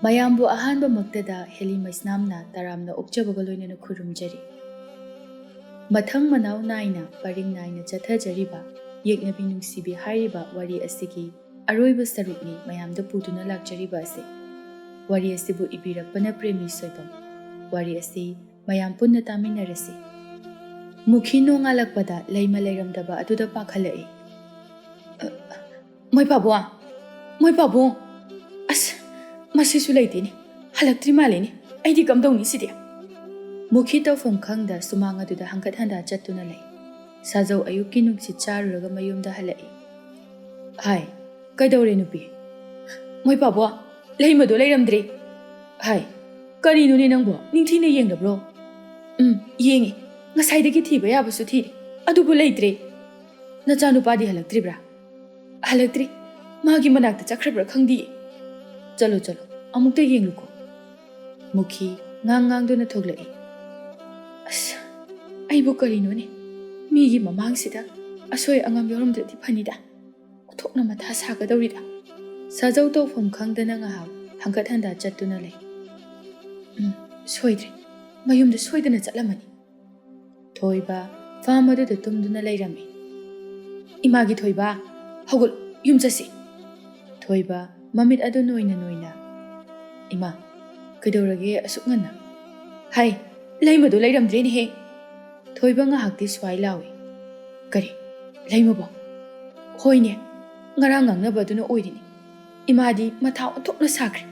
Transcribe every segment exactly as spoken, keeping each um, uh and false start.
ꯃꯌꯥꯝꯕꯨ ꯑꯍꯥꯟꯕꯃꯛꯇꯗ ꯍꯦꯂꯤ ꯃꯩꯁꯅꯥꯝꯅ ꯇꯔꯥꯝꯅ ꯑꯣꯛꯆꯕꯒ ꯂꯣꯏꯅꯅ ꯈꯨꯔꯨꯝꯖꯔꯤ꯫ ꯃꯊꯪ ꯃꯅꯥꯎ ꯅꯥꯏꯅ ꯄꯔꯤꯡ ꯅꯥꯏꯅ ꯆꯠꯊꯖꯔꯤꯕ ꯌꯦꯛꯅꯕꯤ ꯅꯨꯡꯁꯤꯕꯤ ꯍꯥꯏꯔꯤꯕ ꯋꯥꯔꯤ ꯑꯁꯤꯒꯤ ꯑꯔꯣꯏꯕ ꯁꯔꯨꯛꯅꯤ ꯃꯌꯥꯝꯗ ꯄꯨꯗꯨꯅ ꯂꯥꯛꯆꯔꯤꯕ ꯑꯁꯤ꯫ ꯋꯥꯔꯤ ꯑꯁꯤꯕꯨ ꯏꯕꯤꯔꯛꯄꯅ ꯄ꯭ꯔꯦꯃꯤ ꯁꯣꯏꯕꯝ꯫ ꯋꯥꯔꯤ ꯑꯁꯤ ꯃꯌꯥꯝ ꯄꯨꯟꯅ ꯇꯥꯃꯤꯟꯅꯔꯁꯤ꯫ ꯃꯨꯈꯤ ꯅꯣꯡꯉꯥꯜꯂꯛꯄꯗ ꯂꯩꯃ ꯂꯩꯔꯝꯗꯕ ꯑꯗꯨꯗ ꯄꯥꯈꯠꯂꯛꯏ꯫ "ꯑ, ꯃꯣꯏ ꯄꯥꯕꯨꯡ! ꯃꯣꯏ ꯄꯥꯕꯨꯡ! ꯑꯁ, ꯃꯁꯤꯁꯨ ꯂꯩꯇꯦꯅꯦ꯫ ꯍꯜꯂꯛꯇ꯭ꯔꯤ ꯃꯥꯜꯂꯦꯅꯦ꯫ ꯑꯩꯗꯤ ꯀꯝꯗꯧꯅꯤ ꯁꯤꯗꯤ?" ꯃꯨꯈꯤ ꯇꯧꯐꯝ ꯈꯪꯗ ꯁꯨꯃꯥꯡ ꯑꯗꯨꯗ ꯍꯪꯀꯠ ꯍꯟꯗ ꯆꯠꯇꯨꯅ ꯂꯩ꯫ ꯁꯥꯖꯧ ꯑꯌꯨꯛꯀꯤ ꯅꯨꯡꯁꯤꯠ ꯆꯥꯔꯨꯔꯒ ꯃꯌꯨꯝꯗ ꯍꯜꯂꯛꯏ꯫ "ꯍꯥꯏ, ꯀꯩꯗꯧꯔꯦ ꯅꯨꯄꯤ?" "ꯃꯣꯏ ꯄꯥꯕꯨꯡ, ꯂꯩꯃꯗꯣ ꯂꯩꯔꯝꯗ꯭ꯔꯦ꯫" "ꯍꯥꯏ, ꯀꯔꯤꯅꯣꯅꯦ ꯅꯪꯕꯣ? ꯅꯤꯡꯊꯤꯅ ꯌꯦꯡꯗꯕ꯭ꯔꯣ?" "ꯎꯝ, ꯌꯦꯡꯉꯤ꯫ ꯉꯁꯥꯏꯗꯒꯤ ꯊꯤꯕ ꯌꯥꯕꯁꯨ ꯊꯤꯔꯦ, ꯑꯗꯨꯕꯨ ꯂꯩꯇ꯭ꯔꯦ꯫" "ꯅꯆꯥꯅꯨꯄꯥꯗꯤ ꯍꯜꯂꯛꯇ꯭ꯔꯤꯕ꯭ꯔꯥ?" "ꯍꯜꯂꯛꯇ꯭ꯔꯤ꯫ ꯃꯥꯒꯤ ꯃꯅꯥꯛꯇ ꯆꯠꯈ꯭ꯔꯕ꯭ꯔꯥ ꯈꯪꯗꯤꯌꯦ꯫" "ꯆꯠꯂꯣ, ꯆꯠꯂꯣ, ꯑꯃꯨꯛꯇ ꯌꯦꯡꯂꯨꯀꯣ꯫" ꯃꯨꯈꯤ ꯉꯥꯡ ꯉꯥꯡꯗꯨꯅ ꯊꯣꯛꯂꯛꯏ꯫ "ꯑꯁ, ꯑꯩꯕꯨ ꯀꯔꯤꯅꯣꯅꯦ? ꯃꯤꯒꯤ ꯃꯃꯥꯡꯁꯤꯗ ꯑꯁꯣꯏ ꯑꯉꯥꯝ ꯌꯥꯎꯔꯝꯗ꯭ꯔꯗꯤ ꯐꯅꯤꯗ꯫ ꯑꯣꯟꯊꯣꯛꯅ ꯃꯊꯥ ꯁꯥꯒꯗꯧꯔꯤꯗ꯫" ꯁꯥꯖꯧ ꯇꯧꯐꯝ ꯈꯪꯗꯅ ꯉꯥꯏꯍꯥꯛ ꯍꯪꯒꯠ ꯍꯟꯗ ꯆꯠꯇꯨꯅ ꯂꯩ꯫ "ꯎꯝ, ꯁꯣꯏꯗ꯭ꯔꯦ꯫ ꯃꯌꯨꯝꯗ ꯁꯣꯏꯗꯅ ꯆꯠꯂꯝꯃꯅꯤ꯫" ꯊꯣꯏꯕ ꯐꯥꯝ ꯑꯗꯨꯗ ꯇꯨꯝꯗꯨꯅ ꯂꯩꯔꯝꯃꯤ꯫ "ꯏꯃꯥꯒꯤ ꯊꯣꯏꯕ, ꯍꯧꯒꯠꯂꯨ, ꯌꯨꯝ ꯆꯠꯁꯤ꯫" ꯊꯣꯏꯕ ꯃꯃꯤꯠ ꯑꯗꯨ ꯅꯣꯏꯅ ꯅꯣꯏꯅ, "ꯏꯃꯥ, ꯀꯩꯗꯧꯔꯒꯦ ꯑꯁꯨꯛ ꯉꯟꯅ?" "ꯍꯥꯏ, ꯂꯩꯃꯗꯣ ꯂꯩꯔꯝꯗ꯭ꯔꯦꯅꯦꯍꯦ꯫" ꯊꯣꯏꯕ ꯉꯥꯏꯍꯥꯛꯇꯤ ꯁ꯭ꯋꯥꯏ ꯂꯥꯎꯏ꯫ "ꯀꯔꯤ? ꯂꯩꯃꯕꯣ?" "ꯍꯣꯏꯅꯦ, ꯉꯔꯥꯡ ꯉꯥꯡꯅꯕ ꯑꯗꯨꯅ ꯑꯣꯏꯔꯤꯅꯤ꯫ ꯏꯃꯥꯗꯤ ꯃꯊꯥ ꯑꯣꯟꯊꯣꯛꯅ ꯁꯥꯈ꯭ꯔꯦ꯫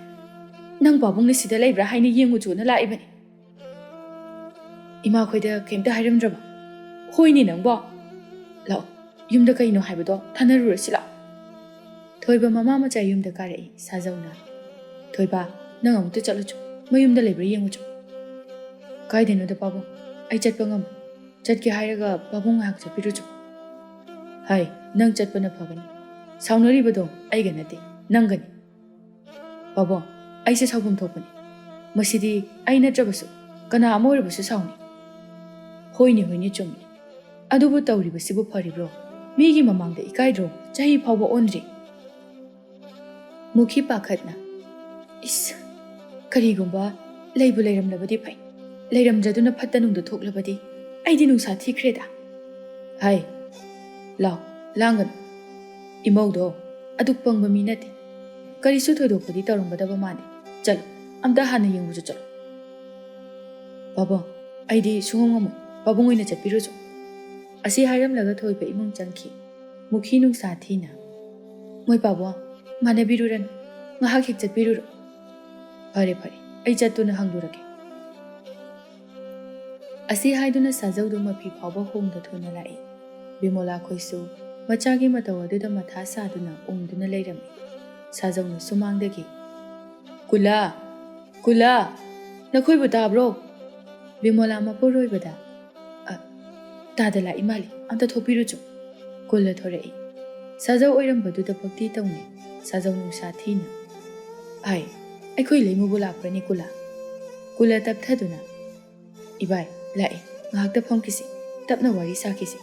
ꯅꯪ ꯄꯥꯕꯨꯡꯅ ꯁꯤꯗ ꯂꯩꯕ꯭ꯔꯥ ꯍꯥꯏꯅ ꯌꯦꯡꯉꯨꯆꯣꯅ ꯂꯥꯛꯏꯕꯅꯤ꯫" "ꯏꯃꯥꯈꯣꯏꯗ ꯀꯩꯝꯇ ꯍꯥꯏꯔꯝꯗ꯭ꯔꯕ?" "ꯍꯣꯏꯅꯦ ꯅꯪꯕꯣ꯫ ꯂꯥꯛꯑꯣ, ꯌꯨꯝꯗ ꯀꯩꯅꯣ ꯍꯥꯏꯕꯗꯣ ꯊꯥꯅꯔꯨꯔꯁꯤ ꯂꯥꯛꯑꯣ꯫" ꯊꯣꯏꯕ ꯃꯃꯥ ꯃꯆꯥ ꯌꯨꯝꯗ ꯀꯥꯔꯛꯏ꯫ ꯁꯥꯖꯧꯅ, "ꯊꯣꯏꯕ, ꯅꯪ ꯑꯃꯨꯛꯇ ꯆꯠꯂꯨꯆꯣ, ꯃꯌꯨꯝꯗ ꯂꯩꯕ꯭ꯔꯥ ꯌꯦꯡꯉꯨꯆꯣ꯫" "ꯀꯥꯏꯗꯅꯣꯗ ꯄꯥꯕꯨꯡ, ꯑꯩ ꯆꯠꯄ ꯉꯝꯃꯣꯏ꯫ ꯆꯠꯀꯦ ꯍꯥꯏꯔꯒ ꯄꯥꯕꯨꯡ ꯉꯥꯏꯍꯥꯛ ꯆꯠꯄꯤꯔꯨꯆꯣ꯫" "ꯍꯥꯏ, ꯅꯪ ꯆꯠꯄꯅ ꯐꯒꯅꯤ꯫ ꯁꯥꯎꯅꯔꯤꯕꯗꯣ ꯑꯩꯒ ꯅꯠꯇꯦ, ꯅꯪꯒꯅꯤ꯫" "ꯄꯥꯕꯨꯡ, ꯑꯩꯁꯦ ꯁꯥꯎꯐꯝ ꯊꯣꯛꯄꯅꯤ꯫ ꯃꯁꯤꯗꯤ ꯑꯩ ꯅꯠꯇ꯭ꯔꯕꯁꯨ ꯀꯅꯥ ꯑꯃ ꯑꯣꯏꯔꯕꯁꯨ ꯁꯥꯎꯅꯤ꯫" "ꯍꯣꯏꯅꯦ, ꯍꯣꯏꯅꯦ, ꯆꯨꯝꯃꯤ꯫ ꯑꯗꯨꯕꯨ ꯇꯧꯔꯤꯕꯁꯤꯕꯨ ꯐꯔꯤꯕ꯭ꯔꯣ? ꯃꯤꯒꯤ ꯃꯃꯥꯡꯗ ꯏꯀꯥꯏꯗ꯭ꯔꯣ? ꯆꯍꯤ ꯐꯥꯎꯕ ꯑꯣꯟꯗ꯭ꯔꯤ꯫" ꯃꯨꯈꯤ ꯄꯥꯈꯠꯅ, ꯏꯁ, ꯀꯔꯤꯒꯨꯝꯕ ꯂꯩꯕꯨ ꯂꯩꯔꯝꯂꯕꯗꯤ ꯐꯩ, ꯂꯩꯔꯝꯗ꯭ꯔꯗꯨꯅ ꯐꯠꯇ ꯅꯨꯡꯗ ꯊꯣꯛꯂꯕꯗꯤ ꯑꯩꯗꯤ ꯅꯨꯡꯁꯥ ꯊꯤꯈ꯭ꯔꯦꯗ꯫ ꯍꯥꯏ, ꯂꯥꯎ, ꯂꯥꯡꯒꯅꯨ꯫ ꯏꯃꯧꯗꯣ ꯑꯗꯨꯛ ꯄꯪꯕ ꯃꯤ ꯅꯠꯇꯦ꯫ ꯀꯔꯤꯁꯨ ꯊꯣꯏꯗꯣꯛꯄꯗꯤ ꯇꯧꯔꯝꯒꯗꯕ ꯃꯥꯟꯗꯦ꯫ ꯆꯠꯂꯨ, ꯑꯝꯇ ꯍꯥꯟꯅ ꯌꯦꯡꯉꯨꯆꯣ, ꯆꯠꯂꯨ꯫ ꯄꯥꯕꯨꯡ, ꯑꯩꯗꯤ ꯁꯨꯡꯉꯝ ꯉꯝꯃꯣꯏ꯫ ꯄꯥꯕꯨꯡ ꯑꯣꯏꯅ ꯆꯠꯄꯤꯔꯨꯆꯣ꯫ ꯑꯁꯤ ꯍꯥꯏꯔꯝꯂꯒ ꯊꯣꯏꯕ ꯏꯃꯨꯡ ꯆꯪꯈꯤ꯫ ꯃꯨꯈꯤ ꯅꯨꯡꯁꯥ ꯊꯤꯅ, ꯃꯣꯏ ꯄꯥꯕꯨꯡ, ꯃꯥꯟꯅꯕꯤꯔꯨꯔꯅꯨ꯫ ꯉꯥꯏꯍꯥꯛ ꯍꯦꯛ ꯆꯠꯄꯤꯔꯨꯔꯣ꯫ ꯐꯔꯦ, ꯐꯔꯦ, ꯑꯩ ꯆꯠꯇꯨꯅ ꯍꯪꯂꯨꯔꯒꯦ꯫ ꯑꯁꯤ ꯍꯥꯏꯗꯨꯅ ꯁꯥꯖꯧꯗꯨ ꯃꯐꯤ ꯐꯥꯎꯕ ꯍꯣꯡꯗ ꯊꯨꯅ ꯂꯥꯛꯏ꯫ ꯕꯤꯃꯣꯂꯥ ꯈꯣꯏꯁꯨ ꯃꯆꯥꯒꯤ ꯃꯇꯧ ꯑꯗꯨꯗ ꯃꯊꯥ ꯁꯥꯗꯨꯅ ꯎꯪꯗꯨꯅ ꯂꯩꯔꯝꯃꯤ꯫ ꯁꯥꯖꯧꯅ ꯁꯨꯃꯥꯡꯗꯒꯤ, "ꯀꯨꯂꯥ! ꯀꯨꯂꯥ! ꯅꯈꯣꯏꯕꯨ ꯇꯥꯕ꯭ꯔꯣ?" ꯕꯤꯃꯣꯂꯥ ꯃꯄꯨꯔꯣꯏꯕꯗ, "ꯑ, ꯇꯥꯗ ꯂꯥꯛꯏ ꯃꯥꯜꯂꯤ, ꯑꯝꯇ ꯊꯣꯛꯄꯤꯔꯨꯆꯣ꯫" ꯀꯨꯂꯥ ꯊꯣꯔꯛꯏ꯫ ꯁꯥꯖꯧ ꯑꯣꯏꯔꯝꯕꯗꯨꯗ ꯚꯛꯇꯤ ꯇꯧꯅꯩ꯫ ꯁꯥꯖꯧ ꯅꯨꯡꯁꯥ ꯊꯤꯅ, "ꯑꯥꯏ, ꯑꯩꯈꯣꯏ ꯂꯩꯃꯕꯨ ꯂꯥꯛꯄ꯭ꯔꯅꯤ ꯀꯨꯂꯥ?" ꯀꯨꯂꯥ ꯇꯞꯊꯗꯨꯅ, "ꯏꯕꯥꯏ, ꯂꯥꯛꯑꯦ, ꯉꯥꯏꯍꯥꯛꯇ ꯐꯝꯈꯤꯁꯤ, ꯇꯞꯅ ꯋꯥꯔꯤ ꯁꯥꯈꯤꯁꯤ꯫"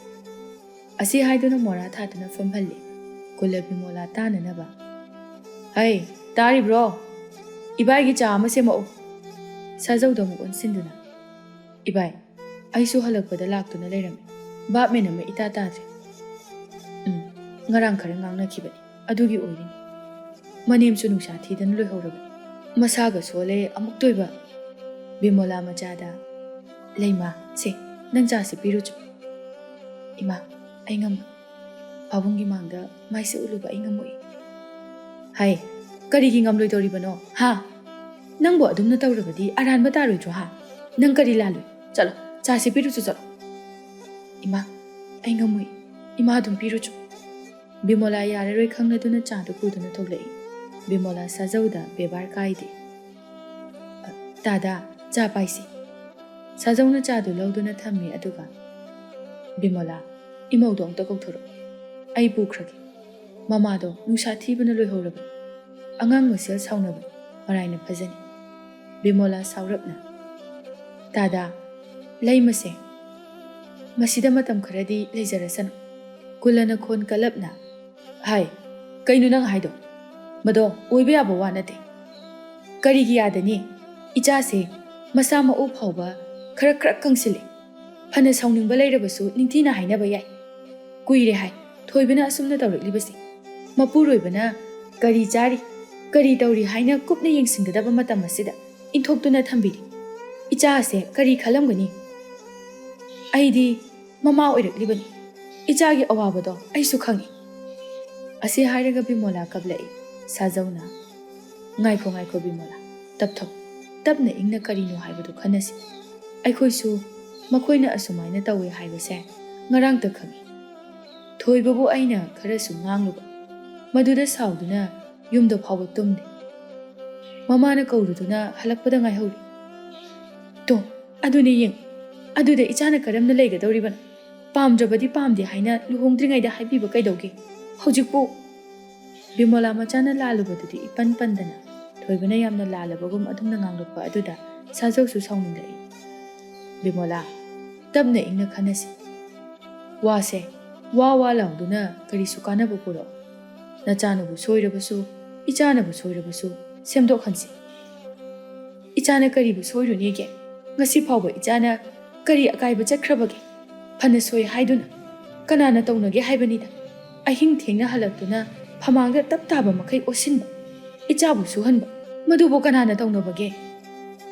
ꯑꯁꯤ ꯍꯥꯏꯗꯨꯅ ꯃꯣꯔꯥ ꯊꯥꯗꯨꯅ ꯐꯝꯍꯜꯂꯤ꯫ ꯀꯨꯂꯥ ꯕꯤꯃꯣꯂꯥ ꯇꯥꯅꯅꯕ, "ꯍꯩ, ꯇꯥꯔꯤꯕ꯭ꯔꯣ? ꯏꯕꯥꯏꯒꯤ ꯆꯥ ꯑꯃ ꯁꯦꯝꯃꯛꯎ꯫" ꯁꯥꯖꯧꯗ ꯑꯃꯨꯛ ꯑꯣꯟꯁꯤꯟꯗꯨꯅ, "ꯏꯕꯥꯏ, ꯑꯩꯁꯨ ꯍꯜꯂꯛꯄꯗ ꯂꯥꯛꯇꯨꯅ ꯂꯩꯔꯝꯃꯤ꯫ ꯚꯥꯞ ꯃꯦꯟ ꯑꯃ ꯏꯇꯥ ꯇꯥꯗ꯭ꯔꯦ꯫ ꯎꯝ, ꯉꯔꯥꯡ ꯈꯔ ꯉꯥꯡꯅꯈꯤꯕꯅꯤ, ꯑꯗꯨꯒꯤ ꯑꯣꯏꯔꯤꯅꯤ꯫ ꯃꯅꯦꯝꯁꯨ ꯅꯨꯡꯁꯥ ꯊꯤꯗꯅ ꯂꯣꯏꯍꯧꯔꯕꯅꯤ꯫ ꯃꯁꯥꯒ ꯁꯣꯜꯂꯦ ꯑꯃꯨꯛꯇꯣꯏꯕ꯫" ꯕꯤꯃꯣꯂꯥ ꯃꯆꯥꯗ, "ꯂꯩꯃ, ꯁꯦ, ꯅꯪ ꯆꯥꯁꯤ ꯄꯤꯔꯨꯆꯣ꯫" "ꯏꯃꯥ, ꯑꯩ ꯉꯝꯃꯣꯏ꯫ ꯄꯥꯕꯨꯡꯒꯤ ꯃꯥꯡꯗ ꯃꯥꯏꯁꯦ ꯎꯠꯂꯨꯕ ꯑꯩ ꯉꯝꯃꯣꯏ꯫" "ꯍꯥꯏ, ꯀꯔꯤꯒꯤ ꯉꯝꯂꯣꯏꯗꯧꯔꯤꯕꯅꯣ, ꯍꯥ? ꯅꯪꯕꯨ ꯑꯗꯨꯝꯅ ꯇꯧꯔꯕꯗꯤ ꯑꯔꯥꯟꯕ ꯇꯥꯔꯣꯏꯗ꯭ꯔꯣ, ꯍꯥ? ꯅꯪ ꯀꯔꯤ ꯂꯥꯜꯂꯨꯏ? ꯆꯠꯂꯣ, ꯆꯥꯁꯤ ꯄꯤꯔꯨꯆꯣ, ꯆꯠꯂꯣ꯫" "ꯏꯃꯥ, ꯑꯩ ꯉꯝꯃꯣꯏ꯫ ꯏꯃꯥ ꯑꯗꯨꯝ ꯄꯤꯔꯨꯆꯣ꯫" ꯕꯤꯃꯣꯂꯥ ꯌꯥꯔꯔꯣꯏ ꯈꯪꯂꯗꯨꯅ ꯆꯥꯗꯨ ꯄꯨꯗꯨꯅ ꯊꯣꯛꯂꯛꯏ꯫ ꯕꯤꯃꯣꯂꯥ ꯁꯥꯖꯧꯗ ꯕꯦꯕꯥꯔ ꯀꯥꯏꯗꯦ꯫ "ꯑ, ꯇꯥꯗ, ꯆꯥ ꯄꯥꯏꯁꯤ꯫" ꯁꯥꯖꯧꯅ ꯆꯥꯗꯨ ꯂꯧꯗꯨꯅ ꯊꯝꯃꯤ, ꯑꯗꯨꯒ, "ꯕꯤꯃꯣꯂꯥ, ꯏꯃꯧꯗꯣ ꯑꯝꯇ ꯀꯧꯊꯣꯔꯛꯎ꯫ ꯑꯩ ꯄꯨꯈ꯭ꯔꯒꯦ꯫ ꯃꯃꯥꯗꯣ ꯅꯨꯡꯁꯥ ꯊꯤꯕꯅ ꯂꯣꯏꯍꯧꯔꯕꯅꯤ꯫ ꯑꯉꯥꯡ ꯃꯁꯦꯜ ꯁꯥꯎꯅꯕꯅꯤ, ꯃꯔꯥꯏꯅ ꯐꯖꯅꯤ꯫" ꯕꯤꯃꯣꯂꯥ ꯁꯥꯎꯔꯞꯅ, "ꯇꯥꯗ, ꯂꯩꯃꯁꯦ, ꯃꯁꯤꯗ ꯃꯇꯝ ꯈꯔꯗꯤ ꯂꯩꯖꯔꯁꯅꯨ꯫" ꯀꯨꯂꯥꯅ ꯈꯣꯟ ꯀꯜꯂꯞꯅ, "ꯍꯥꯏ, ꯀꯩꯅꯣ ꯅꯪ ꯍꯥꯏꯗꯣ? ꯃꯗꯣ ꯑꯣꯏꯕ ꯌꯥꯕ ꯋꯥ ꯅꯠꯇꯦ꯫ "ꯀꯔꯤꯒꯤ ꯌꯥꯗꯅꯤ? ꯏꯆꯥꯁꯦ ꯃꯁꯥ ꯃꯎ ꯐꯥꯎꯕ ꯈꯔ ꯈꯔ ꯀꯪꯁꯤꯜꯂꯦ꯫ ꯐꯅ ꯁꯥꯎꯅꯤꯡꯕ ꯂꯩꯔꯕꯁꯨ ꯅꯤꯡꯊꯤꯅ ꯍꯥꯏꯅꯕ ꯌꯥꯏ꯫ ꯀꯨꯏꯔꯦ ꯍꯥꯏ ꯊꯣꯏꯕꯅ ꯑꯁꯨꯝꯅ ꯇꯧꯔꯛꯂꯤꯕꯁꯦ꯫ ꯃꯄꯨꯔꯣꯏꯕꯅ ꯀꯔꯤ ꯆꯥꯔꯤ, ꯀꯔꯤ ꯇꯧꯔꯤ ꯍꯥꯏꯅ ꯀꯨꯞꯅ ꯌꯦꯡꯁꯤꯟꯒꯗꯕ ꯃꯇꯝ ꯑꯁꯤꯗ ꯏꯟꯊꯣꯛꯇꯨꯅ ꯊꯝꯕꯤꯔꯤ꯫ ꯏꯆꯥ ꯑꯁꯦ ꯀꯔꯤ ꯈꯜꯂꯝꯒꯅꯤ? ꯑꯩꯗꯤ ꯃꯃꯥ ꯑꯣꯏꯔꯛꯂꯤꯕꯅꯤ꯫ ꯏꯆꯥꯒꯤ ꯑꯋꯥꯕꯗꯣ ꯑꯩꯁꯨ ꯈꯪꯏ꯫" ꯑꯁꯤ ꯍꯥꯏꯔꯒ ꯕꯤꯃꯣꯂꯥ ꯀꯞꯂꯛꯏ꯫ ꯁꯥꯖꯧꯅ, "ꯉꯥꯏꯈꯣ, ꯉꯥꯏꯈꯣ ꯕꯤꯃꯣꯂꯥ, ꯇꯞꯊꯧ꯫ ꯇꯞꯅ ꯏꯪꯅ ꯀꯔꯤꯅꯣ ꯍꯥꯏꯕꯗꯨ ꯈꯟꯅꯁꯤ꯫ ꯑꯩꯈꯣꯏꯁꯨ ꯃꯈꯣꯏꯅ ꯑꯁꯨꯃꯥꯏꯅ ꯇꯧꯏ ꯍꯥꯏꯕꯁꯦ ꯉꯔꯥꯡꯇ ꯈꯪꯏ꯫ ꯊꯣꯏꯕꯕꯨ ꯑꯩꯅ ꯈꯔꯁꯨ ꯉꯥꯡꯂꯨꯕ, ꯃꯗꯨꯗ ꯁꯥꯎꯗꯨꯅ ꯌꯨꯝꯗ ꯐꯥꯎꯕ ꯇꯨꯝꯗꯦ꯫ ꯃꯃꯥꯅ ꯀꯧꯔꯨꯗꯨꯅ ꯍꯜꯂꯛꯄꯗ ꯉꯥꯏꯍꯧꯔꯤ꯫ ꯇꯣ, ꯑꯗꯨꯅꯦ ꯌꯦꯡ, ꯑꯗꯨꯗ ꯏꯆꯥꯅ ꯀꯔꯝꯅ ꯂꯩꯒꯗꯧꯔꯤꯕꯅꯣ? ꯄꯥꯝꯗ꯭ꯔꯕꯗꯤ ꯄꯥꯝꯗꯦ ꯍꯥꯏꯅ ꯂꯨꯍꯣꯡꯗ꯭ꯔꯤꯉꯩꯗ ꯍꯥꯏꯕꯤꯕ ꯀꯩꯗꯧꯒꯦ? ꯍꯧꯖꯤꯛꯄꯨ" ꯕꯤꯃꯣꯂꯥ ꯃꯆꯥꯅ ꯂꯥꯜꯂꯨꯕꯗꯨꯗꯤ ꯏꯄꯟ ꯄꯟꯗꯅ ꯊꯣꯏꯕꯅ ꯌꯥꯝꯅ ꯂꯥꯜꯂꯕꯒꯨꯝ ꯑꯗꯨꯝꯅ ꯉꯥꯡꯂꯛꯄ ꯑꯗꯨꯗ ꯁꯥꯖꯧꯁꯨ ꯁꯥꯎꯅꯤꯡꯂꯛꯏ꯫ "ꯕꯤꯃꯣꯂꯥ, ꯇꯞꯅ ꯏꯪꯅ ꯈꯟꯅꯁꯤ꯫ ꯋꯥꯁꯦ ꯋꯥ ꯋꯥ ꯂꯥꯎꯗꯨꯅ ꯀꯔꯤꯁꯨ ꯀꯥꯟꯅꯕ ꯄꯨꯔꯛꯑꯣ꯫ ꯅꯆꯥꯅꯕꯨ ꯁꯣꯏꯔꯕꯁꯨ, ꯏꯆꯥꯅꯕꯨ ꯁꯣꯏꯔꯕꯁꯨ ꯁꯦꯝꯗꯣꯛꯍꯟꯁꯤ꯫" "ꯏꯆꯥꯅ ꯀꯔꯤꯕꯨ ꯁꯣꯏꯔꯨꯅꯦꯒꯦ? ꯉꯁꯤ ꯐꯥꯎꯕ ꯏꯆꯥꯅ ꯀꯔꯤ ꯑꯀꯥꯏꯕ ꯆꯠꯈ꯭ꯔꯕꯒꯦ? ꯐꯅ ꯁꯣꯏ ꯍꯥꯏꯗꯨꯅ ꯀꯅꯥꯅ ꯇꯧꯅꯒꯦ ꯍꯥꯏꯕꯅꯤꯗ? ꯑꯍꯤꯡ ꯊꯦꯡꯅ ꯍꯜꯂꯛꯇꯨꯅ ꯐꯃꯥꯡꯗ ꯇꯞ ꯇꯥꯕ ꯃꯈꯩ ꯑꯣꯠꯁꯤꯟꯕ, ꯏꯆꯥꯕꯨ ꯁꯨꯍꯟꯕ, ꯃꯗꯨꯕꯨ ꯀꯅꯥꯅ ꯇꯧꯅꯕꯒꯦ?"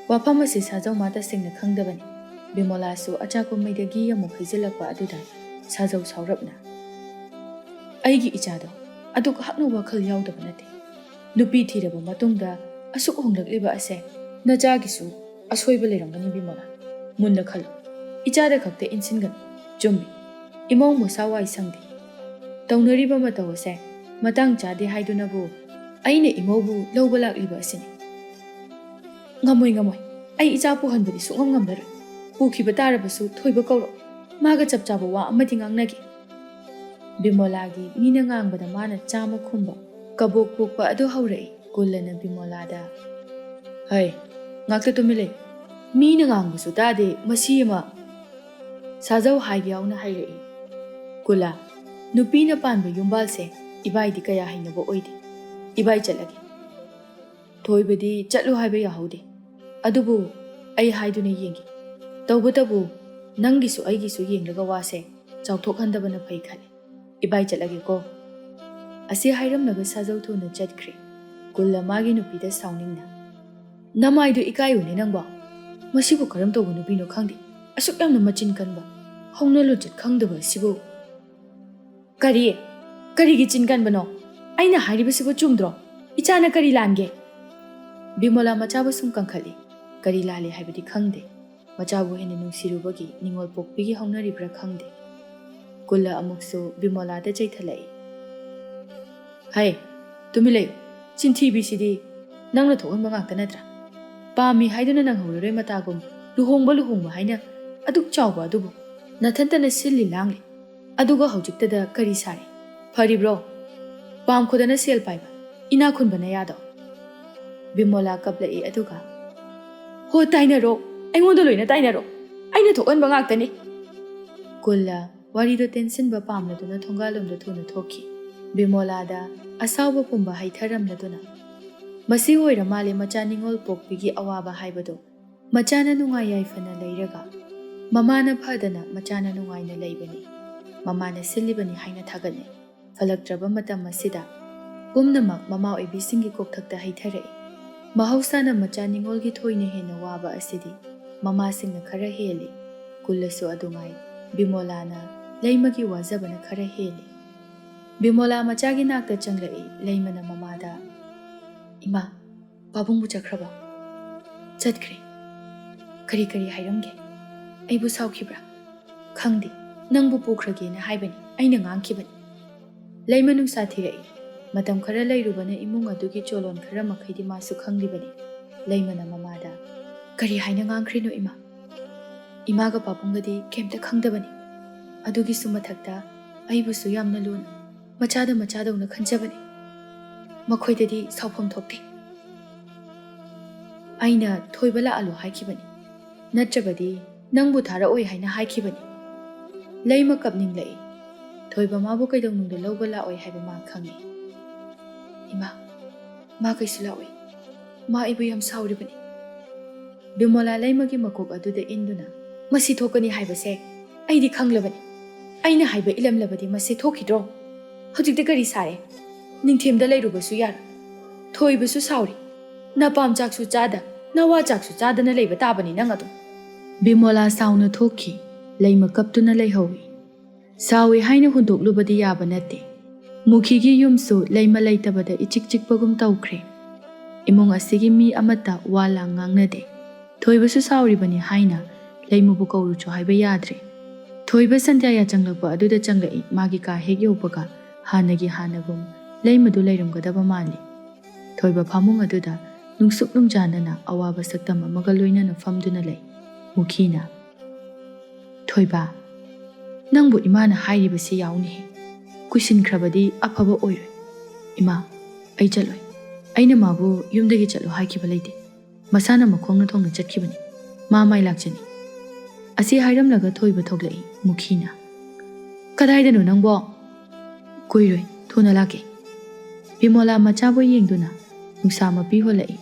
ꯋꯥꯐꯝ ꯑꯁꯤ ꯁꯥꯖꯧꯃ ꯇꯁꯦꯡꯅ ꯈꯪꯗꯕꯅꯤ꯫ ꯕꯤꯃꯣꯂꯥꯁꯨ ꯑꯆꯥꯛꯄ ꯃꯩꯗꯒꯤ ꯑꯃꯨꯛ ꯍꯩꯖꯤꯜꯂꯛꯄ ꯑꯗꯨꯗ ꯁꯥꯖꯧ ꯁꯥꯎꯔꯞꯅ, "ꯑꯩꯒꯤ ꯏꯆꯥꯗꯣ ꯑꯗꯨꯛ ꯍꯛꯅ ꯋꯥꯈꯜ ꯌꯥꯎꯗꯕ ꯅꯠꯇꯦ꯫ ꯅꯨꯄꯤ ꯊꯤꯔꯕ ꯃꯇꯨꯡꯗ ꯑꯁꯨꯛ ꯍꯣꯡꯂꯛꯂꯤꯕ ꯑꯁꯦ ꯅꯆꯥꯒꯤꯁꯨ ꯑꯁꯣꯏꯕ ꯂꯩꯔꯝꯒꯅꯤ ꯕꯤꯃꯣꯂꯥ꯫ ꯃꯨꯟꯅ ꯈꯜꯂꯨ꯫ ꯏꯆꯥꯗ ꯈꯛꯇ ꯏꯟꯁꯤꯟꯒꯅꯨ꯫ ꯆꯨꯝꯃꯤ, ꯏꯃꯧ ꯃꯁꯥ ꯋꯥꯏ ꯁꯪꯗꯦ꯫ ꯇꯧꯅꯔꯤꯕ ꯃꯇꯧ ꯑꯁꯦ ꯃꯇꯥꯡ ꯆꯥꯗꯦ ꯍꯥꯏꯗꯨꯅꯕꯨ ꯑꯩꯅ ꯏꯃꯧꯕꯨ ꯂꯧꯕ ꯂꯥꯛꯂꯤꯕ ꯑꯁꯤꯅꯤ꯫ ꯉꯝꯃꯣꯏ, ꯉꯝꯃꯣꯏ꯫ ꯑꯩ ꯏꯆꯥ ꯄꯨꯍꯟꯕꯗꯤ ꯁꯨꯡꯉꯝ ꯉꯝꯂꯔꯣꯏ꯫ ꯄꯨꯈꯤꯕ ꯇꯥꯔꯕꯁꯨ ꯊꯣꯏꯕ ꯀꯧꯔꯣ꯫ ꯃꯥꯒ ꯆꯞ ꯆꯥꯕ ꯋꯥ ꯑꯃꯗꯤ ꯉꯥꯡꯅꯒꯦ꯫" ꯕꯤꯃꯣꯂꯥꯒꯤ ꯃꯤꯅ ꯉꯥꯡꯕꯗ ꯃꯥꯅ ꯆꯥꯝꯃ ꯈꯨꯝꯕ ꯀꯕꯣꯛ ꯄꯣꯛꯄ ꯑꯗꯨ ꯍꯧꯔꯛꯏ꯫ ꯀꯨꯜꯂꯅ ꯕꯤꯃꯣꯂꯥꯗ, "ꯍꯩ, ꯉꯥꯛꯇ ꯇꯨꯃꯤꯟ ꯂꯩ꯫ ꯃꯤꯅ ꯉꯥꯡꯕꯁꯨ ꯇꯥꯗꯦ, ꯃꯁꯤ ꯑꯃ꯫" ꯁꯥꯖꯧ ꯍꯥꯏꯒꯦ ꯌꯥꯎꯅ ꯍꯥꯏꯔꯛꯏ꯫ "ꯀꯨꯂꯥ, ꯅꯨꯄꯤꯅ ꯄꯥꯟꯕ ꯌꯨꯝꯕꯥꯜꯁꯦ ꯏꯕꯥꯏꯗꯤ ꯀꯌꯥ ꯍꯩꯅꯕ ꯑꯣꯏꯗꯦ꯫ ꯏꯕꯥꯏ ꯆꯠꯂꯒꯦ꯫" ꯊꯣꯏꯕꯗꯤ ꯆꯠꯂꯨ ꯍꯥꯏꯕ ꯌꯥꯍꯧꯗꯦ꯫ ꯑꯗꯨꯕꯨ ꯑꯩ ꯍꯥꯏꯗꯨꯅ ꯌꯦꯡꯒꯦ꯫ ꯇꯧꯕꯇꯕꯨ ꯅꯪꯒꯤꯁꯨ ꯑꯩꯒꯤꯁꯨ ꯌꯦꯡꯂꯒ ꯋꯥꯁꯦ ꯆꯥꯎꯊꯣꯛꯍꯟꯗꯕꯅ ꯐꯩ ꯈꯜꯂꯦ꯫ ꯏꯕꯥꯏ ꯆꯠꯂꯒꯦꯀꯣ꯫ ꯑꯁꯤ ꯍꯥꯏꯔꯝꯂꯒ ꯁꯥꯖꯧ ꯊꯨꯅ ꯆꯠꯈ꯭ꯔꯦ꯫ ꯀꯨꯜꯂ ꯃꯥꯒꯤ ꯅꯨꯄꯤꯗ ꯁꯥꯎꯅꯤꯡꯅ, "ꯅꯃꯥꯏꯗꯨ ꯏꯀꯥꯏꯌꯨꯅꯦ ꯅꯪꯕꯣ꯫ ꯃꯁꯤꯕꯨ ꯀꯔꯝ ꯇꯧꯕ ꯅꯨꯄꯤꯅꯣ ꯈꯪꯗꯦ꯫ ꯑꯁꯨꯛ ꯌꯥꯝꯅ ꯃꯆꯤꯟ ꯀꯟꯕ, ꯍꯧꯅ ꯂꯣꯟꯆꯠ ꯈꯪꯗꯕ ꯑꯁꯤꯕꯨ꯫" "ꯀꯔꯤ? ꯀꯔꯤꯒꯤ ꯆꯤꯟ ꯀꯟꯕꯅꯣ? ꯑꯩꯅ ꯍꯥꯏꯔꯤꯕꯁꯤꯕꯨ ꯆꯨꯝꯗ꯭ꯔꯣ? ꯏꯆꯥꯅ ꯀꯔꯤ ꯂꯥꯟꯒꯦ?" ꯕꯤꯃꯣꯂꯥ ꯃꯆꯥꯕꯨ ꯁꯨꯝ ꯀꯟꯈꯠꯂꯤ꯫ ꯀꯔꯤ ꯂꯥꯜꯂꯤ ꯍꯥꯏꯕꯗꯤ ꯈꯪꯗꯦ꯫ ꯃꯆꯥꯕꯨ ꯍꯦꯟꯅ ꯅꯨꯡꯁꯤꯔꯨꯕꯒꯤ ꯅꯤꯡꯉꯣꯜ ꯄꯣꯛꯄꯤꯒꯤ ꯍꯧꯅꯔꯤꯕ꯭ꯔꯥ ꯈꯪꯗꯦ꯫ ꯀꯨꯜꯂ ꯑꯃꯨꯛꯁꯨ ꯕꯤꯃꯣꯂꯥꯗ ꯆꯩꯊꯠꯂꯛꯏ꯫ "ꯍꯩ, ꯇꯨꯃꯤꯟ ꯂꯩꯌꯨ꯫ ꯆꯤꯟꯊꯤꯕꯤꯁꯤꯗꯤ ꯅꯪꯅ ꯊꯣꯛꯍꯟꯕ ꯉꯥꯛꯇ ꯅꯠꯇ꯭ꯔꯥ? ꯄꯥꯝꯃꯤ ꯍꯥꯏꯗꯨꯅ ꯅꯪꯍꯧꯔꯔꯣꯏ ꯃꯇꯥꯒꯨꯝ ꯂꯨꯍꯣꯡꯕ ꯂꯨꯍꯣꯡꯕ ꯍꯥꯏꯅ ꯑꯗꯨꯛ ꯆꯥꯎꯕ ꯑꯗꯨꯕꯨ ꯅꯊꯟꯇꯅ ꯁꯤꯜꯂꯤ ꯂꯥꯡꯂꯤ꯫ ꯑꯗꯨꯒ ꯍꯧꯖꯤꯛꯇꯗ ꯀꯔꯤ ꯁꯥꯔꯤ? ꯐꯔꯤꯕ꯭ꯔꯣ? ꯄꯥꯝꯈꯣꯗꯅ ꯁꯦꯜ ꯄꯥꯏꯕ, ꯏꯅꯥꯛ ꯈꯨꯟꯕ ꯅꯌꯥꯗꯣ?" ꯕꯤꯃꯣꯂꯥ ꯀꯞꯂꯛꯏ ꯑꯗꯨꯒ, "ꯍꯣ, ꯇꯥꯏꯅꯔꯣ, ꯑꯩꯉꯣꯟꯗ ꯂꯣꯏꯅ ꯇꯥꯏꯅꯔꯣ꯫ ꯑꯩꯅ ꯊꯣꯛꯍꯟꯕ ꯉꯥꯛꯇꯅꯤ꯫" ꯀꯨꯜꯂ ꯋꯥꯔꯤꯗꯣ ꯇꯦꯟꯁꯤꯟꯕ ꯄꯥꯝꯂꯗꯨꯅ ꯊꯣꯡꯒꯥꯜꯂꯣꯝꯗ ꯊꯨꯅ ꯊꯣꯛꯈꯤ꯫ ꯕꯤꯃꯣꯂꯥꯗ ꯑꯁꯥꯎꯕ ꯄꯨꯝꯕ ꯍꯩꯊꯔꯝꯂꯗꯨꯅ, "ꯃꯁꯤ ꯑꯣꯏꯔ ꯃꯥꯜꯂꯦ ꯃꯆꯥ ꯅꯤꯡꯉꯣꯜ ꯄꯣꯛꯄꯤꯒꯤ ꯑꯋꯥꯕ ꯍꯥꯏꯕꯗꯣ꯫ ꯃꯆꯥꯅ ꯅꯨꯡꯉꯥꯏ ꯌꯥꯏꯐꯅ ꯂꯩꯔꯒ ꯃꯃꯥꯅ ꯐꯗꯅ ꯃꯆꯥꯅ ꯅꯨꯡꯉꯥꯏꯅ ꯂꯩꯕꯅꯤ꯫ ꯃꯃꯥꯅ ꯁꯤꯜꯂꯤꯕꯅꯤ ꯍꯥꯏꯅ ꯊꯥꯒꯠꯅꯩ꯫ ꯐꯂꯛꯇ꯭ꯔꯕ ꯃꯇꯝ ꯑꯁꯤꯗ ꯄꯨꯝꯅꯃꯛ ꯃꯃꯥ ꯑꯣꯏꯕꯤꯁꯤꯡꯒꯤ ꯀꯣꯛꯊꯛꯇ ꯍꯩꯊꯔꯛꯏ꯫ ꯃꯍꯧꯁꯥꯅ ꯃꯆꯥ ꯅꯤꯡꯉꯣꯜꯒꯤ ꯊꯣꯏꯅ ꯍꯦꯟꯅ ꯋꯥꯕ ꯑꯁꯤꯗꯤ ꯃꯃꯥꯁꯤꯡꯅ ꯈꯔ ꯍꯦꯜꯂꯤ꯫ ꯀꯨꯜꯂꯁꯨ ꯑꯗꯨꯉꯥꯏ ꯕꯤꯃꯣꯂꯥꯅ ꯂꯩꯃꯒꯤ ꯋꯥꯖꯕꯅ ꯈꯔ ꯍꯦꯜꯂꯤ꯫" ꯕꯤꯃꯣꯂꯥ ꯃꯆꯥꯒꯤ ꯅꯥꯛꯇ ꯆꯪꯂꯛꯏ꯫ ꯂꯩꯃꯅ ꯃꯃꯥꯗ, "ꯏꯃꯥ, ꯄꯥꯕꯨꯡꯕꯨ ꯆꯠꯈ꯭ꯔꯕ?" "ꯆꯠꯈ꯭ꯔꯦ꯫ ꯀꯔꯤ ꯀꯔꯤ ꯍꯥꯏꯔꯝꯒꯦ?" "ꯑꯩꯕꯨ ꯁꯥꯎꯈꯤꯕ꯭ꯔꯥ?" "ꯈꯪꯗꯦ, ꯅꯪꯕꯨ ꯄꯨꯈ꯭ꯔꯒꯦꯅ ꯍꯥꯏꯕꯅꯤ, ꯑꯩꯅ ꯉꯥꯡꯈꯤꯕꯅꯤ꯫" ꯂꯩꯃ ꯅꯨꯡꯁꯥ ꯊꯤꯔꯛꯏ꯫ ꯃꯇꯝ ꯈꯔ ꯂꯩꯔꯨꯕꯅ ꯏꯃꯨꯡ ꯑꯗꯨꯒꯤ ꯆꯣꯂꯣꯟ ꯈꯔ ꯃꯈꯩꯗꯤ ꯃꯥꯁꯨ ꯈꯪꯂꯤꯕꯅꯤ꯫ ꯂꯩꯃꯅ ꯃꯃꯥꯗ, "ꯀꯔꯤ ꯍꯥꯏꯅ ꯉꯥꯡꯈ꯭ꯔꯤꯅꯣ ꯏꯃꯥ? ꯏꯃꯥꯒ ꯄꯥꯕꯨꯡꯒꯗꯤ ꯀꯩꯝꯇ ꯈꯪꯗꯕꯅꯤ꯫ ꯑꯗꯨꯒꯤꯁꯨ ꯃꯊꯛꯇ ꯑꯩꯕꯨꯁꯨ ꯌꯥꯝꯅ ꯂꯨꯅ ꯃꯆꯥꯗ ꯃꯆꯥꯗꯧꯅ ꯈꯟꯖꯕꯅꯤ꯫ ꯃꯈꯣꯏꯗꯗꯤ ꯁꯥꯎꯐꯝ ꯊꯣꯛꯇꯦ꯫ ꯑꯩꯅ ꯊꯣꯏꯕ ꯂꯥꯛꯍꯜꯂꯨ ꯍꯥꯏꯈꯤꯕꯅꯤ, ꯅꯠꯇ꯭ꯔꯕꯗꯤ ꯅꯪꯕꯨ ꯊꯥꯔꯛꯑꯣꯏ ꯍꯥꯏꯅ ꯍꯥꯏꯈꯤꯕꯅꯤ꯫" ꯂꯩꯃ ꯀꯞꯅꯤꯡꯂꯛꯏ꯫ ꯊꯣꯏꯕ ꯃꯥꯕꯨ ꯀꯩꯗꯧꯅꯨꯡꯗ ꯂꯧꯕ ꯂꯥꯛꯑꯣꯏ ꯍꯥꯏꯕ ꯃꯥ ꯈꯪꯏ꯫ "ꯏꯃꯥ, ꯃꯥ ꯀꯩꯁꯨ ꯂꯥꯛꯑꯣꯏ꯫ ꯃꯥ ꯑꯩꯕꯨ ꯌꯥꯝ ꯁꯥꯎꯔꯤꯕꯅꯤ꯫ ꯕꯤꯃꯣꯂꯥ ꯂꯩꯃꯒꯤ ꯃꯀꯣꯛ ꯑꯗꯨꯗ ꯏꯟꯗꯨꯅ, "ꯃꯁꯤ ꯊꯣꯛꯀꯅꯤ ꯍꯥꯏꯕꯁꯦ ꯑꯩꯗꯤ ꯈꯪꯂꯕꯅꯤ꯫ ꯑꯩꯅ ꯍꯥꯏꯕ ꯏꯜꯂꯝꯂꯕꯗꯤ ꯃꯁꯤ ꯊꯣꯛꯈꯤꯗ꯭ꯔꯣ? ꯍꯧꯖꯤꯛꯇꯤ ꯀꯔꯤ ꯁꯥꯔꯦ? ꯅꯤꯡꯊꯦꯝꯗ ꯂꯩꯔꯨꯕꯁꯨ ꯌꯥꯔꯣꯏ꯫ ꯊꯣꯏꯕꯁꯨ ꯁꯥꯎꯔꯤ꯫ ꯅꯄꯥꯝ ꯆꯥꯛꯁꯨ ꯆꯥꯗ, ꯅꯋꯥ ꯆꯥꯛꯁꯨ ꯆꯥꯗꯅ ꯂꯩꯕ ꯇꯥꯕꯅꯤ ꯅꯪ ꯑꯗꯨꯝ꯫" ꯕꯤꯃꯣꯂꯥ ꯁꯥꯎꯅ ꯊꯣꯛꯈꯤ꯫ ꯂꯩꯃ ꯀꯞꯇꯨꯅ ꯂꯩꯍꯧꯏ꯫ ꯁꯥꯎꯏ ꯍꯥꯏꯅ ꯍꯨꯟꯗꯣꯛꯂꯨꯕꯗꯤ ꯌꯥꯕ ꯅꯠꯇꯦ꯫ ꯃꯨꯈꯤꯒꯤ ꯌꯨꯝꯁꯨ ꯂꯩꯃ ꯂꯩꯇꯕꯗ ꯏꯆꯤꯛ ꯆꯤꯛꯄꯒꯨꯝ ꯇꯧꯈ꯭ꯔꯦ꯫ ꯏꯃꯨꯡ ꯑꯁꯤꯒꯤ ꯃꯤ ꯑꯃꯠꯇ ꯋꯥ ꯂꯥꯡ ꯉꯥꯡꯅꯗꯦ꯫ ꯊꯣꯏꯕꯁꯨ ꯁꯥꯎꯔꯤꯕꯅꯤ ꯍꯥꯏꯅ ꯂꯩꯃꯕꯨ ꯀꯧꯔꯨꯆꯣ ꯍꯥꯏꯕ ꯌꯥꯗ꯭ꯔꯦ꯫ ꯊꯣꯏꯕ ꯁꯟꯙ꯭ꯌꯥ ꯌꯥꯆꯪꯂꯛꯄ ꯑꯗꯨꯗ ꯆꯪꯂꯛꯏ꯫ ꯃꯥꯒꯤ ꯀꯥ ꯍꯦꯛ ꯌꯧꯕꯒ ꯍꯥꯟꯅꯒꯤ ꯍꯥꯟꯅꯒꯨꯝ ꯂꯩꯃꯗꯨ ꯂꯩꯔꯝꯒꯗꯕ ꯃꯥꯜꯂꯤ꯫ ꯊꯣꯏꯕ ꯐꯃꯨꯡ ꯑꯗꯨꯗ ꯅꯨꯡꯁꯨꯛ ꯅꯨꯡꯖꯥꯅꯅ ꯑꯋꯥꯕ ꯁꯛꯇꯝ ꯑꯃꯒ ꯂꯣꯏꯅꯅ ꯐꯝꯗꯨꯅ ꯂꯩ꯫ ꯃꯨꯈꯤꯅ, "ꯊꯣꯏꯕ, ꯅꯪꯕꯨ ꯏꯃꯥꯅ ꯍꯥꯏꯔꯤꯕꯁꯤ ꯌꯥꯎꯅꯤꯍꯦ꯫ ꯀꯨꯏꯁꯤꯟꯈ꯭ꯔꯕꯗꯤ ꯑꯐꯕ ꯑꯣꯏꯔꯣꯏ꯫ ꯏꯃꯥ, ꯑꯩ ꯆꯠꯂꯣꯏ꯫ ꯑꯩꯅ ꯃꯥꯕꯨ ꯌꯨꯝꯗꯒꯤ ꯆꯠꯂꯣ ꯍꯥꯏꯈꯤꯕ ꯂꯩꯇꯦ꯫ ꯃꯁꯥꯅ ꯃꯈꯣꯡꯅ ꯊꯣꯡꯅ ꯆꯠꯈꯤꯕꯅꯤ꯫ ꯃꯥ ꯃꯥꯏ ꯂꯥꯛꯆꯅꯤ꯫" ꯑꯁꯤ ꯍꯥꯏꯔꯝꯂꯒ ꯊꯣꯏꯕ ꯊꯣꯛꯂꯛꯏ꯫ ꯃꯨꯈꯤꯅ, "ꯀꯗꯥꯏꯗꯅꯣ ꯅꯪꯕꯣ?" "ꯀꯨꯏꯔꯣꯏ, ꯊꯨꯅ ꯂꯥꯛꯀꯦ꯫" ꯕꯤꯃꯣꯂꯥ ꯃꯆꯥꯕꯨ ꯌꯦꯡꯗꯨꯅ ꯅꯨꯡꯁꯥ ꯃꯄꯤ ꯍꯣꯜꯂꯛꯏ꯫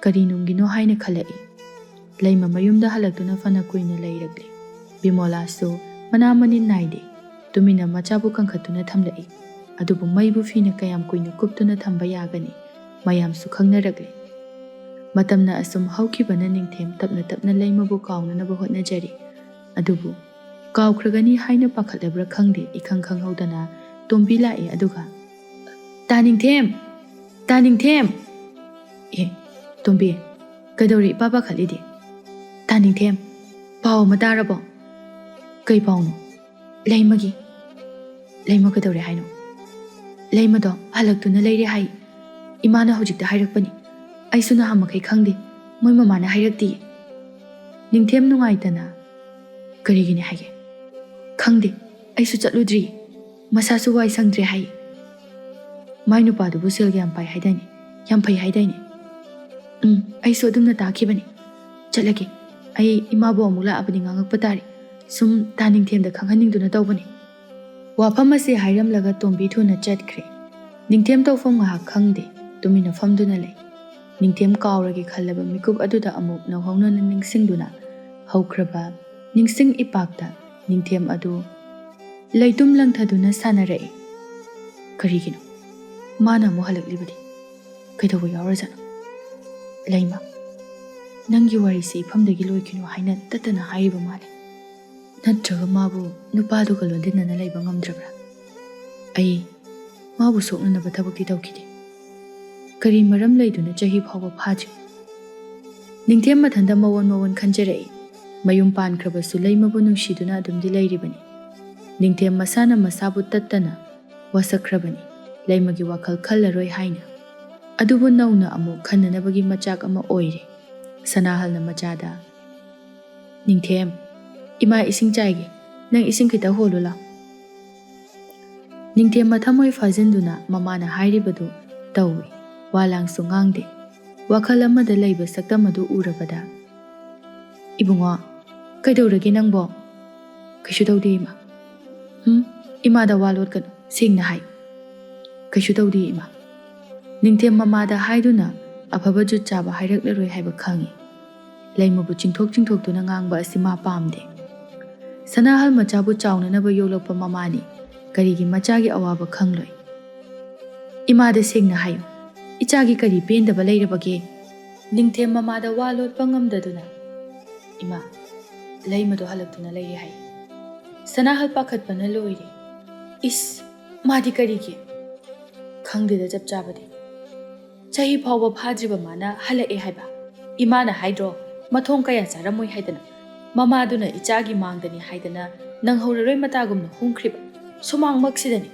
ꯀꯔꯤ ꯅꯨꯡꯒꯤꯅꯣ ꯍꯥꯏꯅ ꯈꯜꯂꯛꯏ꯫ ꯂꯩꯃ ꯃꯌꯨꯝꯗ ꯍꯜꯂꯛꯇꯨꯅ ꯐꯅ ꯀꯨꯏꯅ ꯂꯩꯔꯛꯂꯦ꯫ ꯕꯤꯃꯣꯂꯥꯁꯨ ꯃꯅꯥ ꯃꯅꯤꯟ ꯅꯥꯏꯗꯦ꯫ ꯇꯨꯃꯤꯟꯅ ꯃꯆꯥꯕꯨ ꯀꯟꯈꯠꯇꯨꯅ ꯊꯝꯂꯛꯏ꯫ ꯑꯗꯨꯕꯨ ꯃꯩꯕꯨ ꯐꯤꯅ ꯀꯌꯥꯝ ꯀꯨꯏꯅ ꯀꯨꯞꯇꯨꯅ ꯊꯝꯕ ꯌꯥꯒꯅꯤ? ꯃꯌꯥꯝꯁꯨ ꯈꯪꯅꯔꯛꯂꯦ꯫ ꯃꯇꯝꯅ ꯑꯁꯨꯝ ꯍꯧꯈꯤꯕꯅ ꯅꯤꯡꯊꯦꯝ ꯇꯞꯅ ꯇꯞꯅ ꯂꯩꯃꯕꯨ ꯀꯥꯎꯅꯅꯕ ꯍꯣꯠꯅꯖꯔꯤ꯫ ꯑꯗꯨꯕꯨ ꯀꯥꯎꯈ꯭ꯔꯒꯅꯤ ꯍꯥꯏꯅ ꯄꯥꯈꯠꯂꯕ꯭ꯔꯥ ꯈꯪꯗꯦ, ꯏꯈꯪ ꯈꯪꯍꯧꯗꯅ ꯇꯣꯝꯕꯤ ꯂꯥꯛꯏ꯫ ꯑꯗꯨꯒ, "ꯇꯥ ꯅꯤꯡꯊꯦꯝ! ꯇꯥ ꯅꯤꯡꯊꯦꯝ!" "ꯑꯦ, ꯇꯣꯝꯕꯤ, ꯀꯩꯗꯧꯔꯦ ꯏꯄꯥ ꯄꯥꯈꯠꯂꯤꯗꯤ?" "ꯇꯥ ꯅꯤꯡꯊꯦꯝ, ꯄꯥꯎ ꯑꯃ ꯇꯥꯔꯕꯣ?" "ꯀꯩ ꯄꯥꯎꯅꯣ?" "ꯂꯩꯃꯒꯤ꯫" "ꯂꯩꯃ ꯀꯩꯗꯧꯔꯦ ꯍꯥꯏꯅꯣ?" "ꯂꯩꯃꯗꯣ ꯍꯜꯂꯛꯇꯨꯅ ꯂꯩꯔꯦ ꯍꯥꯏ꯫ ꯏꯃꯥꯅ ꯍꯧꯖꯤꯛꯇ ꯍꯥꯏꯔꯛꯄꯅꯤ꯫ ꯑꯩꯁꯨ ꯅꯍꯥꯟ ꯃꯈꯩ ꯈꯪꯗꯦ꯫ ꯃꯣꯏ ꯃꯃꯥꯅ ꯍꯥꯏꯔꯛꯇꯤꯌꯦ꯫" ꯅꯤꯡꯊꯦꯝ ꯅꯨꯡꯉꯥꯏꯇꯅ, "ꯀꯔꯤꯒꯤꯅꯤ ꯍꯥꯏꯒꯦ?" "ꯈꯪꯗꯦ, ꯑꯩꯁꯨ ꯆꯠꯂꯨꯗ꯭ꯔꯤ꯫ ꯃꯁꯥꯁꯨ ꯋꯥꯏ ꯁꯪꯗ꯭ꯔꯦ ꯍꯥꯏ꯫" "ꯃꯥꯏ ꯅꯨꯄꯥꯗꯨꯕꯨ ꯁꯦꯜ ꯌꯥꯝ ꯄꯥꯏ ꯍꯥꯏꯗꯥꯏꯅꯦ? ꯌꯥꯝ ꯐꯩ ꯍꯥꯏꯗꯥꯏꯅꯦ?" "ꯎꯝ, ꯑꯩꯁꯨ ꯑꯗꯨꯝꯅ ꯇꯥꯈꯤꯕꯅꯤ꯫ ꯆꯠꯂꯒꯦ꯫ ꯑꯩ ꯏꯃꯥꯕꯨ ꯑꯃꯨꯛ ꯂꯥꯛꯑꯕꯗꯤ ꯉꯥꯡꯉꯛꯄ ꯇꯥꯔꯦ꯫ ꯁꯨꯝ ꯇꯥ ꯅꯤꯡꯊꯦꯝꯗ ꯈꯪꯍꯟꯅꯤꯡꯗꯨꯅ ꯇꯧꯕꯅꯤ꯫" ꯋꯥꯐꯝ ꯑꯁꯤ ꯍꯥꯏꯔꯝꯂꯒ ꯇꯣꯝꯕꯤ ꯊꯨꯅ ꯆꯠꯈ꯭ꯔꯦ꯫ ꯅꯤꯡꯊꯦꯝ ꯇꯧꯐꯝ ꯉꯥꯏꯍꯥꯛ ꯈꯪꯗꯦ, ꯇꯨꯃꯤꯟꯅ ꯐꯝꯗꯨꯅ ꯂꯩ꯫ ꯅꯤꯡꯊꯦꯝ ꯀꯥꯎꯔꯒꯦ ꯈꯜꯂꯕ ꯃꯤꯀꯨꯞ ꯑꯗꯨꯗ ꯑꯃꯨꯛ ꯅꯧꯍꯧꯅꯅ ꯅꯤꯡꯁꯤꯡꯗꯨꯅ ꯍꯧꯈ꯭ꯔꯕ ꯅꯤꯡꯁꯤꯡ ꯏꯄꯥꯛꯇ ꯅꯤꯡꯊꯦꯝ ꯑꯗꯨ ꯂꯩꯇꯨꯝ ꯂꯪꯊꯗꯨꯅ ꯁꯥꯟꯅꯔꯛꯏ꯫ ꯀꯔꯤꯒꯤꯅꯣ? ꯃꯥꯅ ꯑꯃꯨꯛ ꯍꯜꯂꯛꯂꯤꯕꯗꯤ? ꯀꯩꯗꯧꯕ ꯌꯥꯎꯔꯖꯥꯠꯅꯣ? ꯂꯩꯃ, ꯅꯪꯒꯤ ꯋꯥꯔꯤꯁꯦ ꯏꯐꯝꯗꯒꯤ ꯂꯣꯏꯈꯤꯅꯨ ꯍꯥꯏꯅ ꯇꯠꯇꯅ ꯍꯥꯏꯔꯤꯕ ꯃꯥꯜꯂꯦ꯫ ꯅꯠꯇ꯭ꯔꯒ ꯃꯥꯕꯨ ꯅꯨꯄꯥꯗꯨꯒ ꯂꯣꯟꯗꯤꯟꯅꯅ ꯂꯩꯕ ꯉꯝꯗ꯭ꯔꯕ꯭ꯔꯥ? ꯑꯩ ꯃꯥꯕꯨ ꯁꯣꯛꯅꯅꯕ ꯊꯕꯛꯇꯤ ꯇꯧꯈꯤꯗꯦ꯫ ꯀꯔꯤ ꯃꯔꯝ ꯂꯩꯗꯨꯅ ꯆꯍꯤ ꯐꯥꯎꯕ ꯐꯥꯗ꯭ꯔꯤ? ꯅꯤꯡꯊꯦꯝ ꯃꯊꯟꯇ ꯃꯋꯣꯟ ꯃꯋꯣꯟ ꯈꯟꯖꯔꯛꯏ꯫ ꯃꯌꯨꯝ ꯄꯥꯟꯈ꯭ꯔꯕꯁꯨ ꯂꯩꯃꯕꯨ ꯅꯨꯡꯁꯤꯗꯨꯅ ꯑꯗꯨꯝꯗꯤ ꯂꯩꯔꯤꯕꯅꯤ꯫ ꯅꯤꯡꯊꯦꯝ ꯃꯁꯥꯅ ꯃꯁꯥꯕꯨ ꯇꯠꯇꯅ ꯋꯥꯁꯛꯈ꯭ꯔꯕꯅꯤ, ꯂꯩꯃꯒꯤ ꯋꯥꯈꯜ ꯈꯜꯂꯔꯣꯏ ꯍꯥꯏꯅ꯫ ꯑꯗꯨꯕꯨ ꯅꯧꯅ ꯑꯃꯨꯛ ꯈꯟꯅꯅꯕꯒꯤ ꯃꯆꯥꯛ ꯑꯃ ꯑꯣꯏꯔꯦ꯫ ꯁꯅꯥꯍꯜꯅ ꯃꯆꯥꯗ, "ꯅꯤꯡꯊꯦꯝ, ꯏꯃꯥ ꯏꯁꯤꯡ ꯆꯥꯏꯒꯦ, ꯅꯪ ꯏꯁꯤꯡ ꯈꯤꯇ ꯍꯣꯜꯂꯨ ꯂꯥꯎ꯫" ꯅꯤꯡꯊꯦꯝ ꯃꯊꯃꯣꯏ ꯐꯥꯖꯤꯟꯗꯨꯅ ꯃꯃꯥꯅ ꯍꯥꯏꯔꯤꯕꯗꯨ ꯇꯧꯏ꯫ ꯋꯥ ꯂꯥꯡꯁꯨ ꯉꯥꯡꯗꯦ꯫ ꯋꯥꯈꯜ ꯑꯃꯗ ꯂꯩꯕ ꯁꯛꯇꯝ ꯑꯗꯨ ꯎꯔꯕꯗ, "ꯏꯕꯨꯡꯉꯣ, ꯀꯩꯗꯧꯔꯒꯦ ꯅꯪꯕꯣ?" "ꯀꯩꯁꯨ ꯇꯧꯗꯦ, ꯏꯃꯥ꯫" "ꯎꯝ, ꯏꯃꯥꯗ ꯋꯥ ꯂꯣꯠꯀꯅꯨ, ꯁꯦꯡꯅ ꯍꯥꯏ꯫" "ꯀꯩꯁꯨ ꯇꯧꯗꯦ, ꯏꯃꯥ꯫" ꯅꯤꯡꯊꯦꯝ ꯃꯃꯥꯗ ꯍꯥꯏꯗꯨꯅ ꯑꯐꯕ ꯖꯨꯠ ꯆꯥꯕ ꯍꯥꯏꯔꯛꯂꯔꯣꯏ ꯍꯥꯏꯕ ꯈꯪꯏ꯫ ꯂꯩꯃꯕꯨ ꯆꯤꯡꯊꯣꯛ ꯆꯤꯡꯊꯣꯛꯇꯨꯅ ꯉꯥꯡꯕ ꯑꯁꯤ ꯃꯥ ꯄꯥꯝꯗꯦ꯫ ꯁꯅꯥꯍꯜ ꯃꯆꯥꯕꯨ ꯆꯥꯎꯅꯅꯕ ꯌꯣꯛꯂꯛꯄ ꯃꯃꯥꯅꯤ꯫ ꯀꯔꯤꯒꯤ ꯃꯆꯥꯒꯤ ꯑꯋꯥꯕ ꯈꯪꯂꯣꯏ? "ꯏꯃꯥꯗ ꯁꯦꯡꯅ ꯍꯥꯏꯌꯨ, ꯏꯆꯥꯒꯤ ꯀꯔꯤ ꯄꯦꯟꯗꯕ ꯂꯩꯔꯕꯒꯦ?" ꯅꯤꯡꯊꯦꯝ ꯃꯃꯥꯗ ꯋꯥ ꯂꯣꯠꯄ ꯉꯝꯗꯗꯨꯅ, "ꯏꯃꯥ, ꯂꯩꯃꯗꯣ ꯍꯜꯂꯛꯇꯨꯅ ꯂꯩꯔꯦ ꯍꯥꯏ꯫" ꯁꯅꯥꯍꯜ ꯄꯥꯈꯠꯄꯅ ꯂꯣꯏꯔꯦ꯫ "ꯏꯁ, ꯃꯥꯗꯤ ꯀꯔꯤꯒꯤ?" "ꯈꯪꯗꯦꯗ ꯆꯞ ꯆꯥꯕꯗꯤ꯫ ꯆꯍꯤ ꯐꯥꯎꯕ ꯐꯥꯗ꯭ꯔꯤꯕ ꯃꯥꯅ ꯍꯜꯂꯛꯑꯦ ꯍꯥꯏꯕ꯫ ꯏꯃꯥꯅ ꯍꯥꯏꯗ꯭ꯔꯣ, ꯃꯊꯣꯡ ꯀꯌꯥ ꯆꯥꯔꯝꯃꯣꯏ ꯍꯥꯏꯗꯅ꯫ ꯃꯃꯥꯗꯨꯅ ꯏꯆꯥꯒꯤ ꯃꯥꯡꯗꯅꯤ ꯍꯥꯏꯗꯅ ꯅꯪꯍꯧꯔꯔꯣꯏ ꯃꯇꯥꯒꯨꯝꯅ ꯍꯣꯡꯈ꯭ꯔꯤꯕ꯫ ꯁꯨꯃꯥꯡꯃꯛꯁꯤꯗꯅꯤ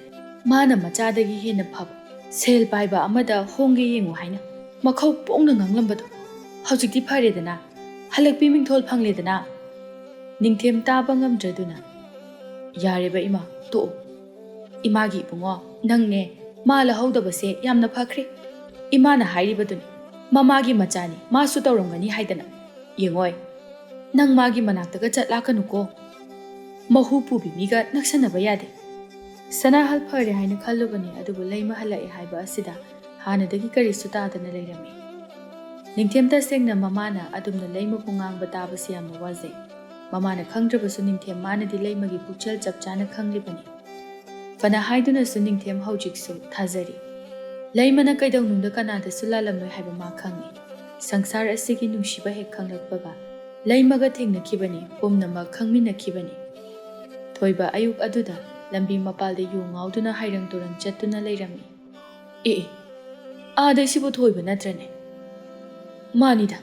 ꯃꯥꯅ ꯃꯆꯥꯗꯒꯤ ꯍꯦꯟꯅ ꯐꯕ, ꯁꯦꯜ ꯄꯥꯏꯕ ꯑꯃꯗ ꯍꯣꯡꯒꯦ ꯌꯦꯡꯉꯨ ꯍꯥꯏꯅ ꯃꯈꯧ ꯄꯣꯡꯅ ꯉꯥꯡꯂꯝꯕꯗꯣ꯫ ꯍꯧꯖꯤꯛꯇꯤ ꯐꯔꯦꯗꯅ, ꯍꯜꯂꯛꯄꯤ ꯃꯤꯡꯊꯣꯜ ꯐꯪꯂꯦꯗꯅ꯫" ꯅꯤꯡꯊꯦꯝ ꯇꯥꯕ ꯉꯝꯗ꯭ꯔꯗꯨꯅ, "ꯌꯥꯔꯦꯕ ꯏꯃꯥ, ꯇꯣꯛꯑꯣ꯫ ꯏꯃꯥꯒꯤ ꯏꯕꯨꯡꯉꯣ, ꯅꯪꯅꯦ ꯃꯥ ꯂꯧꯍꯧꯗꯕꯁꯦ ꯌꯥꯝꯅ ꯐꯈ꯭ꯔꯦ꯫ ꯏꯃꯥꯅ ꯍꯥꯏꯔꯤꯕꯗꯨꯅꯤ, ꯃꯃꯥꯒꯤ ꯃꯆꯥꯅꯤ, ꯃꯥꯁꯨ ꯇꯧꯔꯝꯒꯅꯤ ꯍꯥꯏꯗꯅ꯫ ꯌꯦꯡꯉꯣꯏ, ꯅꯪ ꯃꯥꯒꯤ ꯃꯅꯥꯛꯇꯒ ꯆꯠ ꯂꯥꯛꯀꯅꯨꯀꯣ꯫ ꯃꯍꯨ ꯄꯨꯕꯤ ꯃꯤꯒ ꯅꯛꯁꯟꯅꯕ ꯌꯥꯗꯦ꯫" ꯁꯅꯥꯍꯜ ꯐꯔꯦ ꯍꯥꯏꯅ ꯈꯜꯂꯨꯕꯅꯤ, ꯑꯗꯨꯕꯨ ꯂꯩꯃ ꯍꯜꯂꯛꯑꯦ ꯍꯥꯏꯕ ꯑꯁꯤꯗ ꯍꯥꯟꯅꯗꯒꯤ ꯀꯔꯤꯁꯨ ꯇꯥꯗꯅ ꯂꯩꯔꯝꯃꯤ꯫ ꯅꯤꯡꯊꯦꯝ ꯇꯁꯦꯡꯅ ꯃꯃꯥꯅ ꯑꯗꯨꯝꯅ ꯂꯩꯃꯕꯨ ꯉꯥꯡꯕ ꯇꯥꯕꯁꯤ ꯌꯥꯝꯅ ꯋꯥꯖꯩ꯫ ꯃꯃꯥꯅ ꯈꯪꯗ꯭ꯔꯕꯁꯨ ꯅꯤꯡꯊꯦꯝ ꯃꯥꯅꯗꯤ ꯂꯩꯃꯒꯤ ꯄꯨꯛꯆꯦꯜ ꯆꯞ ꯆꯥꯅ ꯈꯪꯂꯤꯕꯅꯤ꯫ ꯐꯅ ꯍꯥꯏꯗꯨꯅꯁꯨ ꯅꯤꯡꯊꯦꯝ ꯍꯧꯖꯤꯛꯁꯨ ꯊꯥꯖꯔꯤ꯫ ꯂꯩꯃꯅ ꯀꯩꯗꯧꯅꯨꯡꯗ ꯀꯅꯥꯗꯁꯨ ꯂꯥꯜꯂꯝꯂꯣꯏ ꯍꯥꯏꯕ ꯃꯥ ꯈꯪꯏ꯫ ꯁꯪꯁꯥꯔ ꯑꯁꯤꯒꯤ ꯅꯨꯡꯁꯤꯕ ꯍꯦꯛ ꯈꯪꯂꯛꯄꯒ ꯂꯩꯃꯒ ꯊꯦꯡꯅꯈꯤꯕꯅꯤ, ꯄꯨꯝꯅꯃꯛ ꯈꯪꯃꯤꯟꯅꯈꯤꯕꯅꯤ꯫ ꯊꯣꯏꯕ ꯑꯌꯨꯛ ꯑꯗꯨꯗ ꯂꯝꯕꯤ ꯃꯄꯥꯜꯗ ꯌꯨ ꯉꯥꯎꯗꯨꯅ ꯍꯩꯔꯪ ꯇꯨꯔꯪ ꯆꯠꯇꯨꯅ ꯂꯩꯔꯝꯃꯤ꯫ ꯑꯦ ꯑꯦ, ꯑꯥꯗꯩꯁꯤꯕꯨ ꯊꯣꯏꯕ ꯅꯠꯇ꯭ꯔꯅꯦ? ꯃꯥꯅꯤꯗ,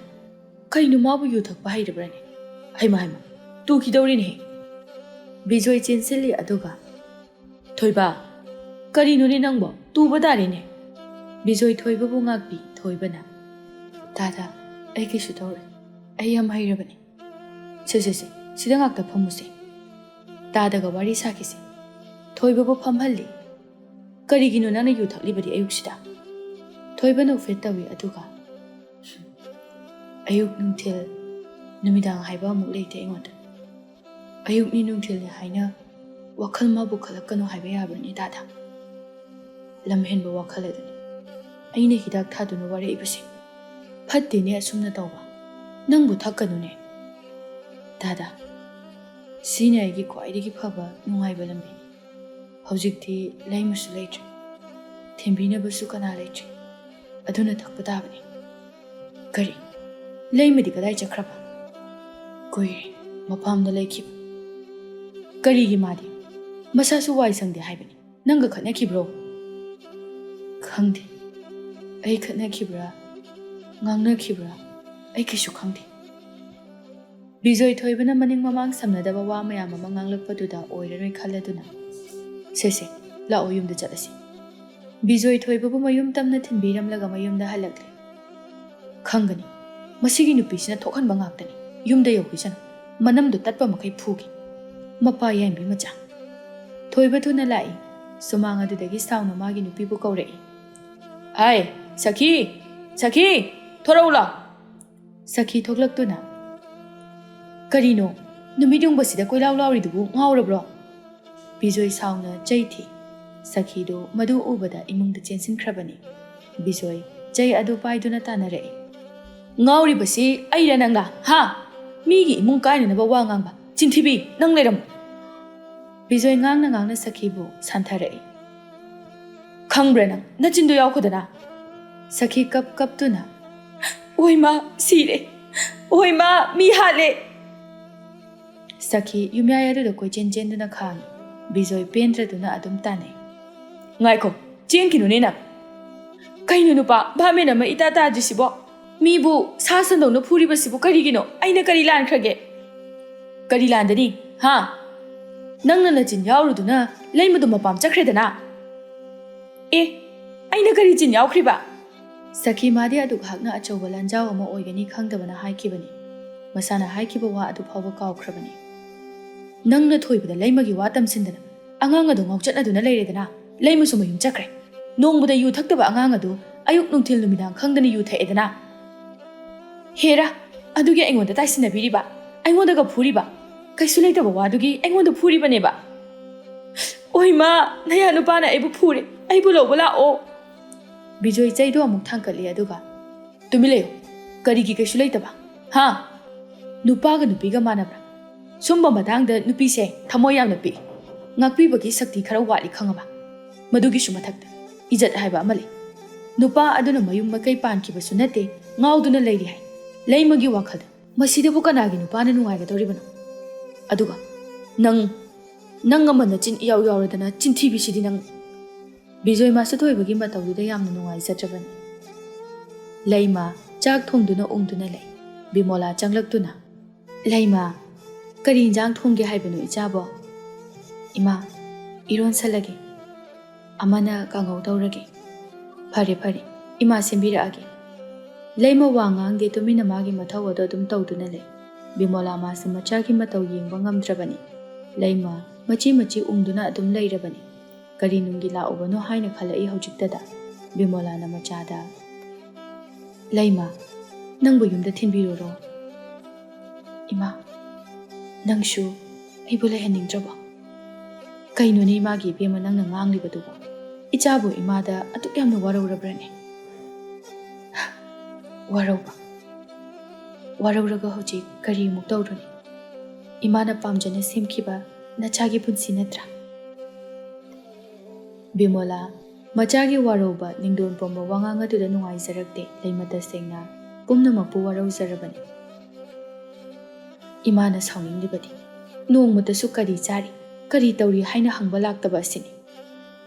ꯀꯩꯅꯣ ꯃꯥꯕꯨ ꯌꯨ ꯊꯛꯄ ꯍꯩꯔꯕ꯭ꯔꯅꯦ? ꯍꯩꯃ ꯍꯩꯃ, ꯇꯨꯈꯤꯗꯧꯔꯤꯅꯦꯍꯦ꯫ ꯕꯤꯖꯣꯏ ꯆꯦꯟꯁꯤꯜꯂꯤ ꯑꯗꯨꯒ, "ꯊꯣꯏꯕ, ꯀꯔꯤꯅꯣꯅꯦ ꯅꯪꯕꯣ? ꯇꯨꯕ ꯇꯥꯔꯦꯅꯦ!" ꯕꯤꯖꯣꯏ ꯊꯣꯏꯕꯕꯨ ꯉꯥꯛꯄꯤ ꯊꯣꯏꯕꯅ꯫ "ꯇꯥꯗ, ꯑꯩ ꯀꯩꯁꯨ ꯇꯧꯔꯣꯏ꯫ ꯑꯩ ꯌꯥꯝ ꯍꯩꯔꯕꯅꯤ꯫ ꯁꯦ ꯁꯦ ꯁꯦ, ꯁꯤꯗ ꯉꯥꯛꯇ ꯐꯝꯃꯨꯁꯦ꯫ ꯇꯥꯗꯒ ꯋꯥꯔꯤ ꯁꯥꯈꯤꯁꯦ꯫" ꯊꯣꯏꯕꯕꯨ ꯐꯝꯍꯜꯂꯤ꯫ "ꯀꯔꯤꯒꯤꯅꯣ ꯅꯪꯅ ꯌꯨ ꯊꯛꯂꯤꯕꯗꯤ ꯑꯌꯨꯛꯁꯤꯗ?" ꯊꯣꯏꯕ ꯅꯣꯛꯐꯦꯠ ꯇꯧꯏ ꯑꯗꯨꯒ, "ꯑꯌꯨꯛ, ꯅꯨꯡꯊꯤꯜ, ꯅꯨꯃꯤꯗꯥꯡ ꯍꯥꯏꯕ ꯑꯃꯨꯛ ꯂꯩꯇꯦ ꯑꯩꯉꯣꯟꯗ꯫ ꯑꯌꯨꯛꯅꯤ ꯅꯨꯡꯊꯤꯜꯅꯤ ꯍꯥꯏꯅ ꯋꯥꯈꯜ ꯑꯃꯕꯨ ꯈꯜꯂꯛꯀꯅꯨ ꯍꯥꯏꯕ ꯌꯥꯕ꯭ꯔꯅꯦ ꯇꯥꯗ? ꯂꯝꯍꯦꯟꯕ ꯋꯥꯈꯜ ꯑꯗꯨꯅꯤ ꯑꯩꯅ ꯍꯤꯗꯥꯛ ꯊꯥꯗꯨꯅ ꯋꯥꯔꯛꯏꯕꯁꯦ꯫ ꯐꯠꯇꯦꯅꯦ ꯑꯁꯨꯝꯅ ꯇꯧꯕ꯫ ꯅꯪꯕꯨ ꯊꯛꯀꯅꯨꯅꯦ ꯇꯥꯗ꯫ ꯁꯤꯅ ꯑꯩꯒꯤ ꯈ꯭ꯋꯥꯏꯗꯒꯤ ꯐꯕ ꯅꯨꯡꯉꯥꯏꯕ ꯂꯝꯕꯤꯅꯤ꯫ ꯍꯧꯖꯤꯛꯇꯤ ꯂꯩꯃꯁꯨ ꯂꯩꯇ꯭ꯔꯦ, ꯊꯦꯝꯕꯤꯅꯕꯁꯨ ꯀꯅꯥ ꯂꯩꯇ꯭ꯔꯦ꯫ ꯑꯗꯨꯅ ꯊꯛꯄ ꯇꯥꯕꯅꯤ꯫" "ꯀꯔꯤ? ꯂꯩꯃꯗꯤ ꯀꯗꯥꯏ ꯆꯠꯈ꯭ꯔꯕ?" "ꯀꯨꯏꯔꯦ ꯃꯄꯥꯝꯗ ꯂꯩꯈꯤꯕ꯫" "ꯀꯔꯤꯒꯤ ꯃꯥꯗꯤ? ꯃꯁꯥꯁꯨ ꯋꯥꯏ ꯁꯪꯗꯦ ꯍꯥꯏꯕꯅꯤ꯫ ꯅꯪꯒ ꯈꯠꯅꯈꯤꯕ꯭ꯔꯣ?" "ꯈꯪꯗꯦ꯫ ꯑꯩ ꯈꯠꯅꯈꯤꯕ꯭ꯔꯥ, ꯉꯥꯡꯅꯈꯤꯕ꯭ꯔꯥ, ꯑꯩ ꯀꯩꯁꯨ ꯈꯪꯗꯦ꯫" ꯕꯤꯖꯣꯏ ꯊꯣꯏꯕꯅ ꯃꯅꯤꯡ ꯃꯃꯥꯡ ꯁꯝꯅꯗꯕ ꯋꯥ ꯃꯌꯥꯝ ꯑꯃ ꯉꯥꯡꯂꯛꯄꯗꯨꯗ ꯑꯣꯏꯔꯔꯣꯏ ꯈꯜꯂꯗꯨꯅ, "ꯁꯦ ꯁꯦ, ꯂꯥꯛꯑꯣ ꯌꯨꯝꯗ ꯆꯠꯂꯁꯤ꯫" ꯕꯤꯖꯣꯏ ꯊꯣꯏꯕꯕꯨ ꯃꯌꯨꯝ ꯇꯝꯅ ꯊꯤꯟꯕꯤꯔꯝꯂꯒ ꯃꯌꯨꯝꯗ ꯍꯜꯂꯛꯂꯦ꯫ "ꯈꯪꯒꯅꯤ, ꯃꯁꯤꯒꯤ ꯅꯨꯄꯤꯁꯤꯅ ꯊꯣꯛꯍꯟꯕ ꯉꯥꯛꯇꯅꯤ꯫ ꯌꯨꯝꯗ ꯌꯧꯈꯤꯁꯅꯨ, ꯃꯅꯝꯗꯣ ꯇꯠꯄ ꯃꯈꯩ ꯐꯨꯒꯦ꯫ ꯃꯄꯥ ꯌꯥꯏꯝꯕꯤ ꯃꯆꯥ꯫" ꯊꯣꯏꯕ ꯊꯨꯅ ꯂꯥꯛꯏ꯫ ꯁꯨꯃꯥꯡ ꯑꯗꯨꯗꯒꯤ ꯁꯥꯎꯅ ꯃꯥꯒꯤ ꯅꯨꯄꯤꯕꯨ ꯀꯧꯔꯛꯏ꯫ "ꯍꯥꯏ, ꯁꯈꯤ! ꯁꯈꯤ! ꯊꯣꯔꯛꯎ ꯂꯥꯎ!" ꯁꯈꯤ ꯊꯣꯛꯂꯛꯇꯨꯅ, "ꯀꯔꯤꯅꯣ? ꯅꯨꯃꯤꯠ ꯌꯨꯡꯕꯁꯤꯗ ꯀꯣꯏꯂꯥꯎ ꯂꯥꯎꯔꯤꯗꯨꯕꯨ ꯉꯥꯎꯔꯕ꯭ꯔꯣ?" ꯕꯤꯖꯣꯏ ꯁꯥꯎꯅ ꯆꯩ ꯊꯤ꯫ ꯁꯈꯤꯗꯨ ꯃꯗꯨ ꯎꯕꯗ ꯏꯃꯨꯡꯗ ꯆꯦꯟꯁꯤꯟꯈ꯭ꯔꯕꯅꯤ꯫ ꯕꯤꯖꯣꯏ ꯆꯩ ꯑꯗꯨ ꯄꯥꯏꯗꯨꯅ ꯇꯥꯟꯅꯔꯛꯏ꯫ ꯉꯥꯎꯔꯤꯕꯁꯤ ꯑꯩꯔ ꯅꯪꯂ? ꯍꯥ? ꯃꯤꯒꯤ ꯏꯃꯨꯡ ꯀꯥꯏꯅꯅꯕ ꯋꯥ ꯉꯥꯡꯕ? ꯆꯤꯟꯊꯤꯕꯤ, ꯅꯪ ꯂꯩꯔꯝꯃꯨ꯫ ꯕꯤꯖꯣꯏ ꯉꯥꯡꯅ ꯉꯥꯡꯅ ꯁꯈꯤꯕꯨ ꯁꯥꯟꯊꯔꯛꯏ꯫ "ꯈꯪꯕ꯭ꯔꯥ ꯅꯪ? ꯅꯆꯤꯟꯗꯣ ꯌꯥꯎꯈꯣꯗꯅ!" ꯁꯈꯤ ꯀꯞ ꯀꯞꯇꯨꯅ, "ꯑꯣꯏ ꯃꯥ, ꯁꯤꯔꯦ! ꯑꯣꯏ ꯃꯥ, ꯃꯤ ꯍꯥꯠꯂꯦ!" ꯁꯈꯤ ꯌꯨꯝꯌꯥꯏ ꯑꯗꯨꯗ ꯀꯣꯏꯆꯦꯟ ꯆꯦꯟꯗꯨꯅ ꯈꯥꯡꯏ꯫ ꯕꯤꯖꯣꯏ ꯄꯦꯟꯗ꯭ꯔꯗꯨꯅ ꯑꯗꯨꯝ ꯇꯥꯟꯅꯩ꯫ "ꯉꯥꯏꯈꯣ, ꯆꯦꯟꯈꯤꯅꯨꯅꯦ ꯅꯪ꯫ ꯀꯩꯅꯣ ꯅꯨꯄꯥ, ꯚꯥꯞ ꯃꯦꯟ ꯑꯃ ꯏꯇꯥ ꯇꯥꯗ꯭ꯔꯤꯁꯤꯕꯣ? ꯃꯤꯕꯨ ꯁꯥ ꯁꯟꯗꯧꯅ ꯐꯨꯔꯤꯕꯁꯤꯕꯨ ꯀꯔꯤꯒꯤꯅꯣ? ꯑꯩꯅ ꯀꯔꯤ ꯂꯥꯟꯈ꯭ꯔꯒꯦ?" "ꯀꯔꯤ ꯂꯥꯟꯗꯅꯤ, ꯍꯥ? ꯅꯪꯅ ꯅꯆꯤꯟ ꯌꯥꯎꯔꯨꯗꯨꯅ ꯂꯩꯃꯗꯨ ꯃꯄꯥꯝ ꯆꯠꯈ꯭ꯔꯦꯗꯅ?" "ꯑꯦ, ꯑꯩꯅ ꯀꯔꯤ ꯆꯤꯟ ꯌꯥꯎꯈ꯭ꯔꯤꯕ?" ꯁꯈꯤ ꯃꯥꯗꯤ ꯑꯗꯨꯛ ꯍꯥꯛꯅ ꯑꯆꯧꯕ ꯂꯥꯟꯖꯥꯎ ꯑꯃ ꯑꯣꯏꯒꯅꯤ ꯈꯪꯗꯕꯅ ꯍꯥꯏꯈꯤꯕꯅꯤ꯫ ꯃꯁꯥꯅ ꯍꯥꯏꯈꯤꯕ ꯋꯥ ꯑꯗꯨ ꯐꯥꯎꯕ ꯀꯥꯎꯈ꯭ꯔꯕꯅꯤ꯫ "ꯅꯪꯅ ꯊꯣꯏꯕꯗ ꯂꯩꯃꯒꯤ ꯋꯥ ꯇꯝꯁꯤꯟꯗꯅ ꯑꯉꯥꯡ ꯑꯗꯨ ꯉꯥꯎꯆꯠꯅꯗꯨꯅ ꯂꯩꯔꯦꯗꯅ, ꯂꯩꯃꯁꯨ ꯃꯌꯨꯝ ꯆꯠꯈ꯭ꯔꯦ꯫ ꯅꯣꯡꯃꯗ ꯌꯨ ꯊꯛꯇꯕ ꯑꯉꯥꯡ ꯑꯗꯨ ꯑꯌꯨꯛ ꯅꯨꯡꯊꯤꯜ ꯅꯨꯃꯤꯗꯥꯡ ꯈꯪꯗꯅ ꯌꯨ ꯊꯛꯑꯦꯗꯅ꯫ ꯍꯦꯔꯥ, ꯑꯗꯨꯒꯤ ꯑꯩꯉꯣꯟꯗ ꯇꯥꯏꯁꯤꯟꯅꯕꯤꯔꯤꯕ, ꯑꯩꯉꯣꯟꯗꯒ ꯐꯨꯔꯤꯕ, ꯀꯩꯁꯨ ꯂꯩꯇꯕ ꯋꯥꯗꯨꯒꯤ ꯑꯩꯉꯣꯟꯗ ꯐꯨꯔꯤꯕꯅꯦꯕ꯫ ꯑꯣꯏ ꯃꯥ, ꯅꯌꯥ ꯅꯨꯄꯥꯅ ꯑꯩꯕꯨ ꯐꯨꯔꯦ, ꯑꯩꯕꯨ ꯂꯧꯕ ꯂꯥꯛꯑꯣ!" ꯕꯤꯖꯣꯏ ꯆꯩꯗꯨ ꯑꯃꯨꯛ ꯊꯥꯡꯀꯠꯂꯤ, ꯑꯗꯨꯒ, "ꯇꯨꯃꯤꯟ ꯂꯩꯌꯨ꯫ ꯀꯔꯤꯒꯤ ꯀꯩꯁꯨ ꯂꯩꯇꯕ? ꯍꯥ? ꯅꯨꯄꯥꯒ ꯅꯨꯄꯤꯒ ꯃꯥꯟꯅꯕ꯭ꯔꯥ? ꯁꯨꯝꯕ ꯃꯇꯥꯡꯗ ꯅꯨꯄꯤꯁꯦ ꯊꯃꯣꯏ ꯌꯥꯝꯅ ꯄꯤꯛꯏ꯫ ꯉꯥꯛꯄꯤꯕꯒꯤ ꯁꯛꯇꯤ ꯈꯔ ꯋꯥꯠꯂꯤ, ꯈꯪꯉꯕ? ꯃꯗꯨꯒꯤꯁꯨ ꯃꯊꯛꯇ ꯏꯖꯠ ꯍꯥꯏꯕ ꯑꯃ ꯂꯩ꯫ ꯅꯨꯄꯥ ꯑꯗꯨꯅ ꯃꯌꯨꯝ ꯃꯀꯩ ꯄꯥꯟꯈꯤꯕꯁꯨ ꯅꯠꯇꯦ, ꯉꯥꯎꯗꯨꯅ ꯂꯩꯔꯤ ꯍꯥꯏ꯫ ꯂꯩꯃꯒꯤ ꯋꯥꯈꯜꯗ ꯃꯁꯤꯗꯕꯨ ꯀꯅꯥꯒꯤ ꯅꯨꯄꯥꯅ ꯅꯨꯡꯉꯥꯏꯒꯗꯧꯔꯤꯕꯅꯣ? ꯑꯗꯨꯒ ꯅꯪ, ꯅꯪ ꯑꯃ ꯅꯆꯤꯟ ꯏꯌꯥꯎ ꯌꯥꯎꯔꯗꯅ ꯆꯤꯟꯊꯤꯕꯤꯁꯤꯗꯤ ꯅꯪ!" ꯕꯤꯖꯣꯏ ꯃꯥꯁꯨ ꯊꯣꯏꯕꯒꯤ ꯃꯇꯧꯗꯨꯗ ꯌꯥꯝꯅ ꯅꯨꯡꯉꯥꯏꯖꯗ꯭ꯔꯕꯅꯤ꯫ ꯂꯩꯃ ꯆꯥꯛ ꯊꯣꯡꯗꯨꯅ ꯎꯪꯗꯨꯅ ꯂꯩ꯫ ꯕꯤꯃꯣꯂꯥ ꯆꯪꯂꯛꯇꯨꯅ, "ꯂꯩꯃ, ꯀꯔꯤ ꯏꯟꯖꯥꯡ ꯊꯣꯡꯒꯦ ꯍꯥꯏꯕꯅꯣ ꯏꯆꯥꯕꯣ?" "ꯏꯃꯥ, ꯏꯔꯣꯟꯁꯜꯂꯒꯦ꯫ ꯑꯃꯅ ꯀꯥꯡꯉꯧ ꯇꯧꯔꯒꯦ꯫" "ꯐꯔꯦ, ꯐꯔꯦ, ꯏꯃꯥ ꯁꯦꯝꯕꯤꯔꯛꯑꯒꯦ꯫" ꯂꯩꯃ ꯋꯥ ꯉꯥꯡꯗꯦ, ꯇꯨꯃꯤꯟꯅ ꯃꯥꯒꯤ ꯃꯊꯧ ꯑꯗꯨ ꯑꯗꯨꯝ ꯇꯧꯗꯨꯅ ꯂꯩ꯫ ꯕꯤꯃꯣꯂꯥ ꯃꯥꯁꯨ ꯃꯆꯥꯒꯤ ꯃꯇꯧ ꯌꯦꯡꯕ ꯉꯝꯗ꯭ꯔꯕꯅꯤ꯫ ꯂꯩꯃ ꯃꯆꯤ ꯃꯆꯤ ꯎꯪꯗꯨꯅ ꯑꯗꯨꯝ ꯂꯩꯔꯕꯅꯤ꯫ ꯀꯔꯤ ꯅꯨꯡꯒꯤ ꯂꯥꯛꯎꯕꯅꯣ ꯍꯥꯏꯅ ꯈꯜꯂꯛꯏ ꯍꯧꯖꯤꯛꯇꯗ꯫ ꯕꯤꯃꯣꯂꯥꯅ ꯃꯆꯥꯗ, "ꯂꯩꯃ, ꯅꯪꯕꯨ ꯌꯨꯝꯗ ꯊꯤꯟꯕꯤꯔꯨꯔꯣ꯫" "ꯏꯃꯥ, ꯅꯪꯁꯨ ꯑꯩꯕꯨ ꯂꯩꯍꯟꯅꯤꯡꯗ꯭ꯔꯕꯣ?" "ꯀꯩꯅꯣꯅꯦ ꯏꯃꯥꯒꯤ ꯏꯕꯦꯝꯃ ꯅꯪꯅ ꯉꯥꯡꯂꯤꯕꯗꯨꯕꯣ? ꯏꯆꯥꯕꯨ ꯏꯃꯥꯗ ꯑꯗꯨꯛ ꯌꯥꯝꯅ ꯋꯥꯔꯧꯔꯕ꯭ꯔꯅꯦ?" "ꯋꯥꯔꯧꯕ? ꯋꯥꯔꯧꯔꯒ ꯍꯧꯖꯤꯛ ꯀꯔꯤꯃꯨꯛ ꯇꯧꯔꯨꯅꯤ? ꯏꯃꯥꯅ ꯄꯥꯝꯖꯅ ꯁꯦꯝꯈꯤꯕ ꯅꯆꯥꯒꯤ ꯄꯨꯟꯁꯤ ꯅꯠꯇ꯭ꯔꯥ? ꯕꯤꯃꯣꯂꯥ, ꯃꯆꯥꯒꯤ ꯋꯥꯔꯧꯕ, ꯅꯤꯡꯗꯣꯟ ꯄꯣꯝꯕ ꯋꯥꯉꯥꯡ ꯑꯗꯨꯗ ꯅꯨꯡꯉꯥꯏꯖꯔꯛꯇꯦ꯫ ꯂꯩꯃ ꯇꯁꯦꯡꯅ ꯄꯨꯝꯅꯃꯛꯄꯨ ꯋꯥꯔꯧꯖꯔꯕꯅꯤ꯫ ꯏꯃꯥꯅ ꯁꯥꯎꯅꯤꯡꯂꯤꯕꯗꯤ ꯅꯣꯡꯃꯇꯁꯨ ꯀꯔꯤ ꯆꯥꯔꯤ, ꯀꯔꯤ ꯇꯧꯔꯤ ꯍꯥꯏꯅ ꯍꯪꯕ ꯂꯥꯛꯇꯕ ꯑꯁꯤꯅꯤ꯫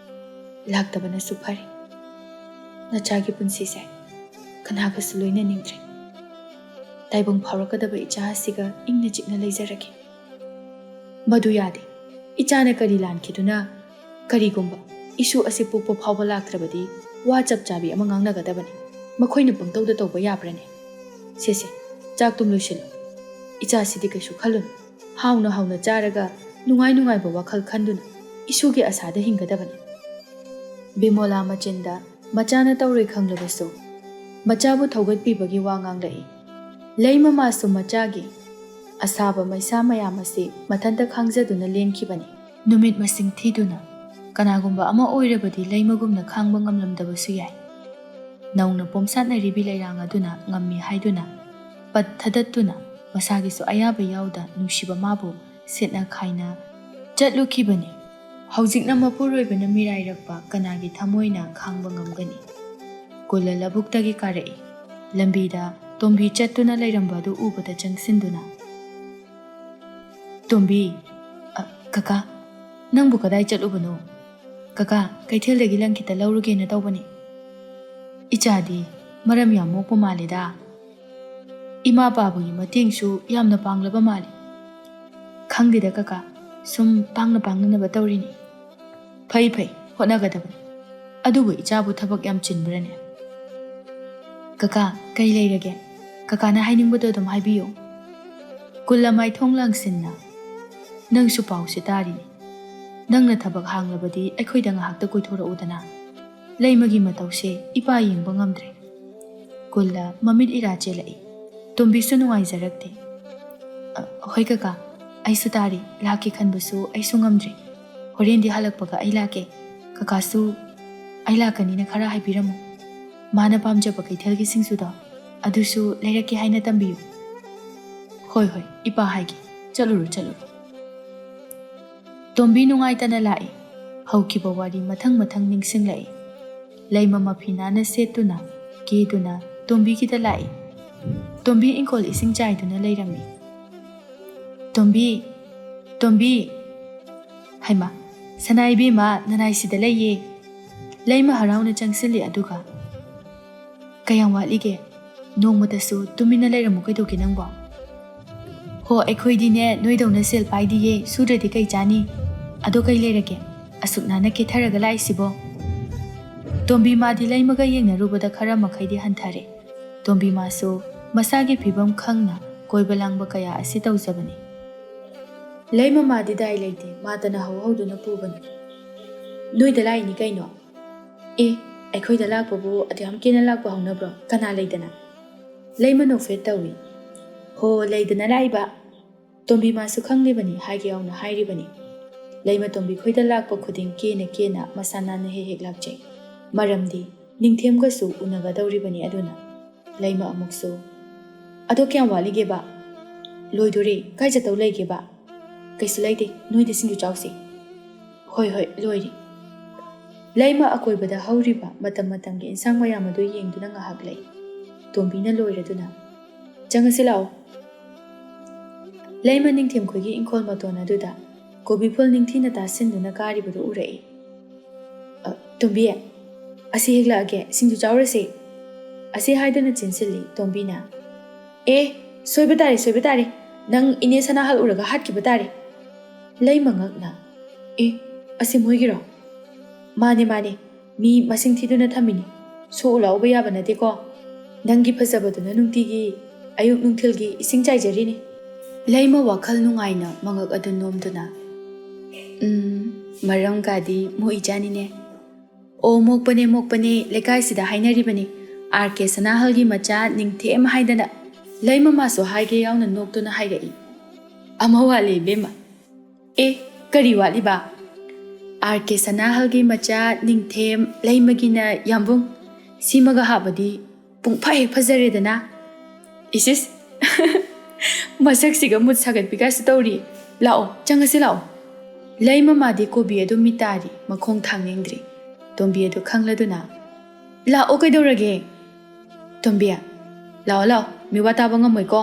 ꯂꯥꯛꯇꯕꯅꯁꯨ ꯐꯔꯦ꯫ ꯅꯆꯥꯒꯤ ꯄꯨꯟꯁꯤꯁꯦ ꯀꯅꯥꯒꯁꯨ ꯂꯣꯏꯅꯅꯤꯡꯗ꯭ꯔꯦ꯫ ꯇꯥꯏꯕꯪ ꯐꯥꯎꯔꯛꯀꯗꯕ ꯏꯆꯥ ꯑꯁꯤꯒ ꯏꯪꯅ ꯆꯤꯛꯅ ꯂꯩꯖꯔꯒꯦ꯫ ꯃꯗꯨ ꯌꯥꯗꯦ꯫ ꯏꯆꯥꯅ ꯀꯔꯤ ꯂꯥꯟꯈꯤꯗꯨꯅ ꯀꯔꯤꯒꯨꯝꯕ ꯏꯁꯨ ꯑꯁꯤ ꯄꯣꯛꯄ ꯐꯥꯎꯕ ꯂꯥꯛꯇ꯭ꯔꯕꯗꯤ ꯋꯥ ꯆꯞ ꯆꯥꯕꯤ ꯑꯃ ꯉꯥꯡꯅꯒꯗꯕꯅꯤ꯫ ꯃꯈꯣꯏꯅ ꯄꯪꯇꯧꯗ ꯇꯧꯕ ꯌꯥꯕ꯭ꯔꯅꯦ? ꯁꯦ ꯁꯦ, ꯆꯥꯛꯇꯨꯝ ꯂꯣꯏꯁꯤꯜꯂꯨ꯫ ꯏꯆꯥꯁꯤꯗꯤ ꯀꯩꯁꯨ ꯈꯜꯂꯨꯅꯨ꯫ ꯍꯥꯎꯅ ꯍꯥꯎꯅ ꯆꯥꯔꯒ ꯅꯨꯡꯉꯥꯏ ꯅꯨꯡꯉꯥꯏꯕ ꯋꯥꯈꯜ ꯈꯟꯗꯨꯅ ꯏꯁꯨꯒꯤ ꯑꯁꯥꯗ ꯍꯤꯡꯒꯗꯕꯅꯤ꯫ ꯕꯤꯃꯣꯂꯥ ꯃꯆꯤꯟꯗ ꯃꯆꯥꯅ ꯇꯧꯔꯣꯏ ꯈꯪꯂꯕꯁꯨ ꯃꯆꯥꯕꯨ ꯊꯧꯒꯠꯄꯤꯕꯒꯤ ꯋꯥ ꯉꯥꯡꯂꯛꯏ꯫ ꯂꯩꯃꯃꯥꯁꯨ ꯃꯆꯥꯒꯤ ꯑꯁꯥꯕ ꯃꯩꯁꯥ ꯃꯌꯥꯝ ꯑꯁꯤ ꯃꯊꯟꯇ ꯈꯥꯡꯖꯗꯨꯅ ꯂꯦꯟꯈꯤꯕꯅꯤ꯫ ꯅꯨꯃꯤꯠ ꯃꯁꯤꯡ ꯊꯤꯗꯨꯅ ꯀꯅꯥꯒꯨꯝꯕ ꯑꯃ ꯑꯣꯏꯔꯕꯗꯤ ꯂꯩꯃꯒꯨꯝꯅ ꯈꯥꯡꯕ ꯉꯝꯂꯝꯗꯕꯁꯨ ꯌꯥꯏ꯫ ꯅꯧꯅ ꯄꯣꯝꯁꯥꯠꯅꯔꯤꯕꯤ ꯂꯩꯔꯥꯡ ꯑꯗꯨꯅ ꯉꯝꯃꯤ ꯍꯥꯏꯗꯨꯅ ꯄꯠ ꯊꯗꯠꯇꯨꯅ ꯃꯁꯥꯒꯤꯁꯨ ꯑꯌꯥꯕ ꯌꯥꯎꯗ ꯅꯨꯡꯁꯤꯕ ꯃꯥꯕꯨ ꯁꯤꯠꯅ ꯈꯥꯏꯅ ꯆꯠꯂꯨꯈꯤꯕꯅꯤ꯫ ꯍꯧꯖꯤꯛꯅ ꯃꯄꯨꯔꯣꯏꯕꯅ ꯃꯤꯔꯥꯏꯔꯛꯄ ꯀꯅꯥꯒꯤ ꯊꯃꯣꯏꯅ ꯈꯥꯡꯕ ꯉꯝꯒꯅꯤ? ꯀꯨꯜꯂ ꯂꯧꯕꯨꯛꯇꯒꯤ ꯀꯥꯔꯛꯏ꯫ ꯂꯝꯕꯤꯗ ꯇꯣꯝꯕꯤ ꯆꯠꯇꯨꯅ ꯂꯩꯔꯝꯕ ꯑꯗꯨ ꯎꯕꯗ ꯆꯪꯁꯤꯟꯗꯨꯅ, "ꯇꯣꯝꯕꯤ, ꯑ, ꯀꯀꯥ, ꯅꯪꯕꯨ ꯀꯗꯥꯏ ꯆꯠꯂꯨꯕꯅꯣ?" "ꯀꯀꯥ, ꯀꯩꯊꯦꯜꯗꯒꯤ ꯂꯪ ꯈꯤꯇ ꯂꯧꯔꯨꯒꯦꯅ ꯇꯧꯕꯅꯤ꯫" "ꯏꯆꯥꯗꯤ ꯃꯔꯝ ꯌꯥꯝ ꯃꯣꯛꯄ ꯃꯥꯜꯂꯦꯗ꯫ ꯏꯃꯥ ꯄꯥꯕꯒꯤ ꯃꯇꯦꯡꯁꯨ ꯌꯥꯝꯅ ꯄꯥꯡꯂꯕ ꯃꯥꯜꯂꯤ꯫" "ꯈꯪꯗꯦꯗ ꯀꯀꯥ, ꯁꯨꯝ ꯄꯥꯡꯅ ꯄꯥꯡꯅꯅꯕ ꯇꯧꯔꯤꯅꯤ꯫" "ꯐꯩ ꯐꯩ, ꯍꯣꯠꯅꯒꯗꯕꯅꯤ꯫ ꯑꯗꯨꯕꯨ ꯏꯆꯥꯕꯨ ꯊꯕꯛ ꯌꯥꯝ ꯆꯤꯟꯕ꯭ꯔꯅꯦ?" "ꯀꯀꯥ, ꯀꯩ ꯂꯩꯔꯒꯦ? ꯀꯀꯥꯅ ꯍꯥꯏꯅꯤꯡꯕꯗꯣ ꯑꯗꯨꯝ ꯍꯥꯏꯕꯤꯌꯨ꯫" ꯀꯨꯜꯂ ꯃꯥꯏꯊꯣꯡ ꯂꯥꯡꯁꯤꯟꯅ, "ꯅꯪꯁꯨ ꯄꯥꯎꯁꯦ ꯇꯥꯔꯤꯅꯤ꯫ ꯅꯪꯅ ꯊꯕꯛ ꯍꯥꯡꯂꯕꯗꯤ ꯑꯩꯈꯣꯏꯗ ꯉꯥꯏꯍꯥꯛꯇ ꯀꯣꯏꯊꯣꯔꯛꯎꯗꯅ꯫ ꯂꯩꯃꯒꯤ ꯃꯇꯧꯁꯦ ꯏꯄꯥ ꯌꯦꯡꯕ ꯉꯝꯗ꯭ꯔꯦ꯫" ꯀꯨꯜꯂ ꯃꯃꯤꯠ ꯏꯔꯥ ꯆꯦꯜꯂꯛꯏ꯫ ꯇꯣꯝꯕꯤꯁꯨ ꯅꯨꯡꯉꯥꯏꯖꯔꯛꯇꯦ꯫ "ꯑ, ꯍꯣꯏ ꯀꯀꯥ, ꯑꯩꯁꯨ ꯇꯥꯔꯤ꯫ ꯂꯥꯛꯀꯦ ꯈꯟꯕꯁꯨ ꯑꯩꯁꯨ ꯉꯝꯗ꯭ꯔꯦ꯫ ꯍꯣꯔꯦꯟꯗꯤ ꯍꯜꯂꯛꯄꯒ ꯑꯩ ꯂꯥꯛꯀꯦ꯫ ꯀꯀꯥꯁꯨ ꯑꯩ ꯂꯥꯛꯀꯅꯤꯅ ꯈꯔ ꯍꯥꯏꯕꯤꯔꯝꯃꯨ꯫ ꯃꯥꯅ ꯄꯥꯝꯖꯕ ꯀꯩꯊꯦꯜꯒꯤ ꯁꯤꯡꯖꯨꯗꯣ ꯑꯗꯨꯁꯨ ꯂꯩꯔꯛꯀꯦ ꯍꯥꯏꯅ ꯇꯝꯕꯤꯌꯨ꯫" "ꯍꯣꯏ, ꯍꯣꯏ, ꯏꯄꯥ ꯍꯥꯏꯒꯦ꯫ ꯆꯠꯂꯨꯔꯣ, ꯆꯠꯂꯨꯔꯣ꯫" ꯇꯣꯝꯕꯤ ꯅꯨꯡꯉꯥꯏꯇꯅ ꯂꯥꯛꯏ꯫ ꯍꯧꯈꯤꯕ ꯋꯥꯔꯤ ꯃꯊꯪ ꯃꯊꯪ ꯅꯤꯡꯁꯤꯡꯂꯛꯏ꯫ ꯂꯩꯃ ꯃꯐꯤ ꯅꯥꯟꯅ ꯁꯦꯠꯇꯨꯅ, ꯀꯦꯗꯨꯅ ꯇꯣꯝꯕꯤꯒꯤꯗ ꯂꯥꯛꯏ꯫ ꯇꯣꯝꯕꯤ ꯏꯪꯈꯣꯜ ꯏꯁꯤꯡ ꯆꯥꯏꯗꯨꯅ ꯂꯩꯔꯝꯃꯤ꯫ "ꯇꯣꯝꯕꯤ, ꯇꯣꯝꯕꯤ!" "ꯍꯩꯃꯥ, ꯁꯅꯥ ꯏꯕꯦꯝꯃ, ꯅꯅꯥꯏꯁꯤꯗ ꯂꯩꯌꯦ꯫" ꯂꯩꯃ ꯍꯔꯥꯎꯅ ꯆꯪꯁꯤꯜꯂꯤ ꯑꯗꯨꯒ, "ꯀꯌꯥꯝ ꯋꯥꯠꯂꯤꯒꯦ? ꯅꯣꯡꯃꯇꯁꯨ ꯇꯨꯃꯤꯟꯅ ꯂꯩꯔꯝꯃꯨ ꯀꯩꯗꯧꯒꯦ ꯅꯪꯕꯣ?" "ꯍꯣ, ꯑꯩꯈꯣꯏꯗꯤꯅꯦ ꯅꯣꯏꯗꯧꯅ ꯁꯦꯜ ꯄꯥꯏꯗꯤꯌꯦ, ꯁꯨꯗ꯭ꯔꯗꯤ ꯀꯩ ꯆꯥꯅꯤ? ꯑꯗꯣ ꯀꯩ ꯂꯩꯔꯒꯦ? ꯑꯁꯨꯛ ꯅꯥꯟꯅ ꯀꯦꯊꯔꯒ ꯂꯥꯛꯏꯁꯤꯕꯣ?" ꯇꯣꯝꯕꯤ ꯃꯥꯗꯤ ꯂꯩꯃꯒ ꯌꯦꯡꯅꯔꯨꯕꯗ ꯈꯔ ꯃꯈꯩꯗꯤ ꯍꯟꯊꯔꯦ꯫ ꯇꯣꯝꯕꯤ ꯃꯥꯁꯨ ꯃꯁꯥꯒꯤ ꯐꯤꯕꯝ ꯈꯪꯅ ꯀꯣꯏꯕ ꯂꯥꯡꯕ ꯀꯌꯥ ꯑꯁꯤ ꯇꯧꯖꯕꯅꯤ꯫ ꯂꯩꯃ ꯃꯥꯗꯤ ꯗꯥꯏ ꯂꯩꯇꯦ, ꯃꯥꯇꯅ ꯍꯧ ꯍꯧꯗꯨꯅ ꯄꯨꯕꯅꯤ꯫ "ꯅꯣꯏꯗ ꯂꯥꯛꯏꯅꯤ ꯀꯩꯅꯣ?" "ꯑꯦ, ꯑꯩꯈꯣꯏꯗ ꯂꯥꯛꯄꯕꯨ ꯑꯗꯨꯌꯥꯝ ꯀꯦꯅ ꯂꯥꯛꯄ ꯍꯧꯅꯕ꯭ꯔꯣ? ꯀꯅꯥ ꯂꯩꯗꯅ?" ꯂꯩꯃ ꯅꯣꯛꯐꯦꯠ ꯇꯧꯏ꯫ "ꯍꯣ, ꯂꯩꯗꯅ ꯂꯥꯛꯏꯕ꯫" ꯇꯣꯝꯕꯤ ꯃꯥꯁꯨ ꯈꯪꯂꯤꯕꯅꯤ, ꯍꯥꯏꯒꯦ ꯌꯥꯎꯅ ꯍꯥꯏꯔꯤꯕꯅꯤ꯫ ꯂꯩꯃ ꯇꯣꯝꯕꯤ ꯈꯣꯏꯗ ꯂꯥꯛꯄ ꯈꯨꯗꯤꯡ ꯀꯦꯅ ꯀꯦꯅ ꯃꯁꯥ ꯅꯥꯟꯅ ꯍꯦꯛ ꯍꯦꯛ ꯂꯥꯛꯆꯩ꯫ ꯃꯔꯝꯗꯤ ꯅꯤꯡꯊꯦꯝꯒꯁꯨ ꯎꯅꯒꯗꯧꯔꯤꯕꯅꯤ ꯑꯗꯨꯅ꯫ ꯂꯩꯃ ꯑꯃꯨꯛꯁꯨ, "ꯑꯗꯣ ꯀꯌꯥꯝ ꯋꯥꯠꯂꯤꯒꯦꯕ?" "ꯂꯣꯏꯗꯣꯔꯦ꯫ ꯀꯥꯏ ꯆꯠꯇꯧ ꯂꯩꯒꯦꯕ?" "ꯀꯩꯁꯨ ꯂꯩꯇꯦ, ꯅꯣꯏꯗ ꯁꯤꯡꯖꯨ ꯆꯥꯎꯁꯤ꯫" "ꯍꯣꯏ, ꯍꯣꯏ, ꯂꯣꯏꯔꯦ꯫" ꯂꯩꯃ ꯑꯀꯣꯏꯕꯗ ꯍꯧꯔꯤꯕ ꯃꯇꯝ ꯃꯇꯝꯒꯤ ꯏꯟꯁꯥꯡ ꯃꯌꯥꯝ ꯑꯗꯨ ꯌꯦꯡꯗꯨꯅ ꯉꯥꯏꯍꯥꯛ ꯂꯩ꯫ ꯇꯣꯝꯕꯤꯅ ꯂꯣꯏꯔꯗꯨꯅ, "ꯆꯪꯉꯁꯤ ꯂꯥꯛꯑꯣ꯫" ꯂꯩꯃ ꯅꯤꯡꯊꯦꯝ ꯈꯣꯏꯒꯤ ꯏꯪꯈꯣꯜ ꯃꯇꯣꯟ ꯑꯗꯨꯗ ꯀꯣꯕꯤ ꯐꯨꯜ ꯅꯤꯡꯊꯤꯅ ꯇꯥꯁꯤꯟꯗꯨꯅ ꯀꯥꯔꯤꯕꯗꯨ ꯎꯔꯛꯏ꯫ "ꯑ, ꯇꯣꯝꯕꯤ, ꯑꯁꯤ ꯍꯦꯛꯂꯛꯑꯒꯦ, ꯁꯤꯡꯖꯨ ꯆꯥꯎꯔꯁꯦ꯫" ꯑꯁꯤ ꯍꯥꯏꯗꯨꯅ ꯆꯦꯟꯁꯤꯜꯂꯤ ꯇꯣꯝꯕꯤꯅ꯫ "ꯑꯦ, ꯁꯣꯏꯕ ꯇꯥꯔꯦ, ꯁꯣꯏꯕ ꯇꯥꯔꯦ꯫ ꯅꯪ ꯏꯅꯦ ꯁꯅꯥꯍꯜ ꯎꯔꯒ ꯍꯥꯠꯈꯤꯕ ꯇꯥꯔꯦ꯫" ꯂꯩꯃ ꯉꯛꯅ, "ꯑꯦ, ꯑꯁꯤ ꯃꯣꯏꯒꯤꯔꯣ?" "ꯃꯥꯅꯦ, ꯃꯥꯅꯦ꯫ ꯃꯤ ꯃꯁꯤꯡ ꯊꯤꯗꯨꯅ ꯊꯝꯃꯤꯅꯤ꯫ ꯁꯣꯛꯎ ꯂꯥꯎꯕ ꯌꯥꯕ ꯅꯠꯇꯦꯀꯣ꯫ ꯅꯪꯒꯤ ꯐꯖꯕꯗꯨꯅ ꯅꯨꯡꯇꯤꯒꯤ ꯑꯌꯨꯛ ꯅꯨꯡꯊꯤꯜꯒꯤ ꯏꯁꯤꯡ ꯆꯥꯏꯖꯔꯤꯅꯤ꯫" ꯂꯩꯃ ꯋꯥꯈꯜ ꯅꯨꯡꯉꯥꯏꯅ ꯃꯉꯛ ꯑꯗꯨ ꯅꯣꯝꯗꯨꯅ, "ꯎꯝ, ꯃꯔꯝꯒꯗꯤ ꯃꯣꯛꯏꯖꯥꯅꯤꯅꯦ꯫ ꯑꯣ, ꯃꯣꯛꯄꯅꯦ, ꯃꯣꯛꯄꯅꯦ, ꯂꯩꯀꯥꯏꯁꯤꯗ ꯍꯥꯏꯅꯔꯤꯕꯅꯤ, ꯑꯥꯔ ꯀꯦ ꯁꯅꯥꯍꯜꯒꯤ ꯃꯆꯥ ꯅꯤꯡꯊꯦꯝ ꯍꯥꯏꯗꯅ꯫" ꯂꯩꯃ ꯃꯥꯁꯨ ꯍꯥꯏꯒꯦ ꯌꯥꯎꯅ ꯅꯣꯛꯇꯨꯅ ꯍꯥꯏꯔꯛꯏ, "ꯑꯃ ꯋꯥꯠꯂꯦ ꯏꯕꯦꯝꯃ꯫" "ꯑꯦ, ꯀꯔꯤ ꯋꯥꯠꯂꯤꯕ?" "ꯑꯥꯔ ꯀꯦ ꯁꯅꯥꯍꯜꯒꯤ ꯃꯆꯥ ꯅꯤꯡꯊꯦꯝ, ꯂꯩꯃꯒꯤꯅ ꯌꯥꯝꯕꯨꯡ꯫ ꯁꯤꯃꯒ ꯍꯥꯞꯄꯗꯤ ꯄꯨꯡꯐ ꯍꯦꯛ ꯐꯖꯔꯦꯗꯅ꯫" "ꯏꯁ, ꯏꯁ꯫" ꯃꯁꯛꯁꯤꯒ ꯃꯨꯠ ꯁꯥꯒꯠꯄꯤꯒꯁꯨ ꯇꯧꯔꯤ꯫ ꯂꯥꯛꯑꯣ, ꯆꯪꯉꯁꯤ ꯂꯥꯛꯑꯣ꯫ ꯂꯩꯃ ꯃꯥꯗꯤ ꯀꯣꯕꯤ ꯑꯗꯨ ꯃꯤꯠ ꯇꯥꯔꯤ, ꯃꯈꯣꯡ ꯊꯥꯡꯅꯤꯡꯗ꯭ꯔꯤ꯫ ꯇꯣꯝꯕꯤ ꯑꯗꯨ ꯈꯪꯂꯗꯨꯅ, "ꯂꯥꯛꯑꯣ, ꯀꯩꯗꯧꯔꯒꯦ?" "ꯇꯣꯝꯕꯤ, ꯂꯥꯛꯑꯣ, ꯂꯥꯛꯑꯣ, ꯃꯤꯋꯥ ꯇꯥꯕ ꯉꯝꯃꯣꯏꯀꯣ꯫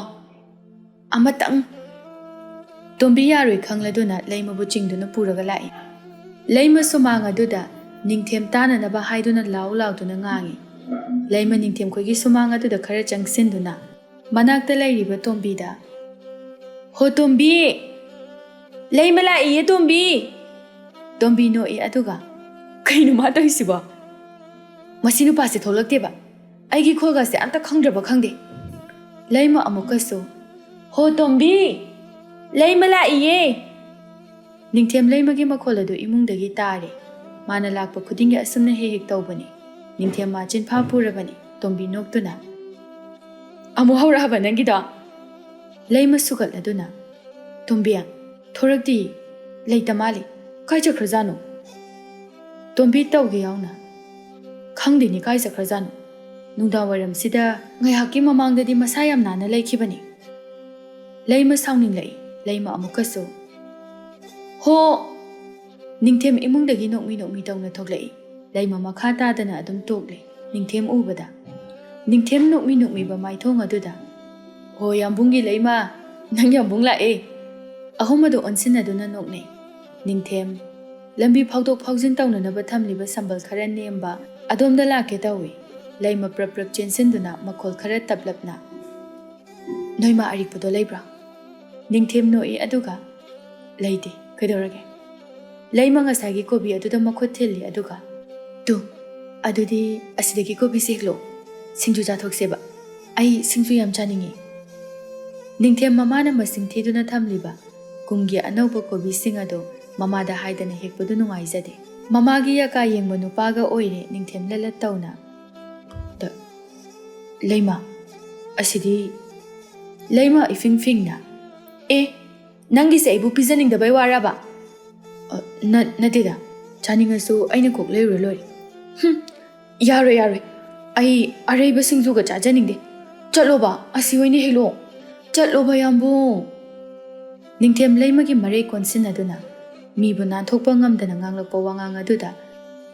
ꯑꯃꯇꯪ꯫" ꯇꯣꯝꯕꯤ ꯌꯥꯔꯣꯏ ꯈꯪꯂꯗꯨꯅ ꯂꯩꯃꯕꯨ ꯆꯤꯡꯗꯨꯅ ꯄꯨꯔꯒ ꯂꯥꯛꯏ꯫ ꯂꯩꯃ ꯁꯨꯃꯥꯡ ꯑꯗꯨꯗ ꯅꯤꯡꯊꯦꯝ ꯇꯥꯅꯅꯕ ꯍꯥꯏꯗꯨꯅ ꯂꯥꯎ ꯂꯥꯎꯗꯨꯅ ꯉꯥꯡꯏ꯫ ꯂꯩꯃ ꯅꯤꯡꯊꯦꯝ ꯈꯣꯏꯒꯤ ꯁꯨꯃꯥꯡ ꯑꯗꯨꯗ ꯈꯔ ꯆꯪꯁꯤꯟꯗꯨꯅ ꯃꯅꯥꯛꯇ ꯂꯩꯔꯤꯕ ꯇꯣꯝꯕꯤꯗ, "ꯍꯣ ꯇꯣꯝꯕꯤ! ꯂꯩꯃ ꯂꯥꯛꯏꯌꯦ ꯇꯣꯝꯕꯤ!" ꯇꯣꯝꯕꯤ ꯅꯣꯛꯏ ꯑꯗꯨꯒ, "ꯀꯩꯅꯣ ꯃꯥ ꯇꯧꯔꯤꯁꯤꯕꯣ? ꯃꯁꯤ ꯅꯨꯄꯥꯁꯦ ꯊꯣꯛꯂꯛꯇꯦꯕ꯫ ꯑꯩꯒꯤ ꯈꯣꯜꯒꯁꯦ ꯑꯝꯇ ꯈꯪꯗ꯭ꯔꯕ ꯈꯪꯗꯦ꯫" ꯂꯩꯃ ꯑꯃꯨꯛꯀꯁꯨ, "ꯍꯣ ꯇꯣꯝꯕꯤ! ꯂꯩꯃ ꯂꯥꯛꯏꯌꯦ!" ꯅꯤꯡꯊꯦꯝ ꯂꯩꯃꯒꯤ ꯃꯈꯣꯜ ꯑꯗꯨ ꯏꯃꯨꯡꯗꯒꯤ ꯇꯥꯔꯦ꯫ ꯃꯥꯅ ꯂꯥꯛꯄ ꯈꯨꯗꯤꯡꯒꯤ ꯑꯁꯨꯝꯅ ꯍꯦꯛ ꯍꯦꯛ ꯇꯧꯕꯅꯤ꯫ ꯅꯤꯡꯊꯦꯝ ꯃꯥ ꯆꯤꯟꯐꯥ ꯄꯨꯔꯕꯅꯤ꯫ ꯇꯣꯝꯕꯤ ꯅꯣꯛꯇꯨꯅ, "ꯑꯃꯨꯛ ꯍꯧꯔꯛꯑꯕ ꯅꯪꯒꯤꯗꯣ?" ꯂꯩꯃ ꯁꯨꯒꯠꯂꯗꯨꯅ, "ꯇꯣꯝꯕꯤ, ꯊꯣꯔꯛꯇꯤ, ꯂꯩꯇ ꯃꯥꯜꯂꯤ꯫ ꯀꯥꯏ ꯆꯠꯈ꯭ꯔꯖꯥꯠꯅꯣ?" ꯇꯣꯝꯕꯤ ꯇꯧꯒꯦ ꯌꯥꯎꯅ, "ꯈꯪꯗꯦꯅꯦ, ꯀꯥꯏ ꯆꯠꯈ꯭ꯔꯖꯥꯠꯅꯣ? ꯅꯨꯡꯗꯥꯡ ꯋꯥꯏꯔꯝꯁꯤꯗ ꯉꯥꯏꯍꯥꯛꯀꯤ ꯃꯃꯥꯡꯗꯗꯤ ꯃꯁꯥ ꯌꯥꯝ ꯅꯥꯟꯅ ꯂꯩꯈꯤꯕꯅꯤ꯫" ꯂꯩꯃ ꯁꯥꯎꯅꯤꯡꯂꯛꯏ꯫ ꯂꯩꯃ ꯑꯃꯨꯛꯀꯁꯨ, "ꯍꯣ!" ꯅꯤꯡꯊꯦꯝ ꯏꯃꯨꯡꯗꯒꯤ ꯅꯣꯛꯃꯤ ꯅꯣꯛꯃꯤ ꯇꯧꯅ ꯊꯣꯛꯂꯛꯏ꯫ ꯂꯩꯃ ꯃꯈꯥ ꯇꯥꯗꯅ ꯑꯗꯨꯝ ꯇꯣꯛꯂꯦ꯫ ꯅꯤꯡꯊꯦꯝ ꯎꯕꯗ, ꯅꯤꯡꯊꯦꯝ ꯅꯣꯛꯃꯤ ꯅꯣꯛꯃꯤꯕ ꯃꯥꯏꯊꯣꯡ ꯑꯗꯨꯗ, "ꯍꯣ ꯌꯥꯝꯕꯨꯡꯒꯤ ꯂꯩꯃ, ꯅꯪ ꯌꯥꯝꯕꯨꯡ ꯂꯥꯛꯑꯦ!" ꯑꯍꯨꯝ ꯑꯗꯨ ꯑꯣꯟꯁꯤꯟꯅꯗꯨꯅ ꯅꯣꯛꯅꯩ꯫ ꯅꯤꯡꯊꯦꯝ, ꯂꯝꯕꯤ ꯐꯥꯎꯗꯣꯛ ꯐꯥꯎꯖꯤꯟ ꯇꯧꯅꯅꯕ ꯊꯝꯂꯤꯕ ꯁꯝꯕꯜ ꯈꯔ ꯅꯦꯝꯕ ꯑꯗꯣꯝꯗ ꯂꯥꯛꯀꯦ ꯇꯧꯏ꯫ ꯂꯩꯃ ꯄ꯭ꯔꯞ ꯄ꯭ꯔꯞ ꯆꯦꯟꯁꯤꯟꯗꯨꯅ ꯃꯈꯣꯜ ꯈꯔ ꯇꯞꯂꯞꯅ, "ꯅꯣꯏꯃ ꯑꯔꯤꯛꯄꯗꯣ ꯂꯩꯕ꯭ꯔꯥ?" ꯅꯤꯡꯊꯦꯝ ꯅꯣꯛꯏ ꯑꯗꯨꯒ, "ꯂꯩꯇꯦ, ꯀꯩꯗꯧꯔꯒꯦ?" ꯂꯩꯃ ꯉꯁꯥꯏꯒꯤ ꯀꯣꯕꯤ ꯑꯗꯨꯗ ꯃꯈꯨꯠ ꯊꯤꯜꯂꯤ ꯑꯗꯨꯒ, "ꯇꯨ, ꯑꯗꯨꯗꯤ ꯑꯁꯤꯗꯒꯤ ꯀꯣꯕꯤꯁꯦ ꯍꯦꯛꯂꯛꯑꯣ, ꯁꯤꯡꯖꯨ ꯆꯥꯊꯣꯛꯁꯦꯕ꯫ ꯑꯩ ꯁꯤꯡꯖꯨ ꯌꯥꯝ ꯆꯥꯅꯤꯡꯉꯤ꯫" ꯅꯤꯡꯊꯦꯝ ꯃꯃꯥꯅ ꯃꯁꯤꯡ ꯊꯤꯗꯨꯅ ꯊꯝꯂꯤꯕ ꯀꯨꯝꯒꯤ ꯑꯅꯧꯕ ꯀꯣꯕꯤꯁꯤꯡ ꯑꯗꯨ ꯃꯃꯥꯗ ꯍꯥꯏꯗꯅ ꯍꯦꯛꯄꯗꯨ ꯅꯨꯡꯉꯥꯏꯖꯗꯦ꯫ ꯃꯃꯥꯒꯤ ꯌꯥꯀꯥ ꯌꯦꯡꯕ ꯅꯨꯄꯥꯒ ꯑꯣꯏꯔꯦ ꯅꯤꯡꯊꯦꯝ ꯂꯂꯠ ꯇꯧꯅ꯫ ꯇ-, "ꯂꯩꯃ, ꯑꯁꯤꯗꯤ꯫" ꯂꯩꯃ ꯏꯐꯤꯡ ꯐꯤꯡꯅ, "ꯑꯦ, ꯅꯪꯒꯤꯁꯦ ꯑꯩꯕꯨ ꯄꯤꯖꯅꯤꯡꯗꯕꯩ ꯋꯥꯔꯕ?" "ꯑ, ꯅ-, ꯅꯠꯇꯦꯗ, ꯆꯥꯅꯤꯡꯉꯁꯨ ꯑꯩꯅ ꯀꯣꯛ ꯂꯩꯔꯨꯔ ꯂꯣꯏꯔꯦ꯫" "ꯍꯨꯝ, ꯌꯥꯔꯣꯏ, ꯌꯥꯔꯣꯏ, ꯑꯩ ꯑꯔꯩꯕ ꯁꯤꯡꯖꯨꯒ ꯆꯥꯖꯅꯤꯡꯗꯦ꯫ ꯆꯠꯂꯣꯕ, ꯑꯁꯤ ꯑꯣꯏꯅ ꯍꯦꯛꯂꯛꯑꯣ꯫" "ꯆꯠꯂꯣꯕ ꯌꯥꯝꯕꯨꯡ!" ꯅꯤꯡꯊꯦꯝ ꯂꯩꯃꯒꯤ ꯃꯔꯩ ꯀꯣꯟꯁꯤꯟꯅꯗꯨꯅ ꯃꯤꯕꯨ ꯅꯥꯟꯊꯣꯛꯄ ꯉꯝꯗꯅ ꯉꯥꯡꯂꯛꯄ ꯋꯥꯉꯥꯡ ꯑꯗꯨꯗ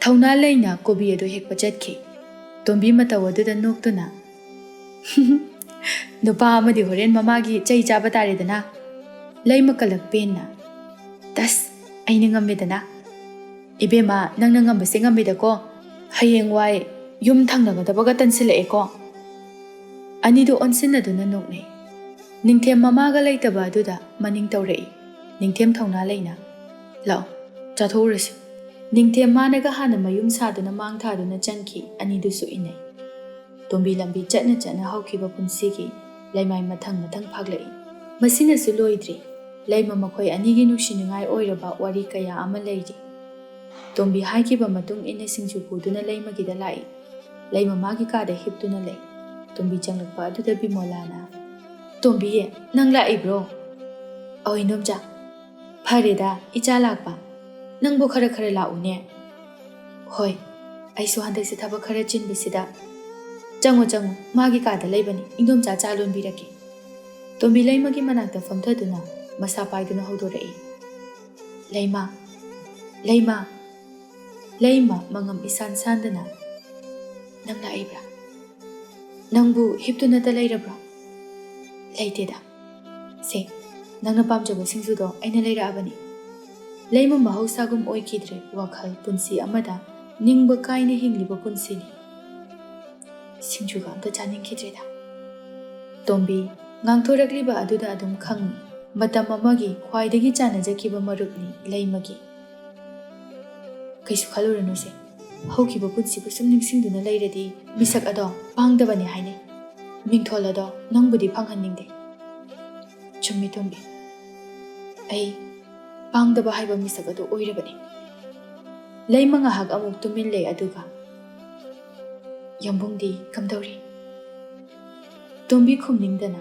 ꯊꯧꯅꯥ ꯂꯩꯅ ꯀꯣꯕꯤ ꯑꯗꯨ ꯍꯦꯛꯄ ꯆꯠꯈꯤ꯫ ꯇꯣꯝꯕꯤ ꯃꯇꯧ ꯑꯗꯨꯗ ꯅꯣꯛꯇꯨꯅ, "ꯅꯨꯄꯥ ꯑꯃꯗꯤ ꯍꯣꯔꯦꯟ ꯃꯃꯥꯒꯤ ꯆꯩ ꯆꯥꯕ ꯇꯥꯔꯦꯗꯅ꯫" ꯂꯩꯃ ꯀꯂꯛ ꯄꯦꯟꯅ, "ꯇꯁ, ꯑꯩꯅ ꯉꯝꯃꯦꯗꯅ꯫" "ꯏꯕꯦꯝꯃ, ꯅꯪꯅ ꯉꯝꯕꯁꯦ ꯉꯝꯃꯦꯗꯀꯣ꯫ ꯍꯌꯦꯡꯋꯥꯏ ꯌꯨꯝ ꯊꯪꯅꯒꯗꯕꯒ ꯇꯟꯁꯤꯜꯂꯛꯑꯦꯀꯣ꯫" ꯑꯅꯤꯗꯨ ꯑꯣꯟꯁꯤꯟꯅꯗꯨꯅ ꯅꯣꯛꯅꯩ꯫ ꯅꯤꯡꯊꯦꯝ ꯃꯃꯥꯒ ꯂꯩꯇꯕ ꯑꯗꯨꯗ ꯃꯅꯤꯡ ꯇꯧꯔꯛꯏ꯫ ꯅꯤꯡꯊꯦꯝ ꯊꯧꯅꯥ ꯂꯩꯅ, "ꯂꯥꯛꯑꯣ, ꯆꯥꯊꯣꯛꯎꯔꯁꯤ꯫" ꯅꯤꯡꯊꯦꯝ ꯃꯥꯅꯒ ꯍꯥꯟꯅ ꯃꯌꯨꯝ ꯁꯥꯗꯨꯅ ꯃꯥꯡ ꯊꯥꯗꯨꯅ ꯆꯪꯈꯤ꯫ ꯑꯅꯤꯗꯨꯁꯨ ꯏꯟꯅꯩ꯫ ꯇꯣꯝꯕꯤ ꯂꯝꯕꯤ ꯆꯠꯅ ꯆꯠꯅ ꯍꯧꯈꯤꯕ ꯄꯨꯟꯁꯤꯒꯤ ꯂꯩꯃꯥꯏ ꯃꯊꯪ ꯃꯊꯪ ꯐꯥꯛꯂꯛꯏ꯫ ꯃꯁꯤꯅꯁꯨ ꯂꯣꯏꯗ꯭ꯔꯤ꯫ ꯂꯩꯃ ꯃꯈꯣꯏ ꯑꯅꯤꯒꯤ ꯅꯨꯡꯁꯤꯅꯤꯡꯉꯥꯏ ꯑꯣꯏꯔꯕ ꯋꯥꯔꯤ ꯀꯌꯥ ꯑꯃ ꯂꯩꯔꯤ꯫ ꯇꯣꯝꯕꯤ ꯍꯥꯏꯈꯤꯕ ꯃꯇꯨꯡ ꯏꯟꯅ ꯁꯤꯡꯖꯨ ꯄꯨꯗꯨꯅ ꯂꯩꯃꯒꯤꯗ ꯂꯥꯛꯏ꯫ ꯂꯩꯃ ꯃꯥꯒꯤ ꯀꯥꯗ ꯍꯤꯞꯇꯨꯅ ꯂꯩ꯫ ꯇꯣꯝꯕꯤ ꯆꯪꯂꯛꯄ ꯑꯗꯨꯗ ꯕꯤꯃꯣꯂꯥꯅ, "ꯇꯣꯝꯕꯤ, ꯅꯪ ꯂꯥꯛꯏꯕ꯭ꯔꯣ?" "ꯑꯧ, ꯏꯟꯗꯣꯝꯆꯥ꯫ ꯐꯔꯦꯗ, ꯏꯆꯥ ꯂꯥꯛꯄ꯫ ꯅꯪꯕꯨ ꯈꯔ ꯈꯔ ꯂꯥꯛꯎꯅꯦ꯫" "ꯍꯣꯏ, ꯑꯩꯁꯨ ꯍꯟꯗꯛꯁꯦ ꯊꯕꯛ ꯈꯔ ꯆꯤꯟꯕꯁꯤꯗ꯫" "ꯆꯪꯉꯣ, ꯆꯪꯉꯣ, ꯃꯥꯒꯤ ꯀꯥꯗ ꯂꯩꯕꯅꯤ, ꯏꯟꯗꯣꯝꯆꯥ ꯆꯥ ꯂꯣꯟꯕꯤꯔꯛꯀꯦ꯫" ꯇꯣꯝꯕꯤ ꯂꯩꯃꯒꯤ ꯃꯅꯥꯛꯇ ꯐꯝꯊꯗꯨꯅ ꯃꯁꯥ ꯄꯥꯏꯗꯨꯅ ꯍꯧꯗꯣꯔꯛꯏ꯫ "ꯂꯩꯃ, ꯂꯩꯃ꯫" ꯂꯩꯃ ꯃꯉꯝ ꯏꯁꯥꯟ ꯁꯥꯟꯗꯅ, "ꯅꯪ ꯂꯥꯛꯏꯕ꯭ꯔꯥ? ꯅꯪꯕꯨ ꯍꯤꯞꯇꯨꯅꯇ ꯂꯩꯔꯕ꯭ꯔꯣ?" "ꯂꯩꯇꯦꯗ꯫ ꯁꯦ, ꯅꯪꯅ ꯄꯥꯝꯖꯕ ꯁꯤꯡꯖꯨꯗꯣ ꯑꯩꯅ ꯂꯩꯔꯛꯑꯕꯅꯤ꯫" ꯂꯩꯃ ꯃꯍꯧꯁꯥꯒꯨꯝ ꯑꯣꯏꯈꯤꯗ꯭ꯔꯦ꯫ ꯋꯥꯈꯜ ꯄꯨꯟꯁꯤ ꯑꯃꯗ ꯅꯤꯡꯕ ꯀꯥꯏꯅ ꯍꯤꯡꯂꯤꯕ ꯄꯨꯟꯁꯤꯅꯤ꯫ ꯁꯤꯡꯖꯨꯒ ꯑꯝꯇ ꯆꯥꯅꯤꯡꯈꯤꯗ꯭ꯔꯦꯗ꯫ ꯇꯣꯝꯕꯤ ꯉꯥꯡꯊꯣꯔꯛꯂꯤꯕ ꯑꯗꯨꯗ ꯑꯗꯨꯝ ꯈꯪꯏ, ꯃꯇꯝ ꯑꯃꯒꯤ ꯈ꯭ꯋꯥꯏꯗꯒꯤ ꯆꯥꯟꯅꯖꯈꯤꯕ ꯃꯔꯨꯞꯅꯤ ꯂꯩꯃꯒꯤ꯫ "ꯀꯩꯁꯨ ꯈꯜꯂꯨꯔꯅꯨꯁꯦ, ꯍꯧꯈꯤꯕ ꯄꯨꯟꯁꯤꯕꯨ ꯁꯨꯝ ꯅꯤꯡꯁꯤꯡꯗꯨꯅ ꯂꯩꯔꯗꯤ ꯃꯤꯁꯛ ꯑꯗꯣ ꯄꯥꯡꯗꯕꯅꯦ ꯍꯥꯏꯅꯩ꯫ ꯃꯤꯡꯊꯣꯜ ꯑꯗꯣ ꯅꯪꯕꯨꯗꯤ ꯐꯪꯍꯟꯅꯤꯡꯗꯦ꯫ ꯆꯨꯝꯃꯤ ꯇꯣꯝꯕꯤ, ꯑꯩ ꯄꯥꯡꯗꯕ ꯍꯥꯏꯕ ꯃꯤꯁꯛ ꯑꯗꯨ ꯑꯣꯏꯔꯕꯅꯤ꯫" ꯂꯩꯃ ꯉꯥꯏꯍꯥꯛ ꯑꯃꯨꯛ ꯇꯨꯃꯤꯟ ꯂꯩ, ꯑꯗꯨꯒ, "ꯌꯥꯝꯕꯨꯡꯗꯤ ꯀꯝꯗꯧꯔꯤ?" ꯇꯣꯝꯕꯤ ꯈꯨꯝꯅꯤꯡꯗꯅ,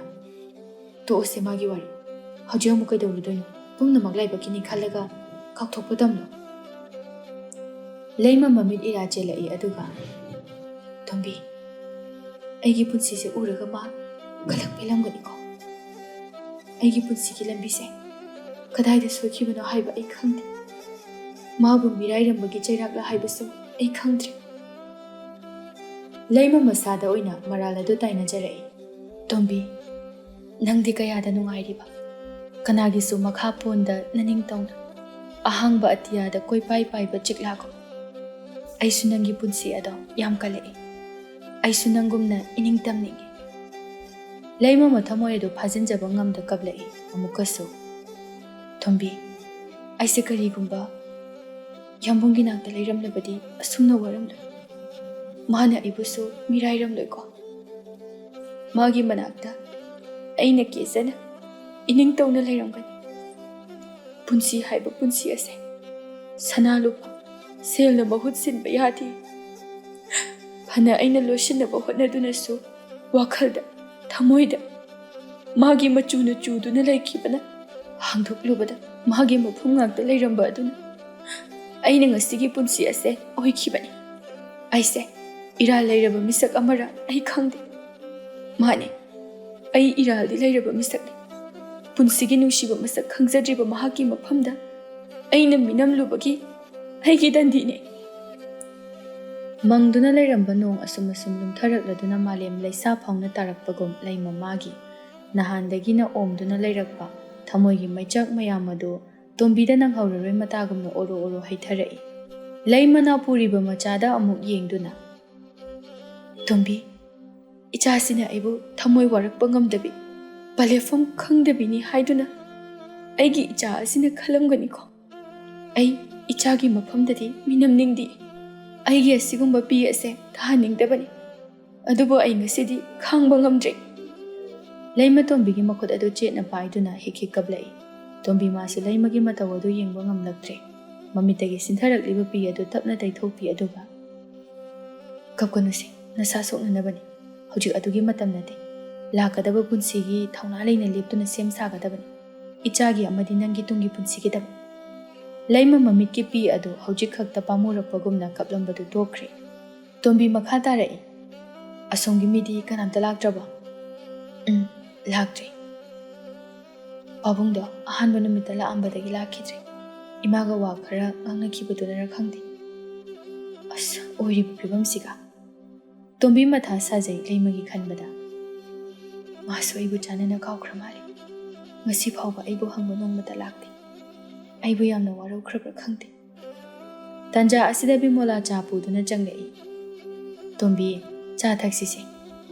"ꯇꯣꯛꯑꯁꯦ ꯃꯥꯒꯤ ꯋꯥꯔꯤ꯫ ꯍꯧꯖꯤꯛ ꯑꯃꯨꯛ ꯀꯩꯗꯧꯔꯨꯗꯣꯏꯅꯣ? ꯄꯨꯝꯅꯃꯛ ꯂꯥꯏꯕꯛꯀꯤꯅꯤ ꯈꯜꯂꯒ ꯀꯥꯎꯊꯣꯛꯄ ꯇꯝꯂꯣ꯫" ꯂꯩꯃ ꯃꯃꯤꯠ ꯏꯔꯥ ꯆꯦꯜꯂꯛꯏ, ꯑꯗꯨꯒ, "ꯇꯣꯝꯕꯤ, ꯑꯩꯒꯤ ꯄꯨꯟꯁꯤꯁꯦ ꯎꯔꯒ ꯃꯥ ꯀꯂꯛ ꯄꯦꯜꯂꯝꯒꯅꯤꯀꯣ?" ꯑꯩꯒꯤ ꯄꯨꯟꯁꯤꯒꯤ ꯂꯝꯕꯤꯁꯦ ꯀꯗꯥꯏꯗ ꯁꯣꯏꯈꯤꯕꯅꯣ ꯍꯥꯏꯕ ꯑꯩ ꯈꯪꯗꯦ꯫ ꯃꯥꯕꯨ ꯃꯤꯔꯥꯏꯔꯝꯕꯒꯤ ꯆꯩꯔꯥꯛꯂ ꯍꯥꯏꯕꯁꯨ ꯑꯩ ꯈꯪꯗ꯭ꯔꯦ꯫ ꯂꯩꯃ ꯃꯁꯥꯗ ꯑꯣꯏꯅ ꯃꯔꯥꯜ ꯑꯗꯨ ꯇꯥꯏꯅꯖꯔꯛꯏ꯫ "ꯇꯣꯝꯕꯤ, ꯅꯪꯗꯤ ꯀꯌꯥꯗ ꯅꯨꯡꯉꯥꯏꯔꯤꯕ? ꯀꯅꯥꯒꯤꯁꯨ ꯃꯈꯥ ꯄꯣꯟꯗ ꯅꯅꯤꯡꯇꯧꯅ ꯑꯍꯥꯡꯕ ꯑꯇꯤꯌꯥꯗ ꯀꯣꯏꯄꯥꯏ ꯄꯥꯏꯕ ꯆꯤꯛꯂꯥꯒꯨꯝ꯫ ꯑꯩꯁꯨ ꯅꯪꯒꯤ ꯄꯨꯟꯁꯤ ꯑꯗꯣ ꯌꯥꯝ ꯀꯜꯂꯛꯏ꯫ ꯑꯩꯁꯨ ꯅꯪꯒꯨꯝꯅ ꯏꯅꯤꯡ ꯇꯝꯅꯤꯡꯏ꯫" ꯂꯩꯃ ꯃꯊꯃꯣꯏ ꯑꯗꯨ ꯐꯥꯖꯤꯟꯖꯕ ꯉꯝꯗ ꯀꯞꯂꯛꯏ ꯑꯃꯨꯛꯀꯁꯨ꯫ "ꯇꯣꯝꯕꯤ, ꯑꯩꯁꯦ ꯀꯔꯤꯒꯨꯝꯕ ꯌꯥꯝꯕꯨꯡꯒꯤ ꯅꯥꯛꯇ ꯂꯩꯔꯝꯂꯕꯗꯤ ꯑꯁꯨꯝꯅ ꯋꯥꯔꯝꯂꯣꯏ꯫ ꯃꯥꯅ ꯑꯩꯕꯨꯁꯨ ꯃꯤꯔꯥꯏꯔꯝꯂꯣꯏꯀꯣ꯫ ꯃꯥꯒꯤ ꯃꯅꯥꯛꯇ ꯑꯩꯅ ꯀꯦꯖꯅ ꯏꯅꯤꯡꯇꯧꯅ ꯂꯩꯔꯝꯒꯅꯤ꯫ ꯄꯨꯟꯁꯤ ꯍꯥꯏꯕ ꯄꯨꯟꯁꯤ ꯑꯁꯦ ꯁꯅꯥ ꯂꯨꯄꯥ, ꯁꯦꯜꯅ ꯃꯍꯨꯠ ꯁꯤꯟꯕ ꯌꯥꯗꯦ꯫ ꯐꯅ ꯑꯩꯅ ꯂꯣꯏꯁꯤꯟꯅꯕ ꯍꯣꯠꯅꯗꯨꯅꯁꯨ ꯋꯥꯈꯜꯗ, ꯊꯃꯣꯏꯗ ꯃꯥꯒꯤ ꯃꯆꯨꯅ ꯆꯨꯗꯨꯅ ꯂꯩꯈꯤꯕꯅ ꯍꯥꯡꯗꯣꯛꯂꯨꯕꯗ ꯃꯥꯒꯤ ꯃꯐꯝ ꯉꯥꯛꯇ ꯂꯩꯔꯝꯕ ꯑꯗꯨꯅ ꯑꯩꯅ ꯉꯁꯤꯒꯤ ꯄꯨꯟꯁꯤ ꯑꯁꯦ ꯑꯣꯏꯈꯤꯕꯅꯤ꯫ ꯑꯩꯁꯦ ꯏꯔꯥꯜ ꯂꯩꯔꯕ ꯃꯤꯁꯛ ꯑꯃꯔ ꯑꯩ ꯈꯪꯗꯦ꯫ ꯃꯥꯅꯦ, ꯑꯩ ꯏꯔꯥꯜꯗꯤ ꯂꯩꯔꯕ ꯃꯤꯁꯛꯅꯤ꯫ ꯄꯨꯟꯁꯤꯒꯤ ꯅꯨꯡꯁꯤꯕ ꯃꯁꯛ ꯈꯪꯖꯗ꯭ꯔꯤꯕ ꯃꯍꯥꯛꯀꯤ ꯃꯐꯝꯗ ꯑꯩꯅ ꯃꯤꯅꯝꯂꯨꯕꯒꯤ ꯑꯩꯒꯤ ꯗꯟꯗꯤꯅꯦ꯫" ꯃꯪꯗꯨꯅ ꯂꯩꯔꯝꯕ ꯅꯣꯡ ꯑꯁꯨꯝ ꯑꯁꯨꯝ ꯂꯨꯝꯊꯔꯛꯂꯗꯨꯅ ꯃꯥꯂꯦꯝ ꯂꯩꯁꯥ ꯐꯥꯎꯅ ꯇꯥꯔꯛꯄꯒꯨꯝ ꯂꯩꯃ ꯃꯥꯒꯤ ꯅꯍꯥꯟꯗꯒꯤꯅ ꯑꯣꯝꯗꯨꯅ ꯂꯩꯔꯛꯄ ꯊꯃꯣꯏꯒꯤ ꯃꯩꯆꯥꯛ ꯃꯌꯥꯝ ꯑꯗꯨ ꯇꯣꯝꯕꯤꯗ ꯅꯪꯍꯧꯔꯔꯣꯏ ꯃꯇꯥꯒꯨꯝꯅ ꯑꯣꯔꯣ ꯑꯣꯔꯣ ꯍꯩꯊꯔꯛꯏ꯫ ꯂꯩꯃꯅ ꯄꯨꯔꯤꯕ ꯃꯆꯥꯗ ꯑꯃꯨꯛ ꯌꯦꯡꯗꯨꯅ, "ꯇꯣꯝꯕꯤ, ꯏꯆꯥꯁꯤꯅ ꯑꯩꯕꯨ ꯊꯃꯣꯏ ꯋꯥꯔꯛꯄ ꯉꯝꯗꯕꯤ, ꯄꯂꯦꯐꯝ ꯈꯪꯗꯕꯤꯅꯤ ꯍꯥꯏꯗꯨꯅ ꯑꯩꯒꯤ ꯏꯆꯥ ꯑꯁꯤꯅ ꯈꯜꯂꯝꯒꯅꯤꯀꯣ꯫ ꯑꯩ ꯏꯆꯥꯒꯤ ꯃꯐꯝꯗꯗꯤ ꯃꯤꯅꯝꯅꯤꯡꯗꯦ꯫ ꯑꯩꯒꯤ ꯑꯁꯤꯒꯨꯝꯕ ꯄꯤ ꯑꯁꯦ ꯊꯥꯍꯟꯅꯤꯡꯗꯕꯅꯤ꯫ ꯑꯗꯨꯕꯨ ꯑꯩ ꯉꯁꯤꯗꯤ ꯈꯥꯡꯕ ꯉꯝꯗ꯭ꯔꯦ꯫" ꯂꯩꯃꯇꯣꯝꯕꯤꯒꯤ ꯃꯈꯨꯠ ꯑꯗꯨ ꯆꯦꯠꯅ ꯄꯥꯏꯗꯨꯅ ꯍꯤꯛ ꯍꯤꯛ ꯀꯞꯂꯛꯏ꯫ ꯇꯣꯝꯕꯤ ꯃꯥꯁꯨ ꯂꯩꯃꯒꯤ ꯃꯇꯧ ꯑꯗꯨ ꯌꯦꯡꯕ ꯉꯝꯂꯛꯇ꯭ꯔꯦ꯫ ꯃꯃꯤꯠꯇꯒꯤ ꯁꯤꯟꯊꯔꯛꯂꯤꯕ ꯄꯤ ꯑꯗꯨ ꯇꯞꯅ ꯇꯩꯊꯣꯛꯄꯤ ꯑꯗꯨꯒ, "ꯀꯞꯀꯅꯨꯁꯦ, ꯅꯁꯥ ꯁꯣꯛꯅꯅꯕꯅꯤ꯫ ꯍꯧꯖꯤꯛ ꯑꯗꯨꯒꯤ ꯃꯇꯝ ꯅꯠꯇꯦ꯫ ꯂꯥꯛꯀꯗꯕ ꯄꯨꯟꯁꯤꯒꯤ ꯊꯧꯅꯥ ꯂꯩꯅ ꯂꯦꯞꯇꯨꯅ ꯁꯦꯝ ꯁꯥꯒꯗꯕꯅꯤ꯫ ꯏꯆꯥꯒꯤ ꯑꯃꯗꯤ ꯅꯪꯒꯤ ꯇꯨꯡꯒꯤ ꯄꯨꯟꯁꯤꯒꯤꯗꯃꯛ꯫" ꯂꯩꯃ ꯃꯃꯤꯠꯀꯤ ꯄꯤ ꯑꯗꯨ ꯍꯧꯖꯤꯛ ꯈꯛꯇ ꯄꯥꯝꯃꯨꯔꯛꯄꯒꯨꯝꯅ ꯀꯞꯂꯝꯕꯗꯨ ꯇꯣꯛꯈ꯭ꯔꯦ꯫ ꯇꯣꯝꯕꯤ ꯃꯈꯥ ꯇꯥꯔꯛꯏ, "ꯑꯁꯣꯝꯒꯤ ꯃꯤꯗꯤ ꯀꯅꯥꯝꯇ ꯂꯥꯛꯇ꯭ꯔꯕꯣ?" "ꯎꯝ, ꯂꯥꯛꯇ꯭ꯔꯤ꯫" ꯄꯥꯕꯨꯡꯗꯣ ꯑꯍꯥꯟꯕ ꯅꯨꯃꯤꯠꯇ ꯂꯥꯛꯑꯝꯕꯗꯒꯤ ꯂꯥꯛꯈꯤꯗ꯭ꯔꯦ꯫ ꯏꯃꯥꯒ ꯋꯥ ꯈꯔ ꯉꯥꯡꯅꯈꯤꯕꯗꯨꯅꯔ ꯈꯪꯗꯦ꯫ ꯑꯁ, ꯑꯣꯏꯔꯤꯕ ꯐꯤꯕꯝꯁꯤꯒ꯫ ꯇꯣꯝꯕꯤ ꯃꯊꯥ ꯁꯥꯖꯩ ꯂꯩꯃꯒꯤ ꯈꯟꯕꯗ꯫ ꯃꯥꯁꯨ ꯑꯩꯕꯨ ꯆꯥꯟꯅꯅ ꯀꯥꯎꯈ꯭ꯔ ꯃꯥꯜꯂꯦ꯫ ꯉꯁꯤ ꯐꯥꯎꯕ ꯑꯩꯕꯨ ꯍꯪꯕ ꯅꯣꯡꯃꯇ ꯂꯥꯛꯇꯦ꯫ ꯑꯩꯕꯨ ꯌꯥꯝꯅ ꯋꯥꯔꯧꯈ꯭ꯔꯕ꯭ꯔꯥ ꯈꯪꯗꯦ꯫ ꯇꯥꯟꯖꯥ ꯑꯁꯤꯗ ꯕꯤꯃꯣꯂꯥ ꯆꯥ ꯄꯨꯗꯨꯅ ꯆꯪꯂꯛꯏ꯫ "ꯇꯣꯝꯕꯤ, ꯆꯥ ꯊꯛꯁꯤꯁꯦ꯫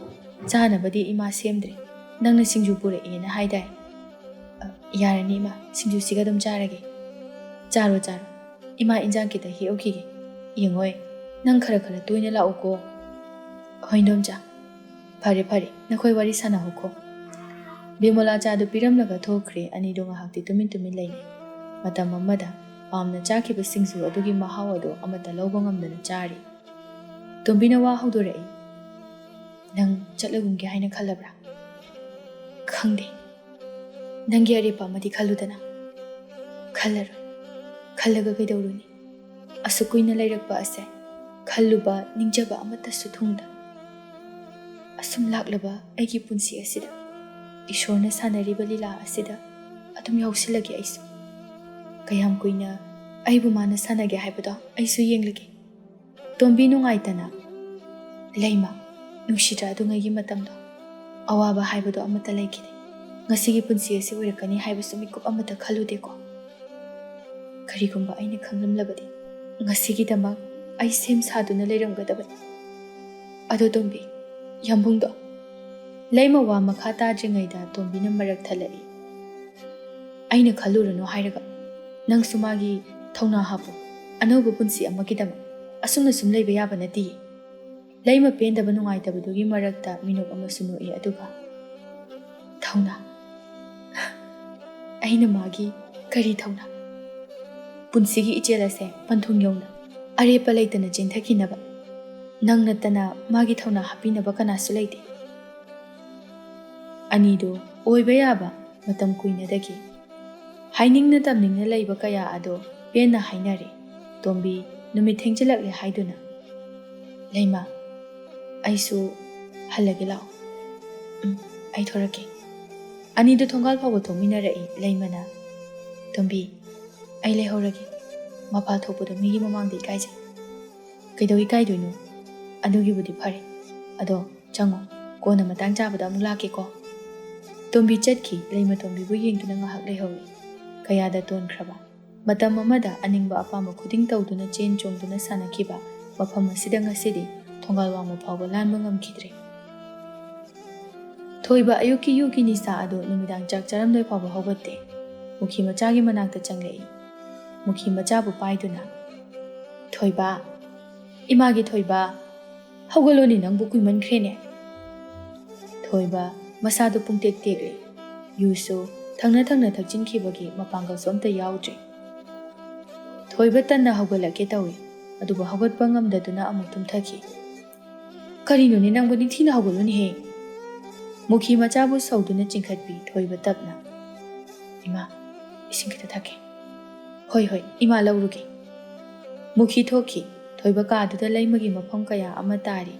ꯆꯥꯅꯕꯗꯤ ꯏꯃꯥ ꯁꯦꯝꯗ꯭ꯔꯤ꯫ ꯅꯪꯅ ꯁꯤꯡꯖꯨ ꯄꯨꯔꯛꯑꯦꯅ ꯍꯥꯏꯗꯥꯏ? ꯑ, ꯌꯥꯔꯅꯤ ꯏꯃꯥ, ꯁꯤꯡꯖꯨꯁꯤꯒ ꯑꯗꯨꯝ ꯆꯥꯔꯒꯦ꯫ ꯆꯥꯔꯣ, ꯆꯥꯔꯣ꯫ ꯏꯃꯥ ꯏꯟꯖꯥꯡ ꯈꯤꯇ ꯍꯦꯛꯎꯈꯤꯒꯦ꯫ ꯌꯦꯡꯉꯣꯏ, ꯅꯪ ꯈꯔ ꯈꯔ ꯇꯣꯏꯅ ꯂꯥꯛꯎꯀꯣ꯫" "ꯍꯣꯏ, ꯏꯟꯗꯣꯝꯆꯥ꯫ ꯐꯔꯦ, ꯐꯔꯦ, ꯅꯈꯣꯏ ꯋꯥꯔꯤ ꯁꯥꯟꯅꯍꯧꯈꯣ꯫" ꯕꯤꯃꯣꯂꯥ ꯆꯥꯗꯨ ꯄꯤꯔꯝꯂꯒ ꯊꯣꯛꯈ꯭ꯔꯦ꯫ ꯑꯅꯤꯗꯨ ꯉꯥꯏꯍꯥꯛꯇꯤ ꯇꯨꯃꯤꯟ ꯇꯨꯃꯤꯟ ꯂꯩꯅꯩ꯫ ꯃꯇꯝ ꯑꯃꯗ ꯄꯥꯝꯅ ꯆꯥꯈꯤꯕ ꯁꯤꯡꯖꯨ ꯑꯗꯨꯒꯤ ꯃꯍꯥꯎ ꯑꯗꯨ ꯑꯃꯠꯇ ꯂꯧꯕ ꯉꯝꯗꯅ ꯆꯥꯔꯤ꯫ ꯇꯣꯝꯕꯤꯅ ꯋꯥ ꯍꯧꯗꯣꯔꯛꯏ꯫ "ꯅꯪ ꯆꯠꯂꯒꯨꯝꯒꯦ ꯍꯥꯏꯅ ꯈꯜꯂꯕ꯭ꯔꯥ?" "ꯈꯪꯗꯦ꯫ ꯅꯪꯒꯤ ꯑꯔꯦꯞꯄ ꯑꯃꯗꯤ ꯈꯜꯂꯨꯗꯅ꯫" "ꯈꯜꯂꯔꯣꯏ꯫ ꯈꯜꯂꯒ ꯀꯩꯗꯧꯔꯨꯅꯤ? ꯑꯁꯨꯛ ꯀꯨꯏꯅ ꯂꯩꯔꯛꯄ ꯑꯁꯦ ꯈꯜꯂꯨꯕ, ꯅꯤꯡꯖꯕ ꯑꯃꯠꯇꯁꯨ ꯊꯨꯡꯗ꯫ ꯑꯁꯨꯝ ꯂꯥꯛꯂꯕ ꯑꯩꯒꯤ ꯄꯨꯟꯁꯤ ꯑꯁꯤꯗ, ꯏꯁꯣꯔꯅ ꯁꯥꯟꯅꯔꯤꯕ ꯂꯤꯂꯥ ꯑꯁꯤꯗ ꯑꯗꯨꯝ ꯌꯥꯎꯁꯤꯜꯂꯒꯦ ꯑꯩꯁꯨ꯫ ꯀꯌꯥꯝ ꯀꯨꯏꯅ ꯑꯩꯕꯨ ꯃꯥꯅ ꯁꯥꯟꯅꯒꯦ ꯍꯥꯏꯕꯗꯣ ꯑꯩꯁꯨ ꯌꯦꯡꯂꯒꯦ꯫" ꯇꯣꯝꯕꯤ ꯅꯨꯡꯉꯥꯏꯇꯅ, "ꯂꯩꯃ, ꯅꯨꯡꯁꯤꯗ꯭ꯔꯥ ꯑꯗꯨꯉꯩꯒꯤ ꯃꯇꯝꯗꯣ? ꯑꯋꯥꯕ ꯍꯥꯏꯕꯗꯣ ꯑꯃꯠꯇ ꯂꯩꯈꯤꯗꯦ꯫ ꯉꯁꯤꯒꯤ ꯄꯨꯟꯁꯤ ꯑꯁꯤ ꯑꯣꯏꯔꯛꯀꯅꯤ ꯍꯥꯏꯕꯁꯨ ꯃꯤꯀꯨꯞ ꯑꯃꯠꯇ ꯈꯜꯂꯨꯗꯦꯀꯣ꯫ ꯀꯔꯤꯒꯨꯝꯕ ꯑꯩꯅ ꯈꯪꯂꯝꯂꯕꯗꯤ ꯉꯁꯤꯒꯤꯗꯃꯛ ꯑꯩ ꯁꯦꯝ ꯁꯥꯗꯨꯅ ꯂꯩꯔꯝꯒꯗꯕꯅꯤ꯫" ꯑꯗꯣ ꯇꯣꯝꯕꯤ, ꯌꯥꯝꯕꯨꯡꯗꯣ꯫ ꯂꯩꯃ ꯋꯥ ꯃꯈꯥ ꯇꯥꯗ꯭ꯔꯤꯉꯩꯗ ꯇꯣꯝꯕꯤꯅ ꯃꯔꯛ ꯊꯠꯂꯛꯏ꯫ "ꯑꯩꯅ ꯈꯜꯂꯨꯔꯅꯨ ꯍꯥꯏꯔꯒ ꯅꯪꯁꯨ ꯃꯥꯒꯤ ꯊꯧꯅꯥ ꯍꯥꯞꯄꯨ꯫ ꯑꯅꯧꯕ ꯄꯨꯟꯁꯤ ꯑꯃꯒꯤꯗꯃꯛ ꯑꯁꯨꯝꯅ ꯁꯨꯝ ꯂꯩꯕ ꯌꯥꯕ ꯅꯠꯇꯦ꯫" ꯂꯩꯃ ꯄꯦꯟꯗꯕ ꯅꯨꯡꯉꯥꯏꯇꯕꯗꯨꯒꯤ ꯃꯔꯛꯇ ꯃꯤꯅꯣꯛ ꯑꯃꯁꯨ ꯅꯣꯛꯏ, ꯑꯗꯨꯒ, "ꯊꯧꯅꯥ? ꯑꯩꯅ ꯃꯥꯒꯤ ꯀꯔꯤ ꯊꯧꯅꯥ? ꯄꯨꯟꯁꯤꯒꯤ ꯏꯆꯦꯜ ꯑꯁꯦ ꯄꯟꯊꯨꯡ ꯌꯧꯅ ꯑꯔꯦꯞꯄ ꯂꯩꯇꯅ ꯆꯦꯟꯊꯈꯤꯅꯕ ꯅꯪ ꯅꯠꯇꯅ ꯃꯥꯒꯤ ꯊꯧꯅꯥ ꯍꯥꯞꯄꯤꯅꯕ ꯀꯅꯥꯁꯨ ꯂꯩꯇꯦ꯫" ꯑꯅꯤꯗꯨ ꯑꯣꯏꯕ ꯌꯥꯕ ꯃꯇꯝ ꯀꯨꯏꯅꯗꯒꯤ ꯍꯥꯏꯅꯤꯡꯅ ꯇꯝꯅꯤꯡꯅ ꯂꯩꯕ ꯀꯌꯥ ꯑꯗꯣ ꯄꯦꯟꯅ ꯍꯥꯏꯅꯔꯦ꯫ ꯇꯣꯝꯕꯤ ꯅꯨꯃꯤꯠ ꯊꯦꯡꯖꯤꯜꯂꯛꯂꯦ ꯍꯥꯏꯗꯨꯅ, "ꯂꯩꯃ, ꯑꯩꯁꯨ ꯍꯜꯂꯒꯦ ꯂꯥꯛꯑꯣ꯫" "ꯎꯝ, ꯑꯩ ꯊꯣꯔꯛꯀꯦ꯫" ꯑꯅꯤꯗꯨ ꯊꯣꯡꯒꯥꯜ ꯐꯥꯎꯕ ꯊꯣꯛꯃꯤꯟꯅꯔꯛꯏ꯫ ꯂꯩꯃꯅ, "ꯇꯣꯝꯕꯤ, ꯑꯩ ꯂꯩꯍꯧꯔꯒꯦ꯫ ꯃꯄꯥ ꯊꯣꯛꯄꯗꯣ ꯃꯤꯒꯤ ꯃꯃꯥꯡꯗ ꯏꯀꯥꯏꯖꯩ꯫" "ꯀꯩꯗꯧ ꯏꯀꯥꯏꯗꯣꯏꯅꯣ? ꯑꯗꯨꯒꯤꯕꯨꯗꯤ ꯐꯔꯦ꯫ ꯑꯗꯣ ꯆꯪꯉꯣ, ꯀꯣꯟꯅ ꯃꯇꯥꯡ ꯆꯥꯕꯗ ꯑꯃꯨꯛ ꯂꯥꯛꯀꯦꯀꯣ꯫" ꯇꯣꯝꯕꯤ ꯆꯠꯈꯤ꯫ ꯂꯩꯃ ꯇꯣꯝꯕꯤꯕꯨ ꯌꯦꯡꯗꯨꯅ ꯉꯥꯏꯍꯥꯛ ꯂꯩꯍꯧꯏ꯫ ꯀꯌꯥꯗ ꯇꯣꯟꯈ꯭ꯔꯕ꯫ ꯃꯇꯝ ꯑꯃꯗ ꯑꯅꯤꯡꯕ ꯑꯄꯥꯝꯕ ꯈꯨꯗꯤꯡ ꯇꯧꯗꯨꯅ ꯆꯦꯟ ꯆꯣꯡꯗꯨꯅ ꯁꯥꯟꯅꯈꯤꯕ ꯃꯐꯝ ꯑꯁꯤꯗ ꯉꯁꯤꯗꯤ ꯊꯣꯡꯒꯥꯜ ꯋꯥꯡꯃ ꯐꯥꯎꯕ ꯂꯥꯟꯕ ꯉꯝꯈꯤꯗ꯭ꯔꯦ꯫ ꯊꯣꯏꯕ ꯑꯌꯨꯛꯀꯤ ꯌꯨꯒꯤ ꯅꯤꯁꯥ ꯑꯗꯨ ꯅꯨꯃꯤꯗꯥꯡ ꯆꯥꯛ ꯆꯥꯔꯝꯗꯥꯏ ꯐꯥꯎꯕ ꯍꯧꯒꯠꯇꯦ꯫ ꯃꯨꯈꯤ ꯃꯆꯥꯒꯤ ꯃꯅꯥꯛꯇ ꯆꯪꯂꯛꯏ꯫ ꯃꯨꯈꯤ ꯃꯆꯥꯕꯨ ꯄꯥꯏꯗꯨꯅ, "ꯊꯣꯏꯕ, ꯏꯃꯥꯒꯤ ꯊꯣꯏꯕ, ꯍꯧꯒꯠꯂꯣꯅꯦ, ꯅꯪꯕꯨ ꯀꯨꯏꯃꯟꯈ꯭ꯔꯦꯅꯦ꯫" ꯊꯣꯏꯕ ꯃꯁꯥꯗꯨ ꯄꯨꯡꯇꯦꯛ ꯇꯦꯛꯂꯦ꯫ ꯌꯨꯁꯨ ꯊꯪꯅ ꯊꯪꯅ ꯊꯛꯆꯤꯟꯈꯤꯕꯒꯤ ꯃꯄꯥꯡꯒꯜꯁꯨ ꯑꯝꯇ ꯌꯥꯎꯗ꯭ꯔꯦ꯫ ꯊꯣꯏꯕ ꯇꯟꯅ ꯍꯧꯒꯠꯂꯛꯀꯦ ꯇꯧꯏ, ꯑꯗꯨꯕꯨ ꯍꯧꯒꯠꯄ ꯉꯝꯗꯗꯨꯅ ꯑꯃꯨꯛ ꯇꯨꯝꯊꯈꯤ꯫ "ꯀꯔꯤꯅꯣꯅꯦ ꯅꯪꯕꯨ, ꯅꯤꯡꯊꯤꯅ ꯍꯧꯒꯠꯂꯨꯅꯦꯍꯦ!" ꯃꯨꯈꯤ ꯃꯆꯥꯕꯨ ꯁꯧꯗꯨꯅ ꯆꯤꯡꯈꯠꯄꯤ ꯊꯣꯏꯕ ꯇꯞꯅ꯫ "ꯏꯃꯥ, ꯏꯁꯤꯡ ꯈꯤꯇ ꯊꯛꯀꯦ꯫" "ꯍꯣꯏ, ꯍꯣꯏ, ꯏꯃꯥ ꯂꯧꯔꯨꯒꯦ꯫" ꯃꯨꯈꯤ ꯊꯣꯛꯈꯤ꯫ ꯊꯣꯏꯕ ꯀꯥꯗꯨꯗ ꯂꯩꯃꯒꯤ ꯃꯐꯝ ꯀꯌꯥ ꯑꯃ ꯇꯥꯔꯤ꯫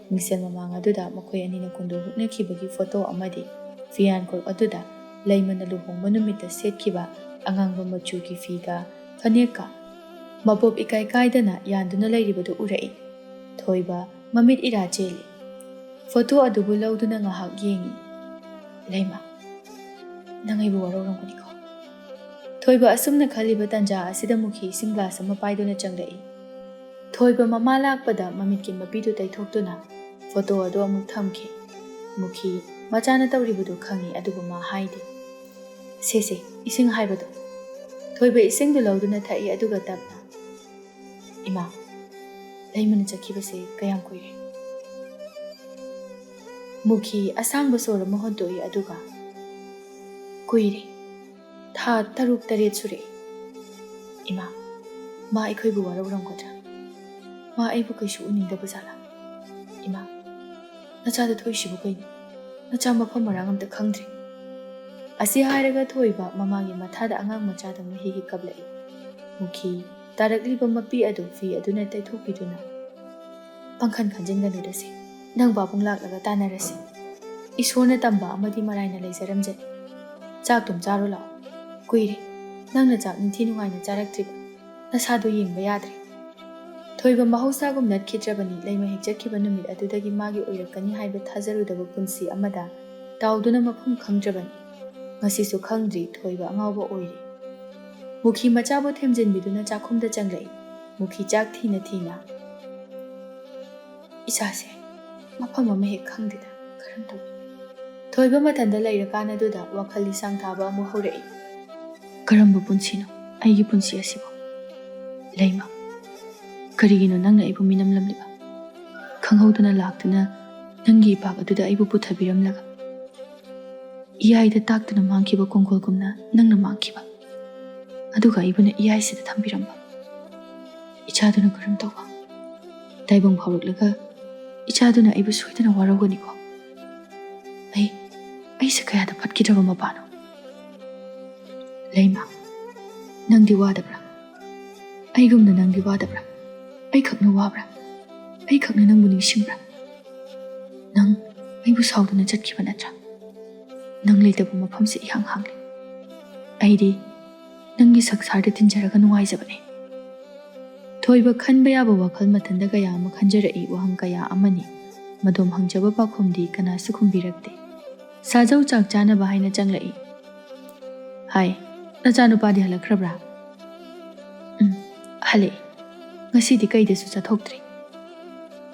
ꯃꯤꯡꯁꯦꯜ ꯃꯃꯥꯡ ꯑꯗꯨꯗ ꯃꯈꯣꯏ ꯑꯅꯤꯅ ꯀꯨꯟꯗꯣ ꯍꯨꯛꯅꯈꯤꯕꯒꯤ ꯐꯣꯇꯣ ꯑꯃꯗꯤ ꯐꯤꯌꯥꯟꯈꯣꯛ ꯑꯗꯨꯗ ꯂꯩꯃꯅ ꯂꯨꯍꯣꯡꯕ ꯅꯨꯃꯤꯠꯇ ꯁꯦꯠꯈꯤꯕ ꯑꯉꯥꯡꯕ ꯃꯆꯨꯒꯤ ꯐꯤꯒ ꯐꯅꯦꯛꯀ ꯃꯄꯣꯞ ꯏꯀꯥꯏ ꯀꯥꯏꯗꯅ ꯌꯥꯟꯗꯨꯅ ꯂꯩꯔꯤꯕꯗꯨ ꯎꯔꯛꯏ꯫ ꯊꯣꯏꯕ ꯃꯃꯤꯠ ꯏꯔꯥ ꯆꯦꯜꯂꯤ꯫ ꯐꯣꯇꯣ ꯑꯗꯨꯕꯨ ꯂꯧꯗꯨꯅ ꯉꯥꯏꯍꯥꯛ ꯌꯦꯡꯉꯤ꯫ "ꯂꯩꯃ, ꯅꯪ ꯑꯩꯕꯨ ꯋꯥꯔꯧꯔꯝꯒꯅꯤꯀꯣ꯫" ꯊꯣꯏꯕ ꯑꯁꯨꯝꯅ ꯈꯜꯂꯤꯕ ꯇꯥꯟꯖꯥ ꯑꯁꯤꯗ ꯃꯨꯈꯤ ꯏꯁꯤꯡ ꯒ꯭ꯂꯥꯁ ꯑꯃ ꯄꯥꯏꯗꯨꯅ ꯆꯪꯂꯛꯏ꯫ ꯊꯣꯏꯕ ꯃꯃꯥ ꯂꯥꯛꯄꯗ ꯃꯃꯤꯠꯀꯤ ꯃꯄꯤꯗꯨ ꯇꯩꯊꯣꯛꯇꯨꯅ ꯐꯣꯇꯣ ꯑꯗꯨ ꯑꯃꯨꯛ ꯊꯝꯈꯤ꯫ ꯃꯨꯈꯤ ꯃꯆꯥꯅ ꯇꯧꯔꯤꯕꯗꯨ ꯈꯪꯏ, ꯑꯗꯨꯕꯨ ꯃꯥ ꯍꯥꯏꯗꯦ꯫ "ꯁꯦ, ꯁꯦ, ꯏꯁꯤꯡ ꯍꯥꯏꯕꯗꯣ꯫" ꯊꯣꯏꯕ ꯏꯁꯤꯡꯗꯨ ꯂꯧꯗꯨꯅ ꯊꯛꯏ, ꯑꯗꯨꯒ ꯇꯞꯅ, "ꯏꯃꯥ, ꯂꯩꯃꯅ ꯆꯠꯈꯤꯕꯁꯦ ꯀꯌꯥꯝ ꯀꯨꯏꯔꯦ?" ꯃꯨꯈꯤ ꯑꯁꯥꯡꯕ ꯁꯣꯔ ꯑꯃ ꯍꯣꯟꯇꯣꯛꯏ, ꯑꯗꯨꯒ, "ꯀꯨꯏꯔꯦ꯫ ꯊꯥ ꯇꯔꯨꯛ ꯇꯔꯦꯠ ꯁꯨꯔꯛꯑꯦ꯫" "ꯏꯃꯥ, ꯃꯥ ꯑꯩꯈꯣꯏꯕꯨ ꯋꯥꯔꯧꯔꯝꯒꯗ꯭ꯔꯥ? ꯃꯥ ꯑꯩꯕꯨ ꯀꯩꯁꯨ ꯎꯅꯤꯡꯗꯕ ꯖꯥꯠꯂꯥ? ꯏꯃꯥ, ꯅꯆꯥꯗ ꯊꯣꯛꯏꯁꯤꯕꯨ ꯀꯩꯅꯣ? ꯅꯆꯥ ꯃꯐꯝ ꯃꯔꯥꯡ ꯑꯝꯇ ꯈꯪꯗ꯭ꯔꯦ꯫" ꯑꯁꯤ ꯍꯥꯏꯔꯒ ꯊꯣꯏꯕ ꯃꯃꯥꯒꯤ ꯃꯊꯥꯗ ꯑꯉꯥꯡ ꯃꯆꯥꯗꯧꯅ ꯍꯤ ꯍꯤ ꯀꯞꯂꯛꯏ꯫ ꯃꯨꯈꯤ ꯇꯥꯔꯛꯂꯤꯕ ꯃꯄꯤ ꯑꯗꯨ ꯐꯤ ꯑꯗꯨꯅ ꯇꯩꯊꯣꯛꯄꯤꯗꯨꯅ, "ꯄꯪꯈꯟ ꯈꯟꯖꯤꯟꯒꯅꯨꯗ ꯁꯦ, ꯅꯪ ꯄꯥꯕꯨꯡ ꯂꯥꯛꯂꯒ ꯇꯥꯟꯅꯔꯁꯤ꯫" ꯏꯁꯣꯔꯅ ꯇꯝꯕ ꯑꯃꯗꯤ ꯃꯔꯥꯏꯅ ꯂꯩꯖꯔꯝꯖꯅꯤ꯫ ꯆꯥꯛꯇꯨꯝ ꯆꯥꯔꯣ ꯂꯥꯛꯑꯣ꯫ ꯀꯨꯏꯔꯦ ꯅꯪꯅ ꯆꯥꯛ ꯅꯤꯡꯊꯤ ꯅꯨꯡꯉꯥꯏꯅ ꯆꯥꯔꯛꯇ꯭ꯔꯤꯕ꯫ ꯅꯁꯥꯗꯣ ꯌꯦꯡꯕ ꯌꯥꯗ꯭ꯔꯦ꯫ ꯊꯣꯏꯕ ꯃꯍꯧꯁꯥꯒꯨꯝ ꯅꯠꯈꯤꯗ꯭ꯔꯕꯅꯤ꯫ ꯂꯩꯃ ꯍꯦꯛ ꯆꯠꯈꯤꯕ ꯅꯨꯃꯤꯠ ꯑꯗꯨꯗꯒꯤ ꯃꯥꯒꯤ ꯑꯣꯏꯔꯛꯀꯅꯤ ꯍꯥꯏꯕ ꯊꯥꯖꯔꯨꯗꯕ ꯄꯨꯟꯁꯤ ꯑꯃꯗ ꯇꯥꯎꯗꯨꯅ ꯃꯐꯝ ꯈꯪꯗ꯭ꯔꯕꯅꯤ꯫ ꯉꯁꯤꯁꯨ ꯈꯪꯗ꯭ꯔꯤ ꯊꯣꯏꯕ ꯑꯉꯥꯎꯕ ꯑꯣꯏꯔꯤ꯫ ꯃꯨꯈꯤ ꯃꯆꯥꯕꯨ ꯊꯦꯝꯖꯤꯟꯕꯤꯗꯨꯅ ꯆꯥꯛꯈꯨꯝꯗ ꯆꯪꯂꯛꯏ꯫ ꯃꯨꯈꯤ ꯆꯥꯛ ꯊꯤꯅ ꯊꯤꯅ, "ꯏꯆꯥꯁꯦ ꯃꯐꯝ ꯑꯃ ꯍꯦꯛ ꯈꯪꯗꯦꯗ, ꯀꯔꯝ ꯇꯧꯅꯤ?" ꯊꯣꯏꯕ ꯃꯊꯟꯇ ꯂꯩꯔꯀꯥꯟ ꯑꯗꯨꯗ ꯋꯥꯈꯜ ꯂꯤꯁꯥꯡ ꯊꯥꯕ ꯑꯃꯨꯛ ꯍꯧꯔꯛꯏ꯫ "ꯀꯔꯝꯕ ꯄꯨꯟꯁꯤꯅꯣ ꯑꯩꯒꯤ ꯄꯨꯟꯁꯤ ꯑꯁꯤꯕꯣ? ꯂꯩꯃ, ꯀꯔꯤꯒꯤꯅꯣ ꯅꯪꯅ ꯑꯩꯕꯨ ꯃꯤꯅꯝꯂꯝꯂꯤꯕ? ꯈꯪꯍꯧꯗꯅ ꯂꯥꯛꯇꯨꯅ ꯅꯪꯒꯤ ꯏꯄꯥꯛ ꯑꯗꯨꯗ ꯑꯩꯕꯨ ꯄꯨꯊꯕꯤꯔꯝꯂꯒ, ꯏꯌꯥꯏꯗ ꯇꯥꯛꯇꯨꯅ ꯃꯥꯡꯈꯤꯕ ꯀꯣꯡꯒꯣꯜꯒꯨꯝꯅ ꯅꯪꯅ ꯃꯥꯡꯈꯤꯕ, ꯑꯗꯨꯒ ꯑꯩꯕꯨꯅ ꯏꯌꯥꯏꯁꯤꯗ ꯊꯝꯕꯤꯔꯝꯕ꯫ ꯏꯆꯥꯗꯨꯅ ꯀꯔꯝ ꯇꯧꯕ? ꯇꯥꯏꯕꯪ ꯐꯥꯎꯔꯛꯂꯒ ꯏꯆꯥꯗꯨꯅ ꯑꯩꯕꯨ ꯁꯣꯏꯗꯅ ꯋꯥꯔꯧꯒꯅꯤꯀꯣ꯫ ꯑꯩ, ꯑꯩꯁꯦ ꯀꯌꯥꯗ ꯐꯠꯈꯤꯗ꯭ꯔꯕ ꯃꯄꯥꯅꯣ?" "ꯂꯩꯃ, ꯅꯪꯗꯤ ꯋꯥꯗꯕ꯭ꯔꯥ? ꯑꯩꯒꯨꯝꯅ ꯅꯪꯗꯤ ꯋꯥꯗꯕ꯭ꯔꯥ? ꯑꯩꯈꯛꯅ ꯋꯥꯕ꯭ꯔꯥ? ꯑꯩꯈꯛꯅ ꯅꯪꯕꯨ ꯅꯤꯡꯁꯤꯡꯕ꯭ꯔꯥ? ꯅꯪ ꯑꯩꯕꯨ ꯁꯥꯎꯗꯨꯅ ꯆꯠꯈꯤꯕ ꯅꯠꯇ꯭ꯔꯥ? ꯅꯪ ꯂꯩꯇꯕ ꯃꯐꯝꯁꯦ ꯏꯍꯥꯡ ꯍꯥꯡꯂꯦ꯫ ꯑꯩꯗꯤ ꯅꯪꯒꯤ ꯁꯪꯁꯥꯔꯗ ꯇꯤꯟꯖꯔꯒ ꯅꯨꯡꯉꯥꯏꯖꯕꯅꯦ꯫" ꯊꯣꯏꯕ ꯈꯟꯕ ꯌꯥꯕ ꯋꯥꯈꯜ ꯃꯊꯟꯇ ꯀꯌꯥ ꯑꯃ ꯈꯟꯖꯔꯛꯏ꯫ ꯋꯥꯍꯪ ꯀꯌꯥ ꯑꯃꯅꯤ꯫ ꯃꯗꯣꯝ ꯍꯪꯖꯕ ꯄꯥꯎꯈꯨꯝꯗꯤ ꯀꯅꯥꯁꯨ ꯈꯨꯝꯕꯤꯔꯛꯇꯦ꯫ ꯁꯥꯖꯧ ꯆꯥꯛ ꯆꯥꯅꯕ ꯍꯥꯏꯅ ꯆꯪꯂꯛꯏ꯫ "ꯍꯥꯏ, ꯅꯆꯥꯅꯨꯄꯥꯗꯤ ꯍꯜꯂꯛꯈ꯭ꯔꯕ꯭ꯔꯥ?" "ꯎꯝ, ꯍꯜꯂꯛꯏ꯫ ꯉꯁꯤꯗꯤ ꯀꯩꯗꯁꯨ ꯆꯠꯊꯣꯛꯇ꯭ꯔꯤ꯫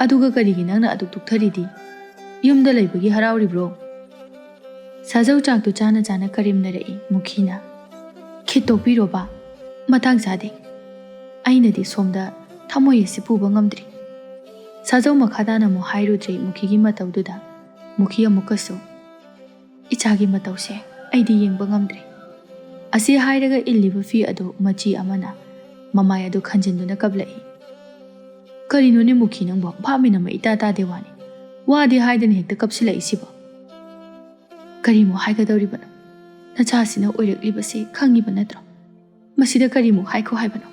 ꯑꯗꯨꯒ ꯀꯔꯤꯒꯤ ꯅꯪꯅ ꯑꯗꯨꯛ ꯇꯨꯛꯊꯔꯤꯗꯤ? ꯌꯨꯝꯗ ꯂꯩꯕꯒꯤ ꯍꯔꯥꯎꯔꯤꯕ꯭ꯔꯣ?" ꯁꯥꯖꯧ ꯆꯥꯛꯇꯨ ꯆꯥꯅ ꯆꯥꯅ ꯀꯔꯦꯝꯅꯔꯛꯏ ꯃꯨꯈꯤꯅ꯫ "ꯈꯤꯠ ꯇꯣꯛꯄꯤꯔꯣꯕ, ꯃꯇꯥꯡ ꯆꯥꯗꯦ꯫ ꯑꯩꯅꯗꯤ ꯁꯣꯝꯗ ꯊꯃꯣꯏ ꯑꯁꯤ ꯄꯨꯕ ꯉꯝꯗ꯭ꯔꯤ꯫" ꯁꯥꯖꯧ ꯃꯈꯥ ꯇꯥꯅ ꯑꯃꯨꯛ ꯍꯥꯏꯔꯨꯗ꯭ꯔꯦ ꯃꯨꯈꯤꯒꯤ ꯃꯇꯧꯗꯨꯗ꯫ ꯃꯨꯈꯤ ꯑꯃꯨꯛꯀꯁꯨ, "ꯏꯆꯥꯒꯤ ꯃꯇꯧꯁꯦ ꯑꯩꯗꯤ ꯌꯦꯡꯕ ꯉꯝꯗ꯭ꯔꯦ꯫" ꯑꯁꯤ ꯍꯥꯏꯔꯒ ꯏꯜꯂꯤꯕ ꯐꯤ ꯑꯗꯨ ꯃꯆꯤ ꯑꯃꯅ ꯃꯃꯥꯏ ꯑꯗꯨ ꯈꯟꯖꯤꯟꯗꯨꯅ ꯀꯞꯂꯛꯏ꯫ "ꯀꯔꯤꯅꯣꯅꯦ ꯃꯨꯈꯤ ꯅꯪꯕꯣ? ꯚꯥꯞ ꯃꯦꯟ ꯑꯃ ꯏꯇꯥ ꯇꯥꯗꯦ ꯋꯥꯅꯤ꯫ ꯋꯥꯗꯤ ꯍꯥꯏꯗꯅ ꯍꯦꯛꯇ ꯀꯞꯁꯤꯜꯂꯛꯏꯁꯤꯕꯣ? ꯀꯔꯤꯃꯨꯛ ꯍꯥꯏꯒꯗꯧꯔꯤꯕꯅꯣ? ꯅꯆꯥꯁꯤꯅ ꯑꯣꯏꯔꯛꯂꯤꯕꯁꯤ ꯈꯪꯉꯤꯕ ꯅꯠꯇ꯭ꯔꯣ? ꯃꯁꯤꯗ ꯀꯔꯤꯃꯨꯛ ꯍꯥꯏꯈꯣ ꯍꯥꯏꯕꯅꯣ?"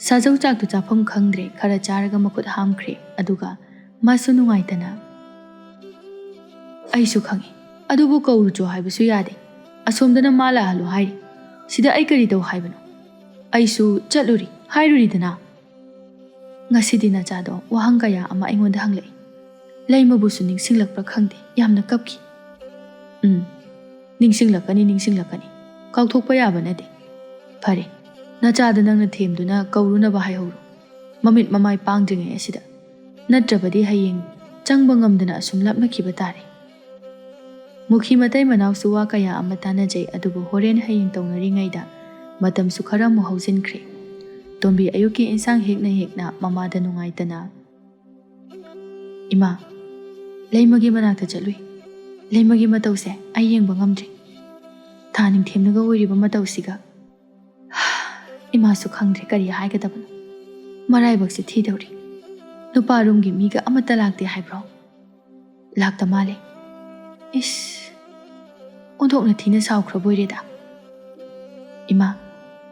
ꯁꯥꯖꯧ ꯆꯥꯛꯇꯨ ꯆꯥꯐꯝ ꯈꯪꯗ꯭ꯔꯦ꯫ ꯈꯔ ꯆꯥꯔꯒ ꯃꯈꯨꯠ ꯍꯥꯝꯈ꯭ꯔꯦ꯫ ꯑꯗꯨꯒ ꯃꯥꯁꯨ ꯅꯨꯡꯉꯥꯏꯇꯅ, "ꯑꯩꯁꯨ ꯈꯪꯏ, ꯑꯗꯨꯕꯨ ꯀꯧꯔꯨꯆꯣ ꯍꯥꯏꯕꯁꯨ ꯌꯥꯗꯦ꯫ ꯑꯁꯣꯝꯗꯅ ꯃꯥ ꯂꯥꯛꯍꯜꯂꯨ ꯍꯥꯏꯔꯤ꯫ ꯁꯤꯗ ꯑꯩ ꯀꯔꯤ ꯇꯧ ꯍꯥꯏꯕꯅꯣ? ꯑꯩꯁꯨ ꯆꯠꯂꯨꯔꯤ ꯍꯥꯏꯔꯨꯔꯤꯗꯅ꯫ ꯉꯁꯤꯗꯤ ꯅꯆꯥꯗꯣ ꯋꯥꯍꯪ ꯀꯌꯥ ꯑꯃ ꯑꯩꯉꯣꯟꯗ ꯍꯪꯂꯛꯏ꯫ ꯂꯩꯃꯕꯨꯁꯨ ꯅꯤꯡꯁꯤꯡꯂꯛꯄ꯭ꯔꯥ ꯈꯪꯗꯦ, ꯌꯥꯝꯅ ꯀꯞꯈꯤ꯫" "ꯎꯝ, ꯅꯤꯡꯁꯤꯡꯂꯛꯀꯅꯤ, ꯅꯤꯡꯁꯤꯡꯂꯛꯀꯅꯤ꯫ ꯀꯥꯎꯊꯣꯛꯄ ꯌꯥꯕ ꯅꯠꯇꯦ꯫ ꯐꯔꯦ, ꯅꯆꯥꯗ ꯅꯪꯅ ꯊꯦꯝꯗꯨꯅ ꯀꯧꯔꯨꯅꯕ ꯍꯥꯏꯍꯧꯔꯣ, ꯃꯃꯤꯠ ꯃꯃꯥꯏ ꯄꯥꯡꯗ꯭ꯔꯤꯉꯩ ꯑꯁꯤꯗ꯫ ꯅꯠꯇ꯭ꯔꯕꯗꯤ ꯍꯌꯦꯡ ꯆꯪꯕ ꯉꯝꯗꯅ ꯑꯁꯨꯝ ꯂꯥꯞꯅꯈꯤꯕ ꯇꯥꯔꯦ꯫" ꯃꯨꯈꯤ ꯃꯇꯩ ꯃꯅꯥꯎꯁꯨ ꯋꯥ ꯀꯌꯥ ꯑꯃ ꯇꯥꯟꯅꯖꯩ, ꯑꯗꯨꯕꯨ ꯍꯣꯔꯦꯟ ꯍꯌꯦꯡ ꯇꯧꯅꯔꯤꯉꯩꯗ ꯃꯇꯝꯁꯨ ꯈꯔ ꯑꯃꯨꯛ ꯍꯧꯖꯤꯟꯈ꯭ꯔꯦ꯫ ꯇꯣꯝꯕꯤ ꯑꯌꯨꯛꯀꯤ ꯏꯟꯁꯥꯡ ꯍꯦꯛꯅ ꯍꯦꯛꯅ ꯃꯃꯥꯗ ꯅꯨꯡꯉꯥꯏꯇꯅ, "ꯏꯃꯥ, ꯂꯩꯃꯒꯤ ꯃꯅꯥꯛꯇ ꯆꯠꯂꯨꯏ꯫ ꯂꯩꯃꯒꯤ ꯃꯇꯧꯁꯦ ꯑꯩ ꯌꯦꯡꯕ ꯉꯝꯗ꯭ꯔꯦ꯫ ꯊꯥ ꯅꯤꯡꯊꯦꯝꯅꯒ ꯑꯣꯏꯔꯤꯕ ꯃꯇꯧꯁꯤꯒ꯫" ꯏꯃꯥꯁꯨ ꯈꯪꯗ꯭ꯔꯦ ꯀꯔꯤ ꯍꯥꯏꯒꯗꯕꯅꯣ꯫ ꯃꯔꯥꯏꯕꯛꯁꯦ ꯊꯤꯗꯧꯔꯤ꯫ ꯅꯨꯄꯥ ꯔꯨꯝꯒꯤ ꯃꯤꯒ ꯑꯃꯠꯇ ꯂꯥꯛꯇꯦ ꯍꯥꯏꯕ꯭ꯔꯣ? ꯂꯥꯛꯇ ꯃꯥꯜꯂꯦ꯫ ꯏꯁ, ꯑꯣꯟꯊꯣꯛꯅ ꯊꯤꯅ ꯁꯥꯎꯈ꯭ꯔꯕꯣꯏꯔꯦꯗ꯫ "ꯏꯃꯥ,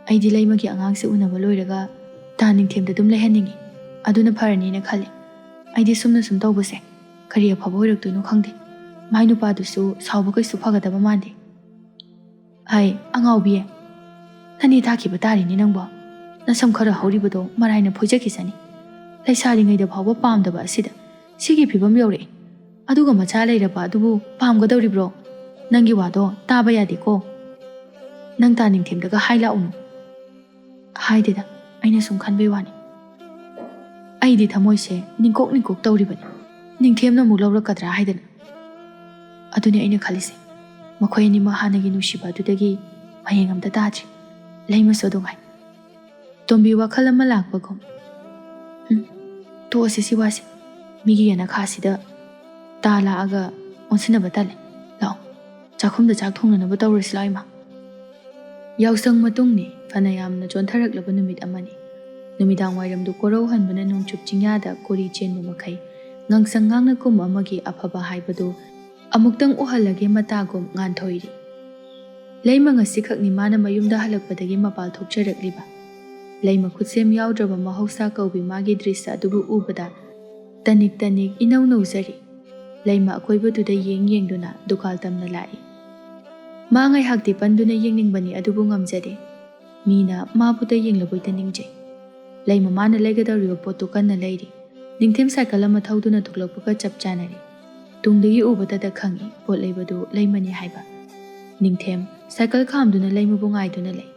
ꯑꯩꯗꯤ ꯂꯩꯃꯒꯤ ꯑꯉꯥꯡꯁꯦ ꯎꯅꯕ ꯂꯣꯏꯔꯒ ꯇꯥ ꯅꯤꯡꯊꯦꯝꯗ ꯑꯗꯨꯝ ꯂꯩꯍꯟꯅꯤꯡꯉꯤ꯫ ꯑꯗꯨꯅ ꯐꯔꯅꯤꯅ ꯈꯜꯂꯤ꯫ ꯑꯩꯗꯤ ꯁꯨꯝꯅ ꯁꯨꯝ ꯇꯧꯕꯁꯦ ꯀꯔꯤ ꯑꯐꯕ ꯑꯣꯏꯔꯛꯇꯣꯏꯅꯣ ꯈꯪꯗꯦ꯫ ꯃꯥꯏ ꯅꯨꯄꯥꯗꯨꯁꯨ ꯁꯥꯎꯕ ꯀꯩꯁꯨ ꯐꯒꯗꯕ ꯃꯥꯟꯗꯦ꯫" "ꯍꯥꯏ, ꯑꯉꯥꯎꯕꯤ, ꯅꯅꯦ ꯇꯥꯈꯤꯕ ꯇꯥꯔꯤꯅꯦ ꯅꯪꯕꯣ꯫ ꯅꯁꯝ ꯈꯔ ꯍꯧꯔꯤꯕꯗꯣ ꯃꯔꯥꯏꯅ ꯐꯣꯏꯖꯈꯤꯁꯅꯤ꯫ ꯂꯩꯁꯥꯔꯤꯉꯩꯗ ꯐꯥꯎꯕ ꯄꯥꯝꯗꯕ ꯑꯁꯤꯗ ꯁꯤꯒꯤ ꯐꯤꯕꯝ ꯌꯧꯔꯛꯑꯦ꯫ ꯑꯗꯨꯒ ꯃꯆꯥ ꯂꯩꯔꯕ ꯑꯗꯨꯕꯨ ꯄꯥꯝꯒꯗꯧꯔꯤꯕ꯭ꯔꯣ? ꯅꯪꯒꯤ ꯋꯥꯗꯣ ꯇꯥꯕ ꯌꯥꯗꯦꯀꯣ꯫ ꯅꯪ ꯇꯥ ꯅꯤꯡꯊꯦꯝꯗꯒ ꯍꯥꯏ ꯂꯥꯛꯎꯅꯨ꯫" "ꯍꯥꯏꯗꯦꯗ, ꯑꯩꯅ ꯁꯨꯝ ꯈꯟꯕꯩ ꯋꯥꯅꯤ꯫ ꯑꯩꯗꯤ ꯊꯃꯣꯏꯁꯦ ꯅꯤꯡꯀꯣꯛ ꯅꯤꯡꯀꯣꯛ ꯇꯧꯔꯤꯕꯅꯤ, ꯅꯤꯡꯊꯦꯝꯅ ꯑꯃꯨꯛ ꯂꯧꯔꯛꯀꯗ꯭ꯔꯥ ꯍꯥꯏꯗꯅ꯫ ꯑꯗꯨꯅꯤ ꯑꯩꯅ ꯈꯜꯂꯤꯁꯦ, ꯃꯈꯣꯏ ꯑꯅꯤꯃꯛ ꯍꯥꯟꯅꯒꯤ ꯅꯨꯡꯁꯤꯕ ꯑꯗꯨꯗꯒꯤ ꯃꯌꯦꯡ ꯑꯝꯇ ꯇꯥꯗ꯭ꯔꯤ꯫ ꯂꯩꯃꯁꯨ ꯑꯗꯨ ꯉꯥꯏ꯫" ꯇꯣꯝꯕꯤ ꯋꯥꯈꯜ ꯑꯃ ꯂꯥꯛꯄꯒꯨꯝ, "ꯎꯝ, ꯇꯣꯛꯑꯁꯤ ꯁꯤ ꯋꯥꯁꯦ꯫ ꯃꯤꯒꯤ ꯌꯦꯅꯈꯥꯁꯤꯗ ꯇꯥ ꯂꯥꯛꯑꯒ ꯑꯣꯟꯁꯤꯟꯅꯕ ꯇꯜꯂꯦ꯫ ꯂꯥꯛꯑꯣ, ꯆꯥꯛꯈꯨꯝꯗ ꯆꯥꯛ ꯊꯣꯡꯅꯅꯕ ꯇꯧꯔꯁꯤ ꯂꯥꯛꯑꯣ ꯏꯃꯥ꯫" ꯌꯥꯎꯁꯪ ꯃꯇꯨꯡꯅꯤ, ꯐꯅ ꯌꯥꯝꯅ ꯆꯣꯟꯊꯔꯛꯂꯕ ꯅꯨꯃꯤꯠ ꯑꯃꯅꯤ꯫ ꯅꯨꯃꯤꯗꯥꯡ ꯋꯥꯏꯔꯝꯗꯨ ꯀꯣꯔꯧ ꯍꯟꯕꯅ ꯅꯣꯡꯆꯨꯞ ꯆꯤꯡꯌꯥꯗ ꯀꯣꯔꯤ ꯆꯦꯟꯕ ꯃꯈꯩ, ꯉꯥꯡꯁꯪ ꯉꯥꯡꯅ ꯀꯨꯝ ꯑꯃꯒꯤ ꯑꯐꯕ ꯍꯥꯏꯕꯗꯨ ꯑꯃꯨꯛꯇꯪ ꯎꯍꯜꯂꯒꯦ ꯃꯇꯥꯒꯨꯝ ꯉꯥꯟꯊꯣꯏꯔꯤ꯫ ꯂꯩꯃ ꯉꯁꯤꯈꯛꯅꯤ ꯃꯥꯅ ꯃꯌꯨꯝꯗ ꯍꯜꯂꯛꯄꯗꯒꯤ ꯃꯄꯥꯜ ꯊꯣꯛꯆꯔꯛꯂꯤꯕ꯫ ꯂꯩꯃ ꯈꯨꯠꯁꯦꯝ ꯌꯥꯎꯗ꯭ꯔꯕ ꯃꯍꯧꯁꯥ ꯀꯧꯕꯤ ꯃꯥꯒꯤ ꯗ꯭ꯔꯤꯁ ꯑꯗꯨꯕꯨ ꯎꯕꯗ ꯇꯅꯤꯛ ꯇꯅꯤꯛ ꯏꯅꯧ ꯅꯧꯖꯔꯤ꯫ ꯂꯩꯃ ꯑꯀꯣꯏꯕꯗꯨꯗ ꯌꯦꯡ ꯌꯦꯡꯗꯨꯅ ꯗꯨꯀꯥꯜ ꯇꯝꯅ ꯂꯥꯛꯏ꯫ ꯃꯥ ꯉꯥꯏꯍꯥꯛꯇꯤ ꯄꯟꯗꯨꯅ ꯌꯦꯡꯅꯤꯡꯕꯅꯤ, ꯑꯗꯨꯕꯨ ꯉꯝꯖꯗꯦ꯫ ꯃꯤꯅ ꯃꯥꯕꯨꯇ ꯌꯦꯡꯂꯕꯣꯏꯇ ꯅꯤꯡꯖꯩ꯫ ꯂꯩꯃ ꯃꯥꯅ ꯂꯩꯒꯗꯧꯔꯤꯕ ꯄꯣꯠꯇꯨ ꯀꯟꯅ ꯂꯩꯔꯤ꯫ ꯅꯤꯡꯊꯦꯝ ꯁꯥꯏꯀꯜ ꯑꯃ ꯊꯧꯗꯨꯅ ꯊꯣꯛꯂꯛꯄꯒ ꯆꯞ ꯆꯥꯅꯔꯦ꯫ ꯇꯨꯡꯗꯒꯤ ꯎꯕꯗꯗ ꯈꯪꯏ ꯄꯣꯠ ꯂꯩꯕꯗꯨ ꯂꯩꯃꯅꯤ ꯍꯥꯏꯕ꯫ ꯅꯤꯡꯊꯦꯝ ꯁꯥꯏꯀꯜ ꯈꯥꯝꯗꯨꯅ ꯂꯩꯃꯕꯨ ꯉꯥꯏꯗꯨꯅ ꯂꯩ꯫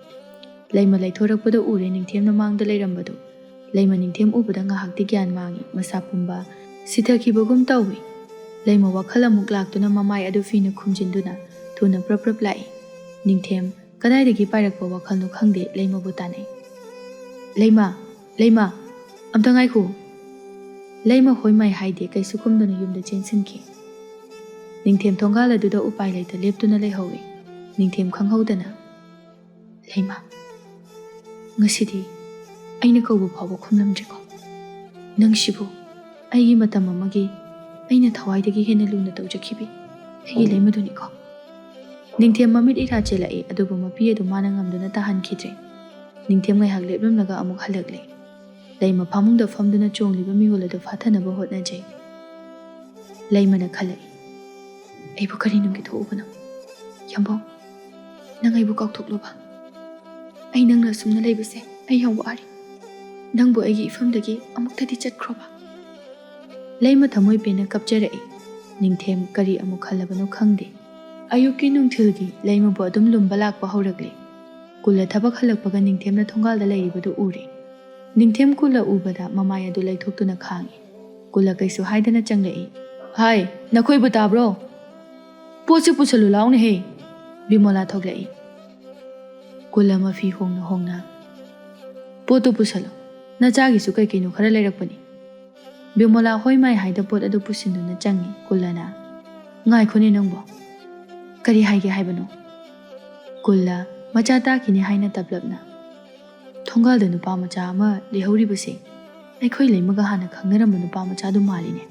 ꯂꯩꯃ ꯂꯩꯊꯣꯔꯛꯄꯗ ꯎꯔꯦ ꯅꯤꯡꯊꯦꯝꯅ ꯃꯥꯡꯗ ꯂꯩꯔꯝꯕꯗꯨ꯫ ꯂꯩꯃ ꯅꯤꯡꯊꯦꯝ ꯎꯕꯗ ꯉꯥꯏꯍꯥꯛꯇꯤ ꯒ꯭ꯌꯥꯟ ꯃꯥꯡꯏ, ꯃꯁꯥ ꯄꯨꯝꯕ ꯁꯤꯊꯈꯤꯕꯒꯨꯝ ꯇꯧꯏ꯫ ꯂꯩꯃ ꯋꯥꯈꯜ ꯑꯃꯨꯛ ꯂꯥꯛꯇꯨꯅ ꯃꯃꯥꯏ ꯑꯗꯨ ꯐꯤꯅ ꯈꯨꯝꯖꯤꯟꯗꯨꯅ ꯊꯨꯅ ꯄ꯭ꯔꯞ ꯄ꯭ꯔꯞ ꯂꯥꯛꯏ꯫ ꯅꯤꯡꯊꯦꯝ ꯀꯗꯥꯏꯗꯒꯤ ꯄꯥꯏꯔꯛꯄ ꯋꯥꯈꯜꯅꯣ ꯈꯪꯗꯦ ꯂꯩꯃꯕꯨ ꯇꯥꯟꯅꯩ꯫ "ꯂꯩꯃ, ꯂꯩꯃ, ꯑꯝꯇ ꯉꯥꯏꯈꯣ!" ꯂꯩꯃ ꯍꯣꯏ ꯃꯥꯏ ꯍꯥꯏꯗꯦ, ꯀꯩꯁꯨ ꯈꯨꯝꯗꯅ ꯌꯨꯝꯗ ꯆꯦꯟꯁꯤꯟꯈꯤ꯫ ꯅꯤꯡꯊꯦꯝ ꯊꯣꯡꯒꯥꯜ ꯑꯗꯨꯗ ꯎꯄꯥꯏ ꯂꯩꯇ ꯂꯦꯞꯇꯨꯅ ꯂꯩꯍꯧꯏ꯫ ꯅꯤꯡꯊꯦꯝ ꯈꯪꯍꯧꯗꯅ, "ꯂꯩꯃ, ꯉꯁꯤꯗꯤ ꯑꯩꯅ ꯀꯧꯕ ꯐꯥꯎꯕ ꯈꯨꯝꯂꯝꯗ꯭ꯔꯦꯀꯣ꯫ ꯅꯪꯁꯤꯕꯨ ꯑꯩꯒꯤ ꯃꯇꯝ ꯑꯃꯒꯤ ꯑꯩꯅ ꯊꯋꯥꯏꯗꯒꯤ ꯍꯦꯟꯅ ꯂꯨꯅ ꯇꯧꯖꯈꯤꯕꯤ ꯑꯩꯒꯤ ꯂꯩꯃꯗꯨꯅꯤꯀꯣ꯫" ꯅꯤꯡꯊꯦꯝ ꯃꯃꯤꯠ ꯏꯔꯥ ꯆꯦꯜꯂꯛꯏ, ꯑꯗꯨꯕꯨ ꯃꯄꯤ ꯑꯗꯨ ꯃꯥꯅ ꯉꯝꯗꯨꯅ ꯇꯥꯍꯟꯈꯤꯗ꯭ꯔꯦ꯫ ꯅꯤꯡꯊꯦꯝ ꯉꯥꯏꯍꯥꯛ ꯂꯦꯞꯂꯝꯂꯒ ꯑꯃꯨꯛ ꯍꯜꯂꯛꯂꯦ꯫ ꯂꯩꯃ ꯐꯃꯨꯡꯗ ꯐꯝꯗꯨꯅ ꯆꯣꯡꯂꯤꯕ ꯃꯤꯍꯨꯜ ꯑꯗꯨ ꯐꯥꯊꯅꯕ ꯍꯣꯠꯅꯖꯩ꯫ ꯂꯩꯃꯅ ꯈꯜꯂꯛꯏ, "ꯑꯩꯕꯨ ꯀꯔꯤ ꯅꯨꯡꯒꯤ ꯊꯣꯛꯎꯕꯅꯣ? ꯌꯥꯝꯕꯧ, ꯅꯪ ꯑꯩꯕꯨ ꯀꯥꯎꯊꯣꯛꯂꯣꯕ꯫ ꯑꯩ ꯅꯪꯅ ꯑꯁꯨꯝꯅ ꯂꯩꯕꯁꯦ ꯑꯩ ꯌꯥꯝ ꯋꯥꯔꯦ꯫ ꯅꯪꯕꯨ ꯑꯩꯒꯤ ꯏꯐꯝꯗꯒꯤ ꯑꯃꯨꯛꯇꯗꯤ ꯆꯠꯈ꯭ꯔꯣꯕ꯫" ꯂꯩꯃ ꯊꯃꯣꯏ ꯄꯦꯟꯅ ꯀꯞꯆꯔꯛꯏ꯫ ꯅꯤꯡꯊꯦꯝ ꯀꯔꯤ ꯑꯃꯨꯛ ꯈꯜꯂꯕꯅꯣ ꯈꯪꯗꯦ꯫ ꯑꯌꯨꯛꯀꯤ ꯅꯨꯡꯊꯤꯜꯒꯤ ꯂꯩꯃꯕꯨ ꯑꯗꯨꯝ ꯂꯨꯝꯕ ꯂꯥꯛꯄ ꯍꯧꯔꯛꯂꯦ꯫ ꯀꯨꯜꯂ ꯊꯕꯛ ꯍꯜꯂꯛꯄꯒ ꯅꯤꯡꯊꯦꯝꯅ ꯊꯣꯡꯒꯥꯜꯗ ꯂꯩꯔꯤꯕꯗꯨ ꯎꯔꯦ꯫ ꯅꯤꯡꯊꯦꯝ ꯀꯨꯜꯂ ꯎꯕꯗ ꯃꯃꯥꯏ ꯑꯗꯨ ꯂꯩꯊꯣꯛꯇꯨꯅ ꯈꯥꯡꯏ꯫ ꯀꯨꯜꯂ ꯀꯩꯁꯨ ꯍꯥꯏꯗꯅ ꯆꯪꯂꯛꯏ꯫ "ꯍꯥꯏ, ꯅꯈꯣꯏꯕꯨ ꯇꯥꯕ꯭ꯔꯣ? ꯄꯣꯠꯁꯤ ꯄꯨꯁꯜꯂꯨ ꯂꯥꯎꯅꯦꯍꯦ!" ꯕꯤꯃꯣꯂꯥ ꯊꯣꯛꯂꯛꯏ꯫ ꯀꯨꯜꯂ ꯃꯐꯤ ꯍꯣꯡꯅ ꯍꯣꯡꯅ, "ꯄꯣꯠꯇꯨ ꯄꯨꯁꯜꯂꯨ, ꯅꯆꯥꯒꯤꯁꯨ ꯀꯩ ꯀꯩꯅꯣ ꯈꯔ ꯂꯩꯔꯛꯄꯅꯤ꯫" ꯕꯤꯃꯣꯂꯥ ꯍꯣꯏ ꯃꯥꯏ ꯍꯥꯏꯗ ꯄꯣꯠ ꯑꯗꯨ ꯄꯨꯁꯤꯟꯗꯨꯅ ꯆꯪꯏ꯫ ꯀꯨꯜꯂꯅ, "ꯉꯥꯏꯈꯣꯅꯦ ꯅꯪꯕꯣ, ꯀꯔꯤ ꯍꯥꯏꯒꯦ ꯍꯥꯏꯕꯅꯣ?" ꯀꯨꯜꯂ, ꯃꯆꯥ ꯇꯥꯈꯤꯅꯤ ꯍꯥꯏꯅ ꯇꯞꯂꯞꯅ, "ꯊꯣꯡꯒꯥꯜꯗ ꯅꯨꯄꯥ ꯃꯆꯥ ꯑꯃ ꯂꯩꯍꯧꯔꯤꯕꯁꯦ ꯑꯩꯈꯣꯏ ꯂꯩꯃꯒ ꯍꯥꯟꯅ ꯈꯪꯅꯔꯝꯕ ꯅꯨꯄꯥ ꯃꯆꯥꯗꯨ ꯃꯥꯜꯂꯤꯅꯦ꯫"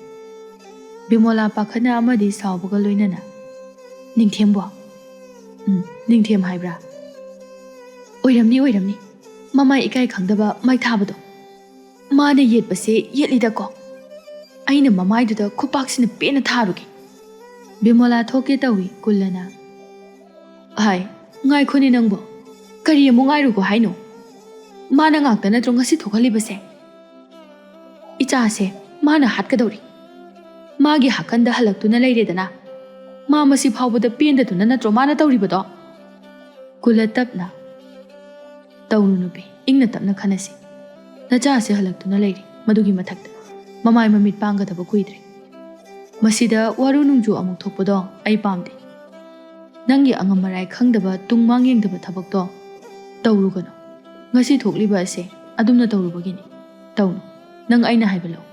ꯕꯤꯃꯣꯂꯥ ꯄꯥꯈꯠꯅ ꯑꯃꯗꯤ ꯁꯥꯎꯕꯒ ꯂꯣꯏꯅꯅ, "ꯅꯤꯡꯊꯦꯝꯕꯣ?" "ꯎꯝ, ꯅꯤꯡꯊꯦꯝ ꯍꯥꯏꯕ꯭ꯔꯥ? ꯑꯣꯏꯔꯝꯅꯤ, ꯑꯣꯏꯔꯝꯅꯤ꯫ ꯃꯃꯥꯏ ꯏꯀꯥꯏ ꯈꯪꯗꯕ ꯃꯥꯏ ꯊꯥꯕꯗꯣ꯫ ꯃꯥꯅ ꯌꯦꯠꯄꯁꯦ ꯌꯦꯠꯂꯤꯗꯀꯣ꯫ ꯑꯩꯅ ꯃꯃꯥꯏꯗꯨꯗ ꯈꯨꯄꯥꯛꯁꯤꯅ ꯄꯦꯟꯅ ꯊꯥꯔꯨꯒꯦ꯫ ꯕꯤꯃꯣꯂꯥ ꯊꯣꯛꯀꯦ ꯇꯧꯏ꯫ ꯀꯨꯜꯂꯅ, "ꯍꯥꯏ, ꯉꯥꯏꯈꯣꯅꯦ ꯅꯪꯕꯣ꯫ ꯀꯔꯤ ꯑꯃꯨꯛ ꯉꯥꯏꯔꯨꯒꯣ ꯍꯥꯏꯅꯣ? ꯃꯥꯅ ꯉꯥꯛꯇ ꯅꯠꯇ꯭ꯔꯣ ꯉꯁꯤ ꯊꯣꯛꯍꯜꯂꯤꯕꯁꯦ? ꯏꯆꯥꯁꯦ ꯃꯥꯅ ꯍꯥꯠꯀꯗꯧꯔꯤ꯫ ꯃꯥꯒꯤ ꯍꯥꯀꯟꯗ ꯍꯜꯂꯛꯇꯨꯅ ꯂꯩꯔꯦꯗꯅ꯫ ꯃꯥ ꯃꯁꯤ ꯐꯥꯎꯕꯗ ꯄꯦꯟꯗꯗꯨꯅ ꯅꯠꯇ꯭ꯔꯣ ꯃꯥꯅ ꯇꯧꯔꯤꯕꯗꯣ?" ꯀꯨꯜꯂ ꯇꯞꯅ, "ꯇꯧꯅꯨ ꯅꯨꯄꯤ, ꯏꯪꯅ ꯇꯞꯅ ꯈꯟꯅꯁꯤ꯫ ꯅꯆꯥꯁꯦ ꯍꯜꯂꯛꯇꯨꯅ ꯂꯩꯔꯤ, ꯃꯗꯨꯒꯤ ꯃꯊꯛꯇ ꯃꯃꯥꯏ ꯃꯃꯤꯠ ꯄꯥꯡꯒꯗꯕ ꯀꯨꯏꯗ꯭ꯔꯦ꯫ ꯃꯁꯤꯗ ꯋꯥꯔꯨ ꯅꯨꯡꯖꯨ ꯑꯃꯨꯛ ꯊꯣꯛꯄꯗꯣ ꯑꯩ ꯄꯥꯝꯗꯦ꯫ ꯅꯪꯒꯤ ꯑꯉꯝ ꯑꯔꯥꯏ ꯈꯪꯗꯕ, ꯇꯨꯡ ꯃꯥꯡ ꯌꯦꯡꯗꯕ ꯊꯕꯛꯇꯣ ꯇꯧꯔꯨꯒꯅꯨ꯫ ꯉꯁꯤ ꯊꯣꯛꯂꯤꯕ ꯑꯁꯦ ꯑꯗꯨꯝꯅ ꯇꯧꯔꯨꯕꯒꯤꯅꯤ꯫ ꯇꯧꯅꯨ꯫ ꯅꯪ ꯑꯩꯅ ꯍꯥꯏꯕ ꯂꯧ꯫"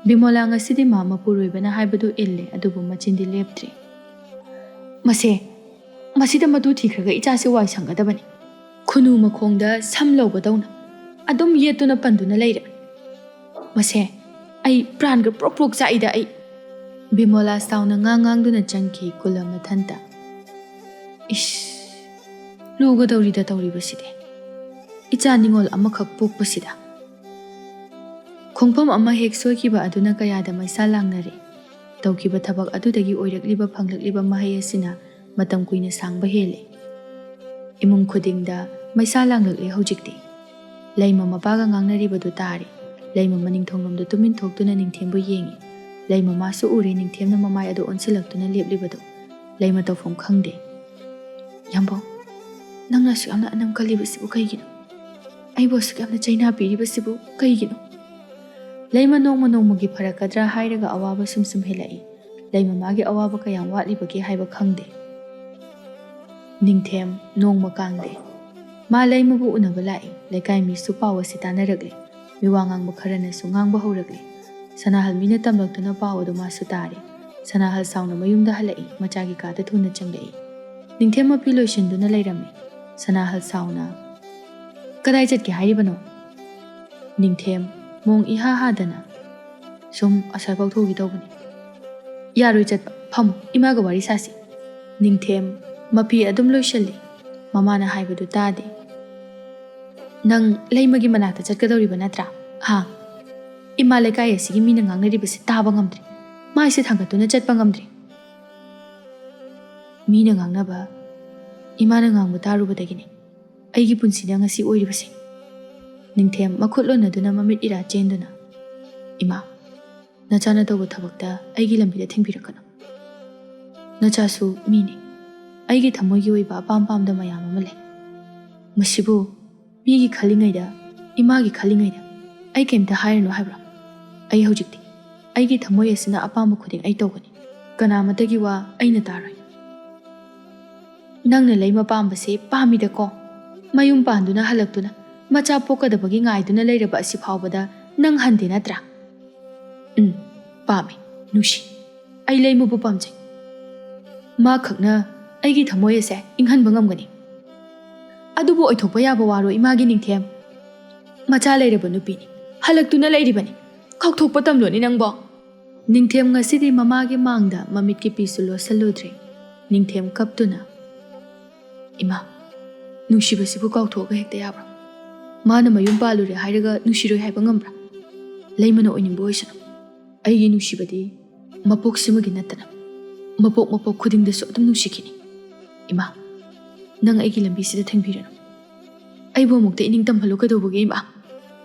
ꯕꯤꯃꯣꯂꯥ ꯉꯁꯤꯗꯤ ꯃꯥ ꯃꯄꯨꯔꯣꯏꯕꯅ ꯍꯥꯏꯕꯗꯨ ꯏꯜꯂꯦ, ꯑꯗꯨꯕꯨ ꯃꯆꯤꯟꯗꯤ ꯂꯦꯞꯇ꯭ꯔꯤ꯫ "ꯃꯁꯦ, ꯃꯁꯤꯗ ꯃꯇꯨ ꯊꯤꯈ꯭ꯔꯒ ꯏꯆꯥꯁꯦ ꯋꯥꯏ ꯁꯪꯒꯗꯕꯅꯤ꯫ ꯈꯨꯅꯨ ꯃꯈꯣꯡꯗ ꯁꯝ ꯂꯧꯕꯗꯧꯅ ꯑꯗꯨꯝ ꯌꯦꯠꯇꯨꯅ ꯄꯟꯗꯨꯅ ꯂꯩꯔꯦ꯫ ꯃꯁꯦ, ꯑꯩ ꯄ꯭ꯔꯥꯟꯒ ꯄ꯭ꯔꯣꯛ ꯄ꯭ꯔꯣꯛ ꯆꯥꯛꯏꯗ ꯑꯩ꯫" ꯕꯤꯃꯣꯂꯥ ꯁꯥꯎꯅ ꯉꯥꯡ ꯉꯥꯡꯗꯨꯅ ꯆꯪꯈꯤ ꯀꯨꯜꯂ ꯃꯊꯟꯇ꯫ "ꯏꯁ, ꯂꯨꯒꯗꯧꯔꯤꯗ ꯇꯧꯔꯤꯕꯁꯤꯗꯤ꯫ ꯏꯆꯥ ꯅꯤꯉꯣꯜ ꯑꯃꯈꯛ ꯄꯣꯛꯄꯁꯤꯗ꯫" ꯈꯣꯡꯐꯝ ꯑꯃ ꯍꯦꯛ ꯁꯣꯏꯈꯤꯕ ꯑꯗꯨꯅ ꯀꯌꯥꯗ ꯃꯩꯁꯥ ꯂꯥꯡꯅꯔꯦ꯫ ꯇꯧꯈꯤꯕ ꯊꯕꯛ ꯑꯗꯨꯗꯒꯤ ꯑꯣꯏꯔꯛꯂꯤꯕ, ꯐꯪꯂꯛꯂꯤꯕ ꯃꯍꯩ ꯑꯁꯤꯅ ꯃꯇꯝ ꯀꯨꯏꯅ ꯁꯥꯡꯕ ꯍꯦꯜꯂꯦ꯫ ꯏꯃꯨꯡ ꯈꯨꯗꯤꯡꯗ ꯃꯩꯁꯥ ꯂꯥꯡꯂꯛꯂꯦ ꯍꯧꯖꯤꯛꯇꯤ꯫ ꯂꯩꯃ ꯃꯄꯥꯒ ꯉꯥꯡꯅꯔꯤꯕꯗꯨ ꯇꯥꯔꯦ꯫ ꯂꯩꯃ ꯃꯅꯤꯡꯊꯣꯡꯂꯣꯝꯗ ꯇꯨꯃꯤꯟ ꯊꯣꯛꯇꯨꯅ ꯅꯤꯡꯊꯦꯝꯕꯨ ꯌꯦꯡꯉꯤ꯫ ꯂꯩꯃ ꯃꯥꯁꯨ ꯎꯔꯦ ꯅꯤꯡꯊꯦꯝꯅ ꯃꯃꯥꯏ ꯑꯗꯨ ꯑꯣꯟꯁꯤꯜꯂꯛꯇꯨꯅ ꯂꯦꯞꯂꯤꯕꯗꯨ꯫ ꯂꯩꯃ ꯇꯧꯐꯝ ꯈꯪꯗꯦ꯫ "ꯌꯥꯝꯕꯧ, ꯅꯪꯅ ꯑꯁꯨꯛ ꯌꯥꯝꯅ ꯑꯅꯝ ꯀꯜꯂꯤꯕꯁꯤꯕꯨ ꯀꯩꯒꯤꯅꯣ? ꯑꯩꯕꯨ ꯑꯁꯨꯛ ꯌꯥꯝꯅ ꯆꯩꯅꯥ ꯄꯤꯔꯤꯕꯁꯤꯕꯨ ꯀꯩꯒꯤꯅꯣ?" ꯂꯩꯃ ꯅꯣꯡꯃ ꯅꯣꯡꯃꯒꯤ ꯐꯔꯛꯀꯗ꯭ꯔꯥ ꯍꯥꯏꯔꯒ ꯑꯋꯥꯕ ꯁꯨꯝ ꯁꯨꯝ ꯍꯦꯜꯂꯛꯏ꯫ ꯂꯩꯃ ꯃꯥꯒꯤ ꯑꯋꯥꯕ ꯀꯌꯥꯝ ꯋꯥꯠꯂꯤꯕꯒꯦ ꯍꯥꯏꯕ ꯈꯪꯗꯦ꯫ ꯅꯤꯡꯊꯦꯝ ꯅꯣꯡꯃ ꯀꯥꯡꯗꯦ꯫ ꯃꯥ ꯂꯩꯃꯕꯨ ꯎꯅꯕ ꯂꯥꯛꯏ꯫ ꯂꯩꯀꯥꯏ ꯃꯤꯁꯨ ꯄꯥꯎ ꯑꯁꯤ ꯇꯥꯅꯔꯛꯂꯤ꯫ ꯃꯤꯋꯥ ꯉꯥꯡꯕ ꯈꯔꯅꯁꯨ ꯉꯥꯡꯕ ꯍꯧꯔꯛꯂꯤ꯫ ꯁꯅꯥꯍꯜ ꯃꯤꯅ ꯇꯝꯂꯛꯇꯨꯅ ꯄꯥꯎ ꯑꯗꯨ ꯃꯥꯁꯨ ꯇꯥꯔꯦ꯫ ꯁꯅꯥꯍꯜ ꯁꯥꯎꯅ ꯃꯌꯨꯝꯗ ꯍꯜꯂꯛꯏ꯫ ꯃꯆꯥꯒꯤ ꯀꯥꯗ ꯊꯨꯅ ꯆꯪꯂꯛꯏ꯫ ꯅꯤꯡꯊꯦꯝ ꯃꯄꯤ ꯂꯣꯏꯁꯤꯟꯗꯨꯅ ꯂꯩꯔꯝꯃꯤ꯫ ꯁꯅꯥꯍꯜ ꯁꯥꯎꯅ, "ꯀꯗꯥꯏ ꯆꯠꯀꯦ ꯍꯥꯏꯔꯤꯕꯅꯣ?" ꯅꯤꯡꯊꯦꯝ ꯃꯣꯡ ꯏꯍꯥ ꯍꯥꯗꯅ, "ꯁꯨꯝ ꯑꯁ꯭ꯋꯥꯏꯐꯥꯎ ꯊꯣꯛꯎꯒꯦ ꯇꯧꯕꯅꯤ꯫" "ꯌꯥꯔꯣꯏ ꯆꯠꯄ, ꯐꯝꯃꯨ, ꯏꯃꯥꯒ ꯋꯥꯔꯤ ꯁꯥꯁꯤ꯫" ꯅꯤꯡꯊꯦꯝ ꯃꯄꯤ ꯑꯗꯨꯝ ꯂꯣꯏꯁꯤꯜꯂꯤ꯫ ꯃꯃꯥꯅ ꯍꯥꯏꯕꯗꯨ ꯇꯥꯗꯦ꯫ "ꯅꯪ ꯂꯩꯃꯒꯤ ꯃꯅꯥꯛꯇ ꯆꯠꯀꯗꯧꯔꯤꯕ ꯅꯠꯇ꯭ꯔꯥ?" "ꯍꯥ?" ꯏꯃꯥ ꯂꯩꯀꯥꯏ ꯑꯁꯤꯒꯤ ꯃꯤꯅ ꯉꯥꯡꯅꯔꯤꯕꯁꯤ ꯇꯥꯕ ꯉꯝꯗ꯭ꯔꯦ꯫ ꯃꯥꯏꯁꯦ ꯊꯥꯡꯒꯠꯇꯨꯅ ꯆꯠꯄ ꯉꯝꯗ꯭ꯔꯦ꯫ ꯃꯤꯅ ꯉꯥꯡꯅꯕ, ꯏꯃꯥꯅ ꯉꯥꯡꯕ ꯇꯥꯔꯨꯕꯗꯒꯤꯅꯤ ꯑꯩꯒꯤ ꯄꯨꯟꯁꯤꯗ ꯉꯁꯤ ꯑꯣꯏꯔꯤꯕꯁꯦ꯫ ꯅꯤꯡꯊꯦꯝ ꯃꯈꯨꯠ ꯂꯣꯟꯅꯗꯨꯅ ꯃꯃꯤꯠ ꯏꯔꯥ ꯆꯦꯟꯗꯨꯅ, "ꯏꯃꯥ, ꯅꯆꯥꯅ ꯇꯧꯕ ꯊꯕꯛꯇ ꯑꯩꯒꯤ ꯂꯝꯕꯤꯗ ꯊꯤꯡꯕꯤꯔꯛꯀꯅꯨ꯫ ꯅꯆꯥꯁꯨ ꯃꯤꯅꯤ꯫ ꯑꯩꯒꯤ ꯊꯃꯣꯏꯒꯤ ꯑꯣꯏꯕ ꯑꯄꯥꯝ ꯄꯥꯝꯗ ꯃꯌꯥꯝ ꯑꯃ ꯂꯩ꯫ ꯃꯁꯤꯕꯨ ꯃꯤꯒꯤ ꯈꯜꯂꯤꯉꯩꯗ, ꯏꯃꯥꯒꯤ ꯈꯜꯂꯤꯉꯩꯗ ꯑꯩ ꯀꯩꯝꯇ ꯍꯥꯏꯔꯅꯨ ꯍꯥꯏꯕ꯭ꯔꯣ? ꯑꯩ ꯍꯧꯖꯤꯛꯇꯤ ꯑꯩꯒꯤ ꯊꯃꯣꯏ ꯑꯁꯤꯅ ꯑꯄꯥꯝꯕ ꯈꯨꯗꯤꯡ ꯑꯩ ꯇꯧꯒꯅꯤ꯫ ꯀꯅꯥꯃꯠꯇꯒꯤ ꯋꯥ ꯑꯩꯅ ꯇꯥꯔꯣꯏ꯫ ꯅꯪꯅ ꯂꯩꯃ ꯄꯥꯝꯕꯁꯦ ꯄꯥꯝꯃꯤꯗꯀꯣ꯫ ꯃꯌꯨꯝ ꯄꯥꯟꯗꯨꯅ ꯍꯜꯂꯛꯇꯨꯅ ꯃꯆꯥ ꯄꯣꯛꯀꯗꯕꯒꯤ ꯉꯥꯏꯗꯨꯅ ꯂꯩꯔꯕ ꯑꯁꯤ ꯐꯥꯎꯕꯗ ꯅꯪ ꯍꯟꯗꯦ ꯅꯠꯇ꯭ꯔꯥ?" "ꯎꯝ, ꯄꯥꯝꯃꯤ, ꯅꯨꯡꯁꯤ꯫ ꯑꯩ ꯂꯩꯃꯕꯨ ꯄꯥꯝꯖꯩ꯫ ꯃꯥ ꯈꯛꯅ ꯑꯩꯒꯤ ꯊꯃꯣꯏ ꯑꯁꯦ ꯏꯪꯍꯟꯕ ꯉꯝꯒꯅꯤ꯫" "ꯑꯗꯨꯕꯨ ꯑꯣꯏꯊꯣꯛꯄ ꯌꯥꯕ ꯋꯥꯔꯣ, ꯏꯃꯥꯒꯤ ꯅꯤꯡꯊꯦꯝ? ꯃꯆꯥ ꯂꯩꯔꯕ ꯅꯨꯄꯤꯅꯤ, ꯍꯜꯂꯛꯇꯨꯅ ꯂꯩꯔꯤꯕꯅꯤ꯫ ꯀꯥꯎꯊꯣꯛꯄ ꯇꯝꯂꯣꯅꯦ ꯅꯪꯕꯣ꯫" ꯅꯤꯡꯊꯦꯝ ꯉꯁꯤꯗꯤ ꯃꯃꯥꯒꯤ ꯃꯥꯡꯗ ꯃꯃꯤꯠꯀꯤ ꯄꯤꯁꯨ ꯂꯣꯠꯁꯜꯂꯨꯗ꯭ꯔꯦ꯫ ꯅꯤꯡꯊꯦꯝ ꯀꯞꯇꯨꯅ, "ꯏꯃꯥ, ꯅꯨꯡꯁꯤꯕꯁꯤꯕꯨ ꯀꯥꯎꯊꯣꯛꯑꯒ ꯍꯦꯛꯇ ꯌꯥꯕ꯭ꯔꯥ? ꯃꯥꯅ ꯃꯌꯨꯝ ꯄꯥꯜꯂꯨꯔꯦ ꯍꯥꯏꯔꯒ ꯅꯨꯡꯁꯤꯔꯣꯏ ꯍꯥꯏꯕ ꯉꯝꯕ꯭ꯔꯥ? ꯂꯩꯃꯅ ꯑꯣꯏꯅꯤꯡꯕ ꯑꯣꯏꯁꯅꯨ꯫ ꯑꯩꯒꯤ ꯅꯨꯡꯁꯤꯕꯗꯤ ꯃꯄꯣꯛꯁꯤꯃꯒꯤ ꯅꯠꯇꯅ ꯃꯄꯣꯛ ꯃꯄꯣꯛ ꯈꯨꯗꯤꯡꯗꯁꯨ ꯑꯗꯨꯝ ꯅꯨꯡꯁꯤꯈꯤꯅꯤ꯫ ꯏꯃꯥ, ꯅꯪ ꯑꯩꯒꯤ ꯂꯝꯕꯤꯁꯤꯗ ꯊꯦꯡꯕꯤꯔꯅꯨ꯫ ꯑꯩꯕꯨ ꯑꯃꯨꯛꯇ ꯏꯅꯤꯡ ꯇꯝꯍꯜꯂꯨ ꯀꯩꯗꯧꯕꯒꯤ, ꯏꯃꯥ?"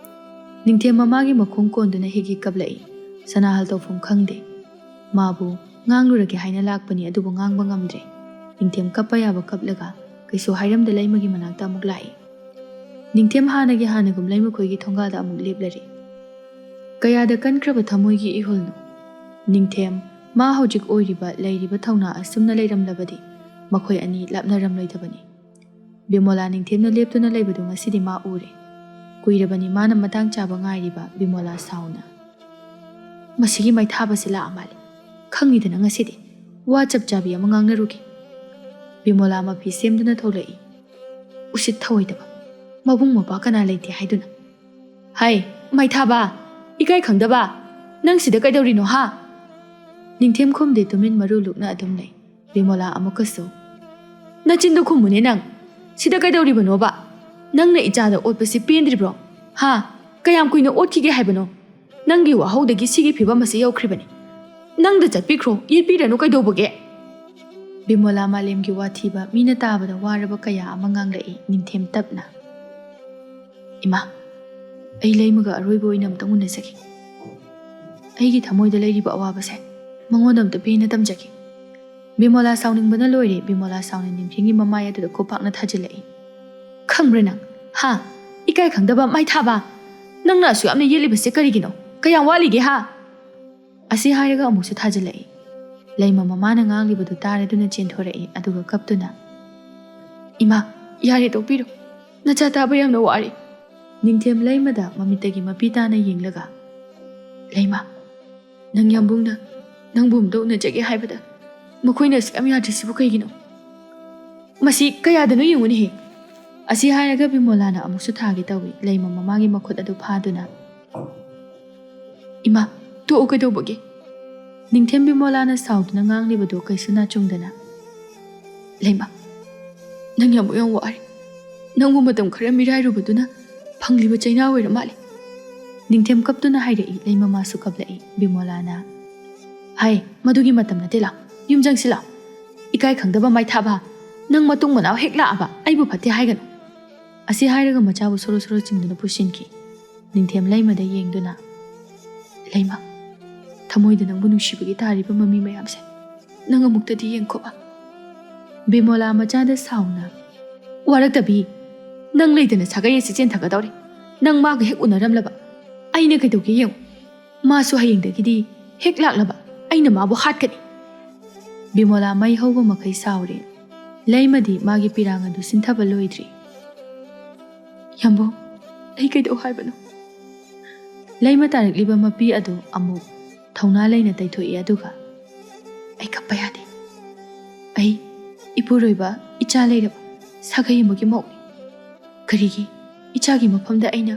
ꯅꯤꯡꯊꯦꯝ ꯃꯃꯥꯒꯤ ꯃꯈꯣꯡ ꯀꯣꯟꯗꯨꯅ ꯍꯤꯛ ꯍꯤꯛ ꯀꯞꯂꯛꯏ꯫ ꯁꯅꯥꯍꯜ ꯇꯧꯐꯝ ꯈꯪꯗꯦ꯫ ꯃꯥꯕꯨ ꯉꯥꯡꯂꯨꯔꯒꯦ ꯍꯥꯏꯅ ꯂꯥꯛꯄꯅꯤ, ꯑꯗꯨꯕꯨ ꯉꯥꯡꯕ ꯉꯝꯗ꯭ꯔꯦ꯫ ꯅꯤꯡꯊꯦꯝ ꯀꯞꯄ ꯌꯥꯕ ꯀꯞꯂꯒ ꯀꯩꯁꯨ ꯍꯥꯏꯔꯝꯗ ꯂꯩꯃꯒꯤ ꯃꯅꯥꯛꯇ ꯑꯃꯨꯛ ꯂꯥꯛꯏ꯫ ꯅꯤꯡꯊꯦꯝ ꯍꯥꯟꯅꯒꯤ ꯍꯥꯟꯅꯒꯨꯝ ꯂꯩꯃꯈꯣꯏꯒꯤ ꯊꯣꯡꯒꯥꯜꯗ ꯑꯃꯨꯛ ꯂꯦꯞꯂꯔꯦ꯫ ꯀꯌꯥꯗ ꯀꯟꯈ꯭ꯔꯕ ꯊꯃꯣꯏꯒꯤ ꯏꯍꯨꯜꯅꯣ! ꯅꯤꯡꯊꯦꯝ, ꯃꯥ ꯍꯧꯖꯤꯛ ꯑꯣꯏꯔꯤꯕ ꯂꯩꯔꯤꯕ ꯊꯧꯅꯥ ꯑꯁꯨꯝꯅ ꯂꯩꯔꯝꯂꯕꯗꯤ ꯃꯈꯣꯏ ꯑꯅꯤ ꯂꯥꯞꯅꯔꯝꯂꯣꯏꯗꯕꯅꯤ꯫ ꯕꯤꯃꯣꯂꯥ ꯅꯤꯡꯊꯦꯝꯅ ꯂꯦꯞꯇꯨꯅ ꯂꯩꯕꯗꯨ ꯉꯁꯤꯗꯤ ꯃꯥ ꯎꯔꯦ꯫ ꯀꯨꯏꯔꯕꯅꯤ ꯃꯥꯅ ꯃꯇꯥꯡ ꯆꯥꯕ ꯉꯥꯏꯔꯤꯕ ꯕꯤꯃꯣꯂꯥ ꯁꯥꯎꯅ꯫ "ꯃꯁꯤꯒꯤ ꯃꯩꯊꯥꯕꯁꯤ ꯂꯥꯛꯑ ꯃꯥꯜꯂꯦ꯫ ꯈꯪꯉꯤꯗꯅ ꯉꯁꯤꯗꯤ ꯋꯥ ꯆꯞ ꯆꯥꯕꯤ ꯑꯃ ꯉꯥꯡꯅꯔꯨꯒꯦ꯫" ꯕꯤꯃꯣꯂꯥ ꯃꯐꯤ ꯁꯦꯝꯗꯨꯅ ꯊꯣꯛꯂꯛꯏ꯫ "ꯎꯁꯤꯠ ꯊꯑꯣꯏꯗꯕ, ꯃꯕꯨꯡ ꯃꯧꯄ꯭ꯋꯥ ꯀꯅꯥ ꯂꯩꯇꯦ ꯍꯥꯏꯗꯨꯅ?" "ꯍꯥꯏ, ꯃꯩꯊꯥꯕ, ꯏꯀꯥꯏ ꯈꯪꯗꯕ, ꯅꯪ ꯁꯤꯗ ꯀꯩꯗꯧꯔꯤꯅꯣ ꯍꯥ?" ꯅꯤꯡꯊꯦꯝ ꯈꯨꯝꯗꯦ, ꯇꯨꯃꯤꯟ ꯃꯔꯨ ꯂꯨꯛꯅ ꯑꯗꯨꯝ ꯂꯩ꯫ ꯕꯤꯃꯣꯂꯥ ꯑꯃꯨꯛꯀꯁꯨ, "ꯅꯆꯤꯟꯗꯣ ꯈꯨꯝꯃꯨꯅꯦ ꯅꯪ꯫ ꯁꯤꯗ ꯀꯩꯗꯧꯔꯤꯕꯅꯣꯕ? ꯅꯪꯅ ꯏꯆꯥꯗ ꯑꯣꯠꯄꯁꯤ ꯄꯦꯟꯗ꯭ꯔꯤꯕ꯭ꯔꯣ? ꯍꯥ? ꯀꯌꯥꯝ ꯀꯨꯏꯅ ꯑꯣꯠꯈꯤꯒꯦ ꯍꯥꯏꯕꯅꯣ? ꯅꯪꯒꯤ ꯋꯥꯍꯧꯗꯒꯤ ꯁꯤꯒꯤ ꯐꯤꯕꯝ ꯑꯁꯤ ꯌꯧꯈ꯭ꯔꯤꯕꯅꯤ꯫ ꯅꯪꯗ ꯆꯠꯄꯤꯈ꯭ꯔꯣ, ꯌꯦꯠꯄꯤꯔꯅꯨ ꯀꯩꯗꯧꯕꯒꯦ?" ꯕꯤꯃꯣꯂꯥ ꯃꯥꯂꯦꯝꯒꯤ ꯋꯥꯊꯤꯕ, ꯃꯤꯅ ꯇꯥꯕꯗ ꯋꯥꯔꯕ ꯀꯌꯥ ꯑꯃ ꯉꯥꯡꯂꯛꯏ ꯅꯤꯡꯊꯦꯝ ꯇꯞꯅ꯫ "ꯏꯃꯥ, ꯑꯩ ꯂꯩꯃꯒ ꯑꯔꯣꯏꯕ ꯑꯣꯏꯅ ꯑꯝꯇꯪ ꯎꯅꯖꯒꯦ꯫ ꯑꯩꯒꯤ ꯊꯃꯣꯏꯗ ꯂꯩꯔꯤꯕ ꯑꯋꯥꯕꯁꯦ ꯃꯉꯣꯟꯗ ꯑꯝꯇ ꯄꯦꯟꯅ ꯇꯝꯖꯒꯦ꯫" ꯕꯤꯃꯣꯂꯥ ꯁꯥꯎꯅꯤꯡꯕꯅ ꯂꯣꯏꯔꯦ꯫ ꯕꯤꯃꯣꯂꯥ ꯁꯥꯎꯅ ꯅꯤꯡꯊꯦꯝꯒꯤ ꯃꯃꯥꯏ ꯑꯗꯨꯗ ꯈꯨꯄꯥꯛꯅ ꯊꯥꯖꯤꯜꯂꯛꯏ꯫ "ꯈꯪꯕ꯭ꯔꯥ ꯅꯪ? ꯍꯥ? ꯏꯀꯥꯏ ꯈꯪꯗꯕ ꯃꯥꯏꯊꯥꯕ! ꯅꯪꯅ ꯑꯁꯨꯛ ꯌꯥꯝꯅ ꯌꯦꯠꯂꯤꯕꯁꯦ ꯀꯔꯤꯒꯤꯅꯣ? ꯀꯌꯥꯝ ꯋꯥꯠꯂꯤꯒꯦ ꯍꯥ?" ꯑꯁꯤ ꯍꯥꯏꯔꯒ ꯑꯃꯨꯛꯁꯨ ꯊꯥꯖꯤꯜꯂꯛꯏ꯫ ꯂꯩꯃ ꯃꯃꯥꯅ ꯉꯥꯡꯂꯤꯕꯗꯨ ꯇꯥꯔꯗꯨꯅ ꯆꯦꯟꯊꯣꯔꯛꯏ, ꯑꯗꯨꯒ ꯀꯞꯇꯨꯅ, "ꯏꯃꯥ, ꯌꯥꯔꯦ ꯇꯣꯛꯄꯤꯔꯣ꯫ ꯅꯆꯥ ꯇꯥꯕ ꯌꯥꯝꯅ ꯋꯥꯔꯦ꯫" ꯅꯤꯡꯊꯦꯝ ꯂꯩꯃꯗ ꯃꯃꯤꯠꯇꯒꯤ ꯃꯄꯤ ꯇꯥꯅ ꯌꯦꯡꯂꯒ, "ꯂꯩꯃ, ꯅꯪ ꯌꯥꯝꯕꯨꯡꯅ ꯅꯪꯕꯨ ꯑꯝꯇ ꯎꯅꯖꯒꯦ ꯍꯥꯏꯕꯗ ꯃꯈꯣꯏꯅ ꯑꯁꯨꯛ ꯌꯥꯝ ꯌꯥꯗ꯭ꯔꯤꯁꯤꯕꯨ ꯀꯩꯒꯤꯅꯣ? ꯃꯁꯤ ꯀꯌꯥꯗꯅꯣ ꯌꯦꯡꯉꯨꯅꯦꯍꯦ꯫" ꯑꯁꯤ ꯍꯥꯏꯔꯒ ꯕꯤꯃꯣꯂꯥꯅ ꯑꯃꯨꯛꯁꯨ ꯊꯥꯒꯦ ꯇꯧꯏ꯫ ꯂꯩꯃ ꯃꯃꯥꯒꯤ ꯃꯈꯨꯠ ꯑꯗꯨ ꯐꯥꯗꯨꯅ, "ꯏꯃꯥ, ꯇꯣꯛꯑꯣ, ꯀꯩꯗꯧꯕꯒꯦ?" ꯅꯤꯡꯊꯦꯝ ꯕꯤꯃꯣꯂꯥꯅ ꯁꯥꯎꯗꯨꯅ ꯉꯥꯡꯂꯤꯕꯗꯨ ꯀꯩꯁꯨ ꯅꯥꯆꯨꯡꯗꯅ, "ꯂꯩꯃ, ꯅꯪ ꯌꯥꯝ ꯌꯥꯝ ꯋꯥꯔꯦ꯫ ꯅꯪꯕꯨ ꯃꯇꯝ ꯈꯔ ꯃꯤꯔꯥꯏꯔꯨꯕꯗꯨꯅ ꯐꯪꯂꯤꯕ ꯆꯩꯅꯥ ꯑꯣꯏꯔ ꯃꯥꯜꯂꯦ꯫" ꯅꯤꯡꯊꯦꯝ ꯀꯞꯇꯨꯅ ꯍꯥꯏꯔꯛꯏ꯫ ꯂꯩꯃ ꯃꯥꯁꯨ ꯀꯞꯂꯛꯏ꯫ ꯕꯤꯃꯣꯂꯥꯅ, "ꯍꯥꯏ, ꯃꯗꯨꯒꯤ ꯃꯇꯝ ꯅꯠꯇꯦ, ꯂꯥꯎ, ꯌꯨꯝ ꯆꯪꯁꯤ ꯂꯥꯎ꯫ ꯏꯀꯥꯏ ꯈꯪꯗꯕ ꯃꯥꯏꯊꯥꯕ, ꯅꯪ ꯃꯇꯨꯡ ꯃꯅꯥꯎ ꯍꯦꯛ ꯂꯥꯛꯑꯕ ꯑꯩꯕꯨ ꯐꯠꯇꯦ ꯍꯥꯏꯒꯅꯨ꯫" ꯑꯁꯤ ꯍꯥꯏꯔꯒ ꯃꯆꯥꯕꯨ ꯁꯣꯔꯣ ꯁꯣꯔꯣ ꯆꯤꯡꯗꯨꯅ ꯄꯨꯁꯤꯟꯈꯤ꯫ ꯅꯤꯡꯊꯦꯝ ꯂꯩꯃꯗ ꯌꯦꯡꯗꯨꯅ, "ꯂꯩꯃ, ꯊꯃꯣꯏꯗ ꯅꯪꯕꯨ ꯅꯨꯡꯁꯤꯕꯒꯤ ꯇꯥꯔꯤꯕ ꯃꯃꯤ ꯃꯌꯥꯝꯁꯦ ꯅꯪ ꯑꯃꯨꯛꯇꯗꯤ ꯌꯦꯡꯈꯣꯕ꯫" ꯕꯤꯃꯣꯂꯥ ꯃꯆꯥꯗ ꯁꯥꯎꯅ, "ꯋꯥꯔꯛꯇꯕꯤ, ꯅꯪ ꯂꯩꯗꯅ ꯁꯥꯒꯩ ꯑꯁꯤ ꯆꯦꯟꯊꯒꯗꯧꯔꯦ꯫ ꯅꯪ ꯃꯥꯒ ꯍꯦꯛ ꯎꯅꯔꯝꯂꯕ ꯑꯩꯅ ꯀꯩꯗꯧꯒꯦ ꯌꯦꯡꯉꯨ꯫ ꯃꯥꯁꯨ ꯍꯌꯦꯡꯗꯒꯤꯗꯤ ꯍꯦꯛ ꯂꯥꯛꯂꯕ ꯑꯩꯅ ꯃꯥꯕꯨ ꯍꯥꯠꯀꯅꯤ꯫" ꯕꯤꯃꯣꯂꯥ ꯃꯩ ꯍꯧꯕ ꯃꯈꯩ ꯁꯥꯎꯔꯦ꯫ ꯂꯩꯃꯗꯤ ꯃꯥꯒꯤ ꯄꯤꯔꯥꯡ ꯑꯗꯨ ꯁꯤꯟꯊꯕ ꯂꯣꯏꯗ꯭ꯔꯤ꯫ "ꯌꯥꯝꯕꯨꯡ, ꯑꯩ ꯀꯩꯗꯧ ꯍꯥꯏꯕꯅꯣ?" ꯂꯩꯃ ꯇꯥꯔꯛꯂꯤꯕ ꯃꯄꯤ ꯑꯗꯨ ꯑꯃꯨꯛ ꯊꯧꯅꯥ ꯂꯩꯅ ꯇꯩꯊꯣꯛꯏ, ꯑꯗꯨꯒ, "ꯑꯩ ꯀꯞꯄ ꯌꯥꯗꯦ꯫ ꯑꯩ ꯏꯄꯨꯔꯣꯏꯕ, ꯏꯆꯥ ꯂꯩꯔꯕ ꯁꯥꯒꯩ ꯑꯃꯒꯤ ꯃꯧꯅꯤ꯫ ꯀꯔꯤꯒꯤ ꯏꯆꯥꯒꯤ ꯃꯐꯝꯗ ꯑꯩꯅ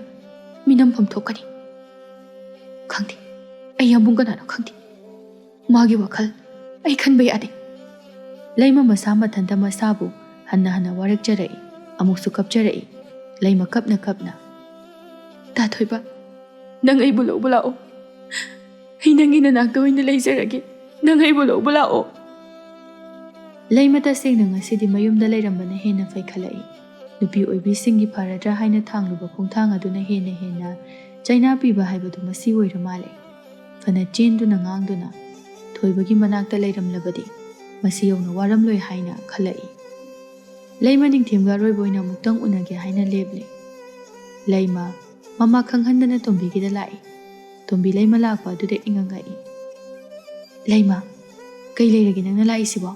ꯃꯤꯅꯝꯐꯝ ꯊꯣꯛꯀꯅꯤ? ꯈꯪꯗꯦ, ꯑꯩ ꯌꯥꯝꯕꯨꯡ ꯀꯅꯥꯅꯣ ꯈꯪꯗꯦ꯫ ꯃꯥꯒꯤ ꯋꯥꯈꯜ ꯑꯩ ꯈꯟꯕ ꯌꯥꯗꯦ꯫" ꯂꯩꯃ ꯃꯁꯥ ꯃꯊꯟꯇ ꯃꯁꯥꯕꯨ ꯍꯟꯅ ꯍꯟꯅ ꯋꯥꯔꯛꯆꯔꯛꯏ, ꯑꯃꯨꯛꯁꯨ ꯀꯞꯆꯔꯛꯏ꯫ ꯂꯩꯃ ꯀꯞꯅ ꯀꯞꯅ, "ꯇꯥ ꯊꯣꯏꯕ, "ꯅꯪ ꯑꯩꯕꯨ ꯂꯧꯕ ꯂꯥꯛꯑꯣ꯫ ꯑꯩ ꯅꯪꯒꯤ ꯅꯅꯥꯛꯇ ꯑꯣꯏꯅ ꯂꯩꯖꯔꯒꯦ꯫ ꯅꯪ ꯑꯩꯕꯨ ꯂꯧꯕ ꯂꯥꯛꯑꯣ꯫" ꯂꯩꯃ ꯇꯁꯦꯡꯅ ꯉꯁꯤꯗꯤ ꯃꯌꯨꯝꯗ ꯂꯩꯔꯝꯕꯅ ꯍꯦꯟꯅ ꯐꯩ ꯈꯜꯂꯛꯏ꯫ ꯅꯨꯄꯤ ꯑꯣꯏꯕꯤꯁꯤꯡꯒꯤ ꯐꯔꯗ꯭ꯔꯥ ꯍꯥꯏꯅ ꯊꯥꯡꯂꯨꯕ ꯈꯣꯡꯊꯥꯡ ꯑꯗꯨꯅ ꯍꯦꯟꯅ ꯍꯦꯟꯅ ꯆꯩꯅꯥ ꯄꯤꯕ ꯍꯥꯏꯕꯗꯨ ꯃꯁꯤ ꯑꯣꯏꯔ ꯃꯥꯜꯂꯦ꯫ ꯐꯅ ꯆꯦꯟꯗꯨꯅ ꯉꯥꯡꯗꯨꯅ ꯊꯣꯏꯕꯒꯤ ꯃꯅꯥꯛꯇ ꯂꯩꯔꯝꯂꯕꯗꯤ ꯃꯁꯤ ꯌꯧꯅ ꯋꯥꯔꯝꯂꯣꯏ ꯍꯥꯏꯅ ꯈꯜꯂꯛꯏ꯫ ꯂꯩꯃ ꯅꯤꯡꯊꯦꯝꯒ ꯑꯔꯣꯏꯕ ꯑꯣꯏꯅ ꯑꯃꯨꯛꯇꯪ ꯎꯅꯒꯦ ꯍꯥꯏꯅ ꯂꯦꯞꯂꯦ꯫ ꯂꯩꯃ ꯃꯃꯥ ꯈꯪꯍꯟꯗꯅ ꯇꯣꯝꯕꯤꯒꯤꯗ ꯂꯥꯛꯏ꯫ ꯇꯣꯝꯕꯤ ꯂꯩꯃ ꯂꯥꯛꯄ ꯑꯗꯨꯗ ꯏꯉꯛ ꯉꯛꯏ꯫ "ꯂꯩꯃ, ꯀꯩ ꯂꯩꯔꯒꯦ ꯅꯪꯅ ꯂꯥꯛꯏꯁꯤꯕꯣ?"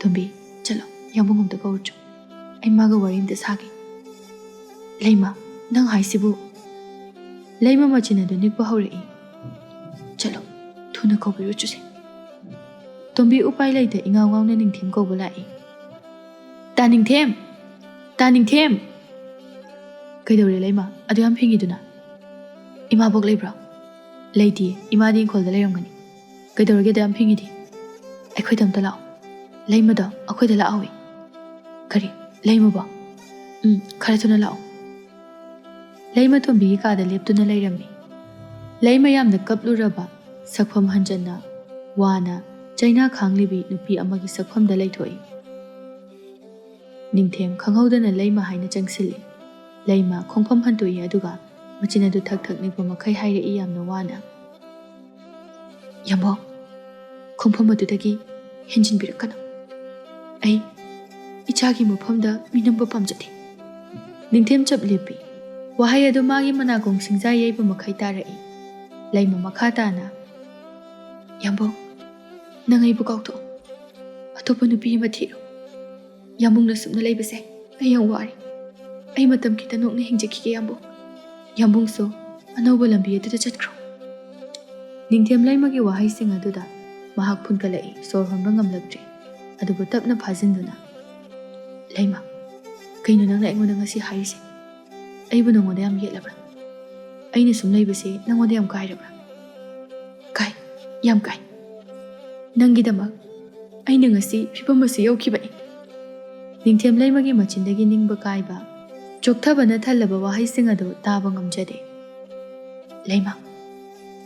"ꯇꯣꯝꯕꯤ, ꯆꯠꯂꯣ, ꯌꯥꯝꯕꯨꯡ ꯑꯝꯇ ꯀꯧꯔꯨꯆꯣ꯫ ꯑꯩ ꯃꯥꯒ ꯋꯥꯔꯤ ꯑꯝꯇ ꯁꯥꯒꯦ꯫" "ꯂꯩꯃ, ꯅꯪ ꯍꯥꯏꯁꯤꯕꯨ?" ꯂꯩꯃ ꯃꯆꯤꯟ ꯑꯗꯨ ꯅꯤꯛꯄ ꯍꯧꯔꯛꯏ꯫ "ꯆꯠꯂꯣ, ꯊꯨꯅ ꯀꯧꯕꯤꯔꯨꯆꯨꯁꯦ꯫" ꯇꯣꯝꯕꯤ ꯎꯄꯥꯏ ꯂꯩꯇ ꯏꯉꯥꯎ ꯉꯥꯎꯅ ꯅꯤꯡꯊꯦꯝ ꯀꯧꯕ ꯂꯥꯛꯏ꯫ "ꯇꯥ ꯅꯤꯡꯊꯦꯝ! ꯇꯥ ꯅꯤꯡꯊꯦꯝ!" "ꯀꯩꯗꯧꯔꯦ ꯂꯩꯃ? ꯑꯗꯨ ꯌꯥꯝ ꯐꯤꯡꯉꯤꯗꯨꯅ?" "ꯏꯃꯥꯕꯣꯛ ꯂꯩꯕ꯭ꯔꯣ?" "ꯂꯩꯇꯤꯌꯦ, ꯏꯃꯥꯗꯤ ꯏꯪꯈꯣꯜꯗ ꯂꯩꯔꯝꯒꯅꯤ꯫" "ꯀꯩꯗꯧꯔꯒꯦ ꯑꯗꯨ ꯌꯥꯝ ꯐꯤꯡꯉꯤꯗꯤ?" "ꯑꯩꯈꯣꯏꯗ ꯑꯝꯇ ꯂꯥꯛꯑꯣ꯫ ꯂꯩꯃꯗꯣ ꯑꯩꯈꯣꯏꯗ ꯂꯥꯛꯍꯧꯏ꯫" "ꯀꯔꯤ? ꯂꯩꯃꯕꯣ?" "ꯎꯝ, ꯈꯔ ꯊꯨꯅ ꯂꯥꯛꯑꯣ꯫" ꯂꯩꯃ ꯇꯣꯝꯕꯤꯒꯤ ꯀꯥꯗ ꯂꯦꯞꯇꯨꯅ ꯂꯩꯔꯝꯃꯤ꯫ ꯂꯩꯃ ꯌꯥꯝꯅ ꯀꯞꯂꯨꯔꯕ ꯁꯛꯐꯝ ꯍꯟꯖꯟꯅ ꯋꯥꯅ ꯆꯩꯅꯥ ꯈꯥꯡꯂꯤꯕꯤ ꯅꯨꯄꯤ ꯑꯃꯒꯤ ꯁꯛꯐꯝꯗ ꯂꯩꯊꯣꯛꯏ꯫ ꯅꯤꯡꯊꯦꯝ ꯈꯪꯍꯧꯗꯅ ꯂꯩꯃ ꯍꯥꯏꯅ ꯆꯪꯁꯤꯜꯂꯤ꯫ ꯂꯩꯃ ꯈꯣꯡꯐꯝ ꯍꯟꯇꯣꯛꯏ, ꯑꯗꯨꯒ ꯃꯆꯤꯟ ꯑꯗꯨ ꯊꯛ ꯊꯛ ꯅꯤꯛꯄ ꯃꯈꯩ ꯍꯥꯏꯔꯛꯏ ꯌꯥꯝꯅ ꯋꯥꯅ, "ꯌꯥꯝꯕꯣ, ꯈꯣꯡꯐꯝ ꯑꯗꯨꯗꯒꯤ ꯍꯦꯟꯖꯤꯟꯕꯤꯔꯛꯀꯅꯨ꯫ ꯑꯩ ꯏꯆꯥꯒꯤ ꯃꯐꯝꯗ ꯃꯤꯅꯝꯕ ꯄꯥꯝꯖꯗꯦ꯫" ꯅꯤꯡꯊꯦꯝ ꯆꯞ ꯂꯦꯞꯄꯤ꯫ ꯋꯥꯍꯩ ꯑꯗꯨ ꯃꯥꯒꯤ ꯃꯅꯥꯀꯣꯡ ꯁꯤꯡꯖꯥ ꯌꯩꯕ ꯃꯈꯩ ꯇꯥꯔꯛꯏ꯫ ꯂꯩꯃ ꯃꯈꯥ ꯇꯥꯅ, "ꯌꯥꯝꯕꯣ, ꯅꯪ ꯑꯩꯕꯨ ꯀꯥꯎꯊꯣꯛꯑꯣ꯫ ꯑꯇꯣꯞꯄ ꯅꯨꯄꯤ ꯑꯃ ꯊꯤꯔꯣ꯫ ꯌꯥꯝꯕꯨꯡꯅ ꯁꯨꯝꯅ ꯂꯩꯕꯁꯦ ꯑꯩ ꯌꯥꯝ ꯋꯥꯔꯦ꯫ ꯑꯩ ꯃꯇꯝ ꯈꯤꯇ ꯅꯣꯛꯅ ꯍꯤꯡꯖꯈꯤꯒꯦ, ꯌꯥꯝꯕꯨꯡ꯫ ꯌꯥꯝꯕꯨꯡꯁꯨ ꯑꯅꯧꯕ ꯂꯝꯕꯤ ꯑꯗꯨꯗ ꯆꯠꯈ꯭ꯔꯣ꯫" ꯅꯤꯡꯊꯦꯝ ꯂꯩꯃꯒꯤ ꯋꯥꯍꯩꯁꯤꯡ ꯑꯗꯨꯗ ꯃꯍꯥꯛ ꯐꯨꯟꯀꯠꯂꯛꯏ, ꯁꯣꯔ ꯍꯣꯟꯕ ꯉꯝꯂꯛꯇ꯭ꯔꯦ꯫ ꯑꯗꯨꯕꯨ ꯇꯞꯅ ꯐꯥꯖꯤꯟꯗꯨꯅ, "ꯂꯩꯃ, ꯀꯩꯅꯣ ꯅꯪꯅ ꯑꯩꯉꯣꯟꯗ ꯉꯁꯤ ꯍꯥꯏꯔꯤꯁꯦ? ꯑꯩꯕꯨ ꯅꯉꯣꯟꯗ ꯌꯥꯝ ꯌꯦꯠꯂꯕ꯭ꯔꯥ? ꯑꯩꯅ ꯁꯨꯝ ꯂꯩꯕꯁꯦ ꯅꯉꯣꯟꯗ ꯌꯥꯝ ꯀꯥꯏꯔꯕ꯭ꯔꯥ?" "ꯀꯥꯏ, ꯌꯥꯝ ꯀꯥꯏ꯫ ꯅꯪꯒꯤꯗꯃꯛ ꯑꯩꯅ ꯉꯁꯤ ꯐꯤꯕꯝ ꯑꯁꯤ ꯌꯧꯈꯤꯕꯅꯤ꯫" ꯅꯤꯡꯊꯦꯝ ꯂꯩꯃꯒꯤ ꯃꯆꯤꯟꯗꯒꯤ ꯅꯤꯡꯕ ꯀꯥꯏꯕ, ꯆꯣꯛꯊꯕꯅ ꯊꯜꯂꯕ ꯋꯥꯍꯩꯁꯤꯡ ꯑꯗꯨ ꯇꯥꯕ ꯉꯝꯖꯗꯦ꯫ ꯂꯩꯃ,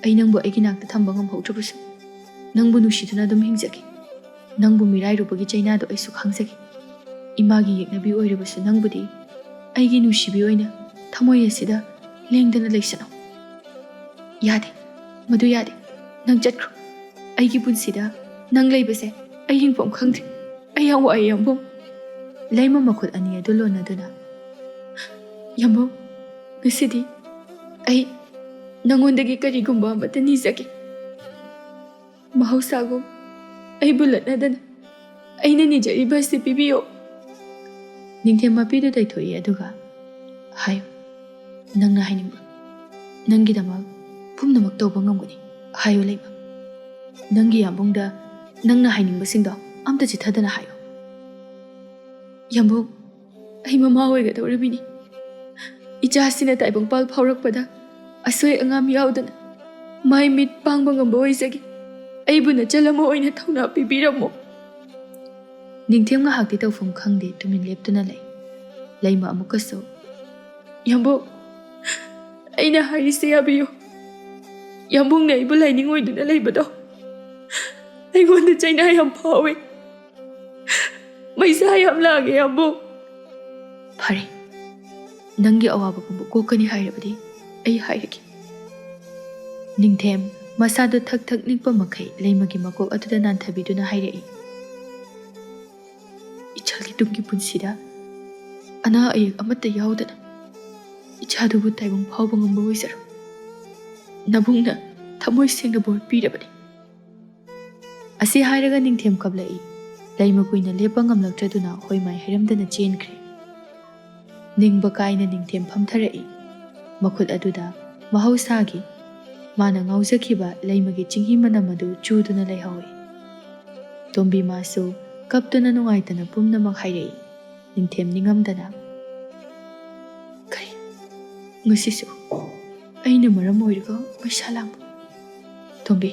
ꯑꯩ ꯅꯪꯕꯨ ꯑꯩꯒꯤ ꯅꯥꯛꯇ ꯊꯝꯕ ꯉꯝꯍꯧꯗ꯭ꯔꯕꯁꯨ, ꯅꯪꯕꯨ ꯅꯨꯡꯁꯤꯗꯨꯅ ꯑꯗꯨꯝ ꯍꯤꯡꯖꯒꯦ꯫ ꯅꯪꯕꯨ ꯃꯤꯔꯥꯏꯔꯨꯕꯒꯤ ꯆꯩꯅꯥꯗꯣ ꯑꯩꯁꯨ ꯈꯪꯖꯒꯦ꯫ ꯏꯃꯥꯒꯤ ꯌꯦꯛꯅꯕꯤ ꯑꯣꯏꯔꯕꯁꯨ ꯅꯪꯕꯨꯗꯤ ꯑꯩꯒꯤ ꯅꯨꯡꯁꯤꯕꯤ ꯑꯣꯏꯅ ꯊꯃꯣꯏ ꯑꯁꯤꯗ ꯂꯦꯡꯗꯅ ꯂꯩꯁꯅꯨ꯫ ꯌꯥꯗꯦ, ꯃꯗꯨ ꯌꯥꯗꯦ꯫ ꯅꯪ ꯆꯠꯈ꯭ꯔꯣ꯫ ꯑꯩꯒꯤ ꯄꯨꯟꯁꯤꯗ ꯅꯪ ꯂꯩꯕꯁꯦ ꯑꯩ ꯍꯤꯡꯐꯝ ꯈꯪꯗ꯭ꯔꯦ꯫ ꯑꯩ ꯌꯥꯝ ꯋꯥꯏ, ꯌꯥꯝꯕꯨꯡ꯫ ꯂꯩꯃ ꯃꯈꯨꯠ ꯑꯅꯤ ꯑꯗꯨ ꯂꯣꯟꯅꯗꯨꯅ, ꯌꯥꯝꯕꯨꯡ, ꯉꯁꯤꯗꯤ ꯑꯩ ꯅꯪꯉꯣꯟꯗꯒꯤ ꯀꯔꯤꯒꯨꯝꯕ ꯑꯃꯠꯇ ꯅꯤꯖꯒꯦ꯫ ꯃꯍꯧꯁꯥꯒꯨꯝ ꯑꯩꯕꯨ ꯂꯠꯅꯗꯅ ꯑꯩꯅ ꯅꯤꯖꯔꯤꯕ ꯑꯁꯤ ꯄꯤꯕꯤꯌꯣ꯫ ꯅꯤꯡꯊꯦꯝ ꯃꯄꯤꯗꯨ ꯇꯩꯊꯣꯛꯏ, ꯑꯗꯨꯒ, ꯍꯥꯏꯌꯨ, ꯅꯪꯅ ꯍꯥꯏꯅꯤꯡꯕ, ꯅꯪꯒꯤꯗꯃꯛ ꯄꯨꯝꯅꯃꯛ ꯇꯧꯕ ꯉꯝꯒꯅꯤ꯫ ꯍꯥꯏꯌꯨ ꯂꯩꯃ, ꯅꯪꯒꯤ ꯌꯥꯝꯕꯨꯡꯗ ꯅꯪꯅ ꯍꯥꯏꯅꯤꯡꯕꯁꯤꯡꯗꯣ ꯑꯝꯇ ꯆꯤꯊꯗꯅ ꯍꯥꯏꯌꯨ꯫ ꯌꯥꯝꯕꯨꯡ, ꯑꯩ ꯃꯃꯥ ꯑꯣꯏꯒꯗꯧꯔꯤꯕꯅꯤ꯫ ꯏꯆꯥꯁꯤꯅ ꯇꯥꯏꯕꯪꯄꯥꯜ ꯐꯥꯎꯔꯛꯄꯗ ꯑꯁꯣꯏ ꯑꯉꯥꯝ ꯌꯥꯎꯗꯅ ꯃꯥꯏ ꯃꯤꯠ ꯄꯥꯡꯕ ꯉꯝꯕ ꯑꯣꯏꯖꯒꯦ꯫ ꯑꯩꯕꯨ ꯅꯆꯜ ꯑꯃ ꯑꯣꯏꯅ ꯊꯧꯅꯥ ꯄꯤꯕꯤꯔꯝꯃꯨ꯫ ꯅꯤꯡꯊꯦꯝ ꯉꯥꯏꯍꯥꯛꯇꯤ ꯇꯧꯐꯝ ꯈꯪꯗꯦ, ꯇꯨꯃꯤꯟ ꯂꯦꯞꯇꯨꯅ ꯂꯩ꯫ ꯂꯩꯃ ꯑꯃꯨꯛꯀꯁꯨ, ꯌꯥꯝꯕꯨꯡ, ꯑꯩꯅ ꯍꯥꯏꯔꯤꯁꯦ ꯌꯥꯕꯤꯌꯨ꯫ ꯌꯥꯝꯕꯨꯡꯅ ꯑꯩꯕꯨ ꯂꯥꯏꯅꯤꯡ ꯑꯣꯏꯗꯨꯅ ꯂꯩꯕꯗꯣ ꯑꯩꯉꯣꯟꯗ ꯆꯩꯅꯥ ꯌꯥꯝ ꯐꯥꯎꯏ꯫ ꯃꯩꯁꯥ ꯌꯥꯝ ꯂꯥꯡꯉꯦ, ꯌꯥꯝꯕꯨꯡ꯫ ꯐꯔꯦ, ꯅꯪꯒꯤ ꯑꯋꯥꯕ ꯄꯨꯝꯕ ꯀꯣꯛꯀꯅꯤ ꯍꯥꯏꯔꯕꯗꯤ ꯑꯩ ꯍꯥꯏꯔꯒꯦ꯫ ꯅꯤꯡꯊꯦꯝ ꯃꯁꯥꯗꯨ ꯊꯛ ꯊꯛ ꯅꯤꯛꯄ ꯃꯈꯩ ꯂꯩꯃꯒꯤ ꯃꯀꯣꯛ ꯑꯗꯨꯗ ꯅꯥꯟꯊꯕꯤꯗꯨꯅ ꯍꯥꯏꯔꯛꯏ, ꯏꯆꯜꯒꯤ ꯇꯨꯡꯒꯤ ꯄꯨꯟꯁꯤꯗ ꯑꯅꯥ ꯑꯌꯦꯛ ꯑꯃꯠꯇ ꯌꯥꯎꯗꯅ ꯏꯆꯥꯗꯨꯕꯨ ꯇꯥꯏꯕꯪ ꯐꯥꯎꯕ ꯉꯝꯕ ꯑꯣꯏꯖꯔꯣ꯫ ꯅꯕꯨꯡꯅ ꯊꯃꯣꯏ ꯁꯦꯡꯅ ꯕꯣꯔ ꯄꯤꯔꯕꯅꯤ꯫ ꯑꯁꯤ ꯍꯥꯏꯔꯒ ꯅꯤꯡꯊꯦꯝ ꯀꯞꯂꯛꯏ꯫ ꯂꯩꯃ ꯀꯨꯏꯅ ꯂꯦꯞꯄ ꯉꯝꯂꯛꯇ꯭ꯔꯗꯨꯅ ꯍꯣꯏꯃꯥꯏ ꯍꯩꯔꯝꯗꯅ ꯆꯦꯟꯈ꯭ꯔꯦ꯫ ꯅꯤꯡꯕ ꯀꯥꯏꯅ ꯅꯤꯡꯊꯦꯝ ꯐꯝꯊꯔꯛꯏ꯫ ꯃꯈꯨꯠ ꯑꯗꯨꯗ ꯃꯍꯧꯁꯥꯒꯤ ꯃꯥꯅ ꯉꯥꯎꯖꯈꯤꯕ ꯂꯩꯃꯒꯤ ꯆꯤꯡꯍꯤ ꯃꯅꯝ ꯑꯗꯨ ꯆꯨꯗꯨꯅ ꯂꯩꯍꯧꯏ꯫ ꯇꯣꯝꯕꯤ ꯃꯥꯁꯨ ꯀꯞꯇꯨꯅ ꯅꯨꯡꯉꯥꯏꯇꯅ ꯄꯨꯝꯅꯃꯛ ꯍꯥꯏꯔꯛꯏ꯫ ꯅꯤꯡꯊꯦꯝ ꯅꯤꯡꯉꯝꯗꯅ, ꯀꯔꯤ? ꯉꯁꯤꯁꯨ ꯑꯩꯅ ꯃꯔꯝ ꯑꯣꯏꯔꯒ ꯃꯩꯁꯥ ꯂꯥꯡꯕ? ꯇꯣꯝꯕꯤ,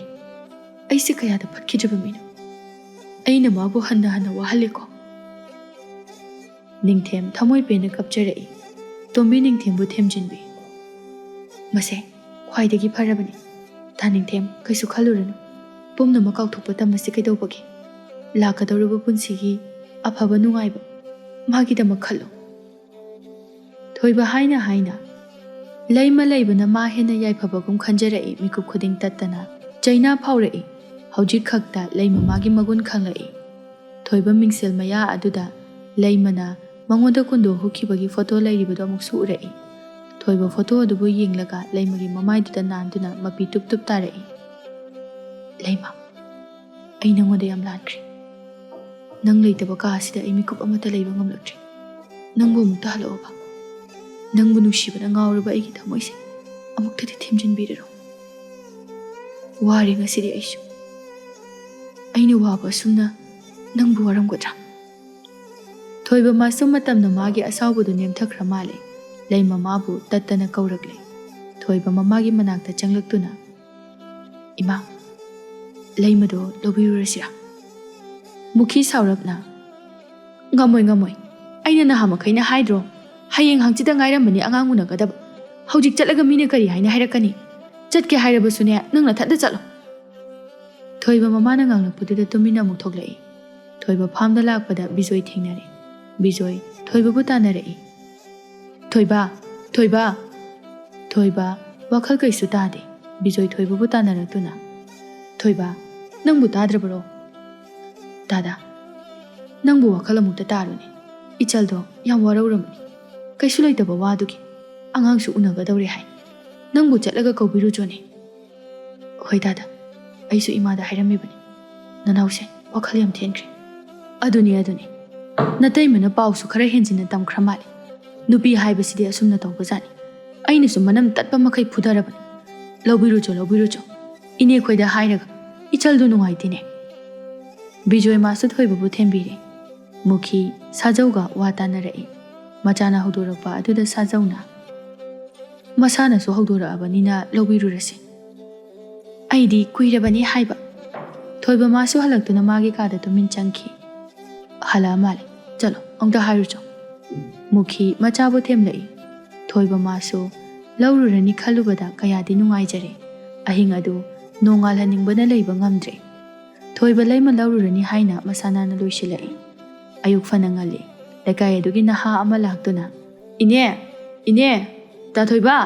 ꯑꯩꯁꯦ ꯀꯌꯥꯗ ꯐꯠꯈꯤꯗ꯭ꯔꯕ ꯃꯤꯅꯣ? ꯑꯩꯅ ꯃꯥꯕꯨ ꯍꯟꯅ ꯍꯟꯅ ꯋꯥꯍꯜꯂꯦꯀꯣ꯫ ꯅꯤꯡꯊꯦꯝ ꯊꯃꯣꯏ ꯄꯦꯟꯅ ꯀꯞꯆꯔꯛꯏ꯫ ꯇꯣꯝꯕꯤ ꯅꯤꯡꯊꯦꯝꯕꯨ ꯊꯦꯝꯖꯤꯟꯕꯤ, ꯃꯁꯦ, ꯈ꯭ꯋꯥꯏꯗꯒꯤ ꯐꯔꯕꯅꯤ꯫ ꯇꯥꯅꯤꯡꯊꯦꯝ, ꯀꯩꯁꯨ ꯈꯜꯂꯨꯔꯅꯨ꯫ ꯄꯨꯝꯅꯃꯛ ꯀꯥꯎꯊꯣꯛꯄ ꯇꯝꯕꯁꯤ ꯀꯩꯗꯧꯕꯒꯦ? ꯂꯥꯛꯀꯗꯧꯔꯤꯕ ꯄꯨꯟꯁꯤꯒꯤ ꯑꯐꯕ ꯅꯨꯡꯉꯥꯏꯕ ꯃꯥꯒꯤꯗꯃꯛ ꯈꯜꯂꯨ꯫ ꯊꯣꯏꯕ ꯍꯥꯏꯅ ꯍꯥꯏꯅ ꯂꯩꯃ ꯂꯩꯕꯅ ꯃꯥ ꯍꯦꯟꯅ ꯌꯥꯏꯐꯕꯒꯨꯝ ꯈꯟꯖꯔꯛꯏ꯫ ꯃꯤꯀꯨꯞ ꯈꯨꯗꯤꯡ ꯇꯠꯇꯅ ꯆꯩꯅꯥ ꯐꯥꯎꯔꯛꯏ꯫ ꯍꯧꯖꯤꯛ ꯈꯛꯇ ꯂꯩꯃ ꯃꯥꯒꯤ ꯃꯒꯨꯟ ꯈꯪꯂꯛꯏ꯫ ꯊꯣꯏꯕ ꯃꯤꯡꯁꯦꯜ ꯃꯌꯥ ꯑꯗꯨꯗ ꯂꯩꯃꯅ ꯃꯉꯣꯟꯗ ꯀꯨꯟꯗꯣ ꯍꯨꯛꯈꯤꯕꯒꯤ ꯐꯣꯇꯣ ꯂꯩꯔꯤꯕꯗꯨ ꯑꯃꯨꯛꯁꯨ ꯎꯔꯛꯏ꯫ ꯊꯣꯏꯕ ꯐꯣꯇꯣ ꯑꯗꯨꯕꯨ ꯌꯦꯡꯂꯒ ꯂꯩꯃꯒꯤ ꯃꯃꯥꯏꯗꯨꯗ ꯅꯥꯟꯗꯨꯅ ꯃꯄꯤ ꯇꯨꯞ ꯇꯨꯞ ꯇꯥꯔꯛꯏ꯫ "ꯂꯩꯃ, ꯑꯩ ꯅꯉꯣꯟꯗ ꯌꯥꯝ ꯂꯥꯟꯈ꯭ꯔꯦ꯫ ꯅꯪ ꯂꯩꯇꯕ ꯀꯥ ꯑꯁꯤꯗ ꯑꯩ ꯃꯤꯀꯨꯞ ꯑꯃꯠꯇ ꯂꯩꯕ ꯉꯝꯂꯛꯇ꯭ꯔꯦ꯫ ꯅꯪꯕꯨ ꯑꯃꯨꯛꯇ ꯍꯜꯂꯛꯑꯣꯕ꯫ ꯅꯪꯕꯨ ꯅꯨꯡꯁꯤꯕꯅ ꯉꯥꯎꯔꯕ ꯑꯩꯒꯤ ꯊꯃꯣꯏꯁꯦ ꯑꯃꯨꯛꯇꯗꯤ ꯊꯦꯝꯖꯤꯟꯕꯤꯔꯔꯣ꯫ ꯋꯥꯔꯦ ꯉꯁꯤꯗꯤ ꯑꯩꯁꯨ꯫ ꯑꯩꯅ ꯋꯥꯕ ꯑꯁꯨꯝꯅ ꯅꯪꯕꯨ ꯋꯥꯔꯝꯒꯗ꯭ꯔꯥ?" ꯊꯣꯏꯕ ꯃꯥꯁꯨ ꯃꯇꯝꯅ ꯃꯥꯒꯤ ꯑꯁꯥꯎꯕꯗꯨ ꯅꯦꯝꯊꯈ꯭ꯔ ꯃꯥꯜꯂꯦ꯫ ꯂꯩꯃ ꯃꯥꯕꯨ ꯇꯠꯇꯅ ꯀꯧꯔꯛꯂꯦ꯫ ꯊꯣꯏꯕ ꯃꯃꯥꯒꯤ ꯃꯅꯥꯛꯇ ꯆꯪꯂꯛꯇꯨꯅ, "ꯏꯃꯥ, ꯂꯩꯃꯗꯣ ꯂꯧꯕꯤꯔꯨꯔꯁꯤꯔꯥ?" ꯃꯨꯈꯤ ꯁꯥꯎꯔꯞꯅ, "ꯉꯝꯃꯣꯏ, ꯉꯝꯃꯣꯏ꯫ ꯑꯩꯅ ꯅꯍꯥꯃꯈꯩꯅ ꯍꯥꯏꯗ꯭ꯔꯣ, ꯍꯌꯦꯡ ꯍꯪꯆꯤꯠꯇ ꯉꯥꯏꯔꯝꯕꯅꯤ ꯑꯉꯥꯡ ꯎꯅꯒꯗꯕ꯫ ꯍꯧꯖꯤꯛ ꯆꯠꯂꯒ ꯃꯤꯅ ꯀꯔꯤ ꯍꯥꯏꯅ ꯍꯥꯏꯔꯛꯀꯅꯤ? ꯆꯠꯀꯦ ꯍꯥꯏꯔꯕꯁꯨꯅꯦ, ꯅꯪ ꯅꯊꯟꯇ ꯆꯠꯂꯣ꯫" ꯊꯣꯏꯕ ꯃꯃꯥꯅ ꯉꯥꯡꯂꯛꯄꯗꯨꯗ ꯇꯨꯃꯤꯟꯅ ꯑꯃꯨꯛ ꯊꯣꯛꯂꯛꯏ꯫ ꯊꯣꯏꯕ ꯐꯥꯝꯗ ꯂꯥꯛꯄꯗ ꯕꯤꯖꯣꯏ ꯊꯦꯡꯅꯔꯦ꯫ ꯕꯤꯖꯣꯏ ꯊꯣꯏꯕꯕꯨ ꯇꯥꯟꯅꯔꯛꯏ꯫ "ꯊꯣꯏꯕ! ꯊꯣꯏꯕ!" ꯊꯣꯏꯕ ꯋꯥꯈꯜ ꯀꯩꯁꯨ ꯇꯥꯗꯦ꯫ ꯕꯤꯖꯣꯏ ꯊꯣꯏꯕꯕꯨ ꯇꯥꯟꯅꯔꯛꯇꯨꯅ, "ꯊꯣꯏꯕ, ꯅꯪꯕꯨ ꯇꯥꯗ꯭ꯔꯕꯔꯣ?" "ꯇꯥꯗꯥ, ꯅꯪꯕꯨ ꯋꯥꯈꯜ ꯑꯃꯨꯛꯇ ꯇꯥꯔꯨꯅꯦ꯫ ꯏꯆꯜꯗꯣ ꯌꯥꯝ ꯋꯥꯔꯧꯔꯝꯃꯅꯤ꯫ ꯀꯩꯁꯨ ꯂꯩꯇꯕ ꯋꯥꯗꯨꯒꯤ꯫ ꯑꯉꯥꯡꯁꯨ ꯎꯅꯒꯗꯧꯔꯦ ꯍꯥꯏ꯫ ꯅꯪꯕꯨ ꯆꯠꯂꯒ ꯀꯧꯕꯤꯔꯨꯆꯣꯅꯦ꯫" "ꯍꯣꯏ ꯗꯥꯗꯥ, ꯑꯩꯁꯨ ꯏꯃꯥꯗ ꯍꯥꯏꯔꯝꯃꯤꯕꯅꯤ꯫ ꯅꯅꯥꯎꯁꯦ ꯋꯥꯈꯜ ꯌꯥꯝ ꯊꯦꯟꯈ꯭ꯔꯦ꯫" "ꯑꯗꯨꯅꯤ, ꯑꯗꯨꯅꯤ꯫ ꯅꯇꯩꯃꯅ ꯄꯥꯎꯁꯨ ꯈꯔ ꯍꯦꯟꯖꯤꯟꯅ ꯇꯝꯈ꯭ꯔ ꯃꯥꯜꯂꯦ꯫ ꯅꯨꯄꯤ ꯍꯥꯏꯕꯁꯤꯗꯤ ꯑꯁꯨꯝꯅ ꯇꯧꯕꯖꯥꯠꯅꯤ꯫ ꯑꯩꯅꯁꯨ ꯃꯅꯝ ꯇꯠꯄ ꯃꯈꯩ ꯐꯨꯊꯔꯕꯅꯤ꯫ ꯂꯧꯕꯤꯔꯨꯆꯣ, ꯂꯧꯕꯤꯔꯨꯆꯣ꯫ ꯏꯅꯦ ꯈꯣꯏꯗ ꯍꯥꯏꯔꯒ ꯏꯆꯜꯗꯨ ꯅꯨꯡꯉꯥꯏꯇꯦꯅꯦ꯫" ꯕꯤꯖꯣꯏ ꯃꯥꯁꯨ ꯊꯣꯏꯕꯕꯨ ꯊꯦꯝꯕꯤꯔꯦ꯫ ꯃꯨꯈꯤ ꯁꯥꯖꯧꯒ ꯋꯥ ꯇꯥꯅꯔꯛꯏ꯫ ꯃꯆꯥꯅ ꯍꯧꯗꯣꯔꯛꯄ ꯑꯗꯨꯗ ꯁꯥꯖꯧꯅ, "ꯃꯁꯥꯅꯁꯨ ꯍꯧꯗꯣꯔꯛꯑꯕꯅꯤꯅ ꯂꯧꯕꯤꯔꯨꯔꯁꯤ꯫ ꯑꯩꯗꯤ ꯀꯨꯏꯔꯕꯅꯤ ꯍꯥꯏꯕ꯫" ꯊꯣꯏꯕ ꯃꯥꯁꯨ ꯍꯜꯂꯛꯇꯨꯅ ꯃꯥꯒꯤ ꯀꯥꯗ ꯇꯨꯃꯤꯟ ꯆꯪꯈꯤ꯫ "ꯍꯜꯂꯛꯑ ꯃꯥꯜꯂꯦ꯫ ꯆꯠꯂꯣ, ꯑꯃꯨꯛꯇ ꯍꯥꯏꯔꯨꯆꯣ꯫" ꯃꯨꯈꯤ ꯃꯆꯥꯕꯨ ꯊꯦꯝꯂꯛꯏ꯫ ꯊꯣꯏꯕ ꯃꯥꯁꯨ ꯂꯧꯔꯨꯔꯅꯤ ꯈꯜꯂꯨꯕꯗ ꯀꯌꯥꯗꯤ ꯅꯨꯡꯉꯥꯏꯖꯔꯦ꯫ ꯑꯍꯤꯡ ꯑꯗꯨ ꯅꯣꯡꯉꯥꯜꯍꯟꯅꯤꯡꯕꯅ ꯂꯩꯕ ꯉꯝꯗ꯭ꯔꯦ꯫ ꯊꯣꯏꯕ ꯂꯩꯃ ꯂꯧꯔꯨꯔꯅꯤ ꯍꯥꯏꯅ ꯃꯁꯥ ꯅꯥꯟꯅ ꯂꯣꯏꯁꯤꯜꯂꯛꯏ꯫ ꯑꯌꯨꯛ ꯐꯅ ꯉꯜꯂꯤ꯫ ꯂꯩꯀꯥꯏ ꯑꯗꯨꯒꯤ ꯅꯍꯥ ꯑꯃ ꯂꯥꯛꯇꯨꯅ, "ꯏꯅꯦ! ꯏꯅꯦ! ꯇꯥ ꯊꯣꯏꯕ!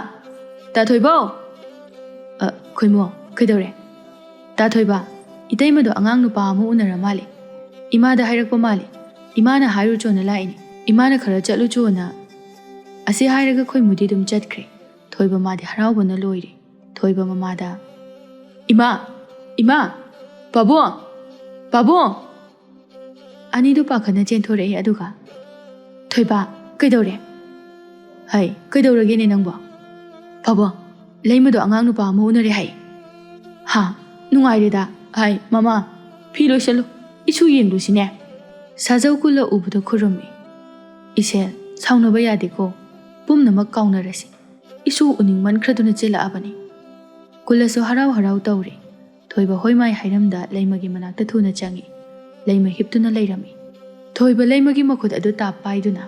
ꯇꯥ ꯊꯣꯏꯕꯧ!" "ꯑ, ꯈꯣꯏꯃꯣ, ꯀꯩꯗꯧꯔꯦ?" "ꯇꯥ ꯊꯣꯏꯕ, ꯏꯇꯩꯃꯗꯣ ꯑꯉꯥꯡ ꯅꯨꯄꯥ ꯑꯃ ꯎꯅꯔ ꯃꯥꯜꯂꯦ꯫ ꯏꯃꯥꯗ ꯍꯥꯏꯔꯛꯄ ꯃꯥꯜꯂꯦ꯫ ꯏꯃꯥꯅ ꯍꯥꯏꯔꯨꯆꯣꯅ ꯂꯥꯛꯏꯅꯦ꯫ ꯏꯃꯥꯅ ꯈꯔ ꯆꯠꯂꯨꯆꯣꯅ꯫" ꯑꯁꯤ ꯍꯥꯏꯔꯒ ꯈꯣꯏꯃꯨꯗꯤ ꯑꯗꯨꯝ ꯆꯠꯈ꯭ꯔꯦ꯫ ꯊꯣꯏꯕ ꯃꯥꯗꯤ ꯍꯔꯥꯎꯕꯅ ꯂꯣꯏꯔꯦ꯫ ꯊꯣꯏꯕ ꯃꯃꯥꯗ, "ꯏꯃꯥ! ꯏꯃꯥ! ꯄꯥꯕꯨꯡ! ꯄꯥꯕꯨꯡ!" ꯑꯅꯤꯗꯨ ꯄꯥꯈꯠꯅ ꯆꯦꯟꯊꯣꯔꯛꯏ꯫ ꯑꯗꯨꯒ, "ꯊꯣꯏꯕ, ꯀꯩꯗꯧꯔꯦ?" "ꯍꯩ, ꯀꯩꯗꯧꯔꯒꯦꯅꯦ ꯅꯪꯕꯣ?" "ꯄꯥꯕꯨꯡ, ꯂꯩꯃꯗꯣ ꯑꯉꯥꯡ ꯅꯨꯄꯥ ꯑꯃ ꯎꯅꯔꯦ ꯍꯥꯏ꯫" "ꯍꯥ? ꯅꯨꯡꯉꯥꯏꯔꯦꯗ꯫ ꯍꯥꯏ, ꯃꯃꯥ, ꯐꯤ ꯂꯣꯏꯁꯜꯂꯨ, ꯏꯁꯨ ꯌꯦꯡꯂꯨꯁꯤꯅꯦ꯫" ꯁꯥꯖꯧ ꯀꯨꯜꯂ ꯎꯕꯗ ꯈꯨꯔꯨꯝꯃꯤ꯫ "ꯏꯆꯦꯜ, ꯁꯥꯎꯅꯕ ꯌꯥꯗꯦꯀꯣ꯫ ꯄꯨꯝꯅꯃꯛ ꯀꯥꯎꯅꯔꯁꯤ꯫ ꯏꯁꯨ ꯎꯅꯤꯡꯃꯟꯈ꯭ꯔꯗꯨꯅ ꯆꯦꯜꯂꯛꯑꯕꯅꯤ꯫" ꯀꯨꯜꯂꯁꯨ ꯍꯔꯥꯎ ꯍꯔꯥꯎ ꯇꯧꯔꯤ꯫ ꯊꯣꯏꯕ ꯍꯣꯏ ꯃꯥꯏ ꯍꯥꯏꯔꯝꯗ ꯂꯩꯃꯒꯤ ꯃꯅꯥꯛꯇ ꯊꯨꯅ ꯆꯪꯉꯤ꯫ ꯂꯩꯃ ꯍꯤꯞꯇꯨꯅ ꯂꯩꯔꯝꯃꯤ꯫ ꯊꯣꯏꯕ ꯂꯩꯃꯒꯤ ꯃꯈꯨꯠ ꯑꯗꯨ ꯇꯥꯞ ꯄꯥꯏꯗꯨꯅ,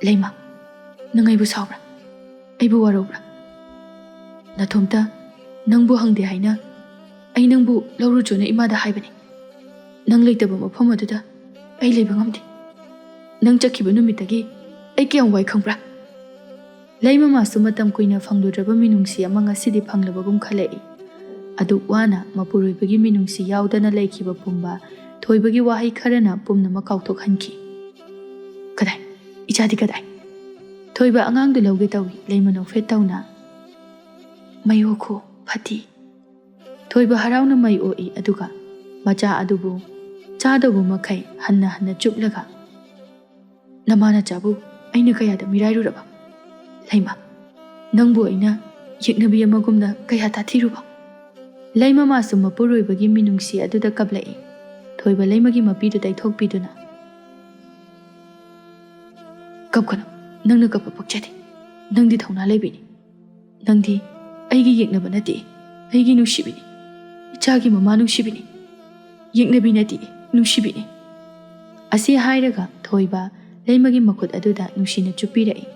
"ꯂꯩꯃ, ꯅꯪ ꯑꯩꯕꯨ ꯁꯥꯎꯕ꯭ꯔꯥ? ꯑꯩꯕꯨ ꯋꯥꯔꯧꯕ꯭ꯔꯥ? ꯅꯊꯣꯝꯇ ꯅꯪꯕꯨ ꯍꯪꯗꯦ ꯍꯥꯏꯅ ꯑꯩ ꯅꯪꯕꯨ ꯂꯧꯔꯨꯆꯣꯅ ꯏꯃꯥꯗ ꯍꯥꯏꯕꯅꯤ꯫ ꯅꯪ ꯂꯩꯇꯕ ꯃꯐꯝ ꯑꯗꯨꯗ ꯑꯩ ꯂꯩꯕ ꯉꯝꯗꯦ꯫ ꯅꯪ ꯆꯠꯈꯤꯕ ꯅꯨꯃꯤꯠꯇꯒꯤ ꯑꯩ ꯀꯌꯥꯝ ꯋꯥꯏ ꯈꯪꯕ꯭ꯔꯥ?" ꯂꯩꯃꯃꯥꯁꯨ ꯃꯇꯝ ꯀꯨꯏꯅ ꯐꯪꯂꯨꯗ꯭ꯔꯕ ꯃꯤꯅꯨꯡꯁꯤ ꯑꯃ ꯉꯁꯤꯗꯤ ꯐꯪꯂꯕꯒꯨꯝ ꯈꯜꯂꯛꯏ꯫ ꯑꯗꯨꯛ ꯋꯥꯅ ꯃꯄꯨꯔꯣꯏꯕꯒꯤ ꯃꯤꯅꯨꯡꯁꯤ ꯌꯥꯎꯗꯅ ꯂꯩꯈꯤꯕ ꯄꯨꯝꯕ ꯊꯣꯏꯕꯒꯤ ꯋꯥꯍꯩ ꯈꯔꯅ ꯄꯨꯝꯅꯃꯛ ꯀꯥꯎꯊꯣꯛꯍꯟꯈꯤ꯫ "ꯀꯗꯥꯏ? ꯏꯆꯥꯗꯤ ꯀꯗꯥꯏ?" ꯊꯣꯏꯕ ꯑꯉꯥꯡꯗꯨ ꯂꯧꯒꯦ ꯇꯧꯏ꯫ ꯂꯩꯃ ꯅꯣꯛꯐꯦꯠ ꯇꯧꯅ, "ꯃꯩ ꯑꯣꯛꯈꯣ, ꯐꯠꯇꯤ꯫" ꯊꯣꯏꯕ ꯍꯔꯥꯎꯅ ꯃꯩ ꯑꯣꯛꯏ, ꯑꯗꯨꯒ ꯃꯆꯥ ꯑꯗꯨꯕꯨ ꯆꯥꯗꯧꯕ ꯃꯈꯩ ꯍꯟꯅ ꯍꯟꯅ ꯆꯨꯞꯂꯒ, "ꯅꯃꯥ ꯅꯆꯥꯕꯨ ꯑꯩꯅ ꯀꯌꯥꯗ ꯃꯤꯔꯥꯏꯔꯨꯔꯕ? ꯂꯩꯃ, ꯅꯪꯕꯨ ꯑꯩꯅ ꯌꯦꯛꯅꯕꯤ ꯑꯃꯒꯨꯝꯅ ꯀꯌꯥ ꯇꯥꯊꯤꯔꯨꯕ?" ꯂꯩꯃꯃꯥꯁꯨ ꯃꯄꯨꯔꯣꯏꯕꯒꯤ ꯃꯤꯅꯨꯡꯁꯤ ꯑꯗꯨꯗ ꯀꯞꯂꯛꯏ꯫ ꯊꯣꯏꯕ ꯂꯩꯃꯒꯤ ꯃꯄꯤꯗꯨ ꯇꯩꯊꯣꯛꯄꯤꯗꯨꯅ, "ꯀꯞꯀꯅꯨ, ꯅꯪꯅ ꯀꯞꯄ ꯄꯛꯆꯗꯦ꯫ ꯅꯪꯗꯤ ꯊꯧꯅꯥ ꯂꯩꯕꯤꯅꯤ꯫ ꯅꯪꯗꯤ ꯑꯩꯒꯤ ꯌꯦꯛꯅꯕ ꯅꯠꯇꯦ, ꯑꯩꯒꯤ ꯅꯨꯡꯁꯤꯕꯤꯅꯤ꯫ ꯏꯆꯥꯒꯤ ꯃꯃꯥ ꯅꯨꯡꯁꯤꯕꯤꯅꯤ꯫ ꯌꯦꯛꯅꯕꯤ ꯅꯠꯇꯦ, ꯅꯨꯡꯁꯤꯕꯤꯅꯤ꯫" ꯑꯁꯤ ꯍꯥꯏꯔꯒ ꯊꯣꯏꯕ ꯂꯩꯃꯒꯤ ꯃꯈꯨꯠ ꯑꯗꯨꯗ ꯅꯨꯡꯁꯤꯅ ꯆꯨꯞꯄꯤꯔꯛꯏ꯫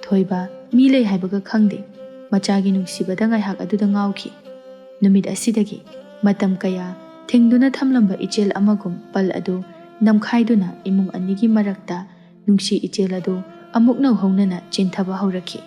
ꯊꯣꯏꯕ ꯃꯤ ꯂꯩ ꯍꯥꯏꯕꯒ ꯈꯪꯗꯦ꯫ ꯃꯆꯥꯒꯤ ꯅꯨꯡꯁꯤꯕꯗ ꯉꯥꯏꯍꯥꯛ ꯑꯗꯨꯗ ꯉꯥꯎꯈꯤ꯫ ꯅꯨꯃꯤꯠ ꯑꯁꯤꯗꯒꯤ ꯃꯇꯝ ꯀꯌꯥ ꯊꯤꯡꯗꯨꯅ ꯊꯝꯂꯝꯕ ꯏꯆꯦꯜ ꯑꯃꯒꯨꯝ ꯄꯜ ꯑꯗꯨ ꯅꯝꯈꯥꯏꯗꯨꯅ ꯏꯃꯨꯡ ꯑꯅꯤꯒꯤ ꯃꯔꯛꯇ ꯅꯨꯡꯁꯤ ꯏꯆꯦꯜ ꯑꯗꯨ ꯑꯃꯨꯛ ꯅꯧꯍꯧꯅꯅ ꯆꯦꯟꯊꯕ ꯍꯧꯔꯛꯈꯤ꯫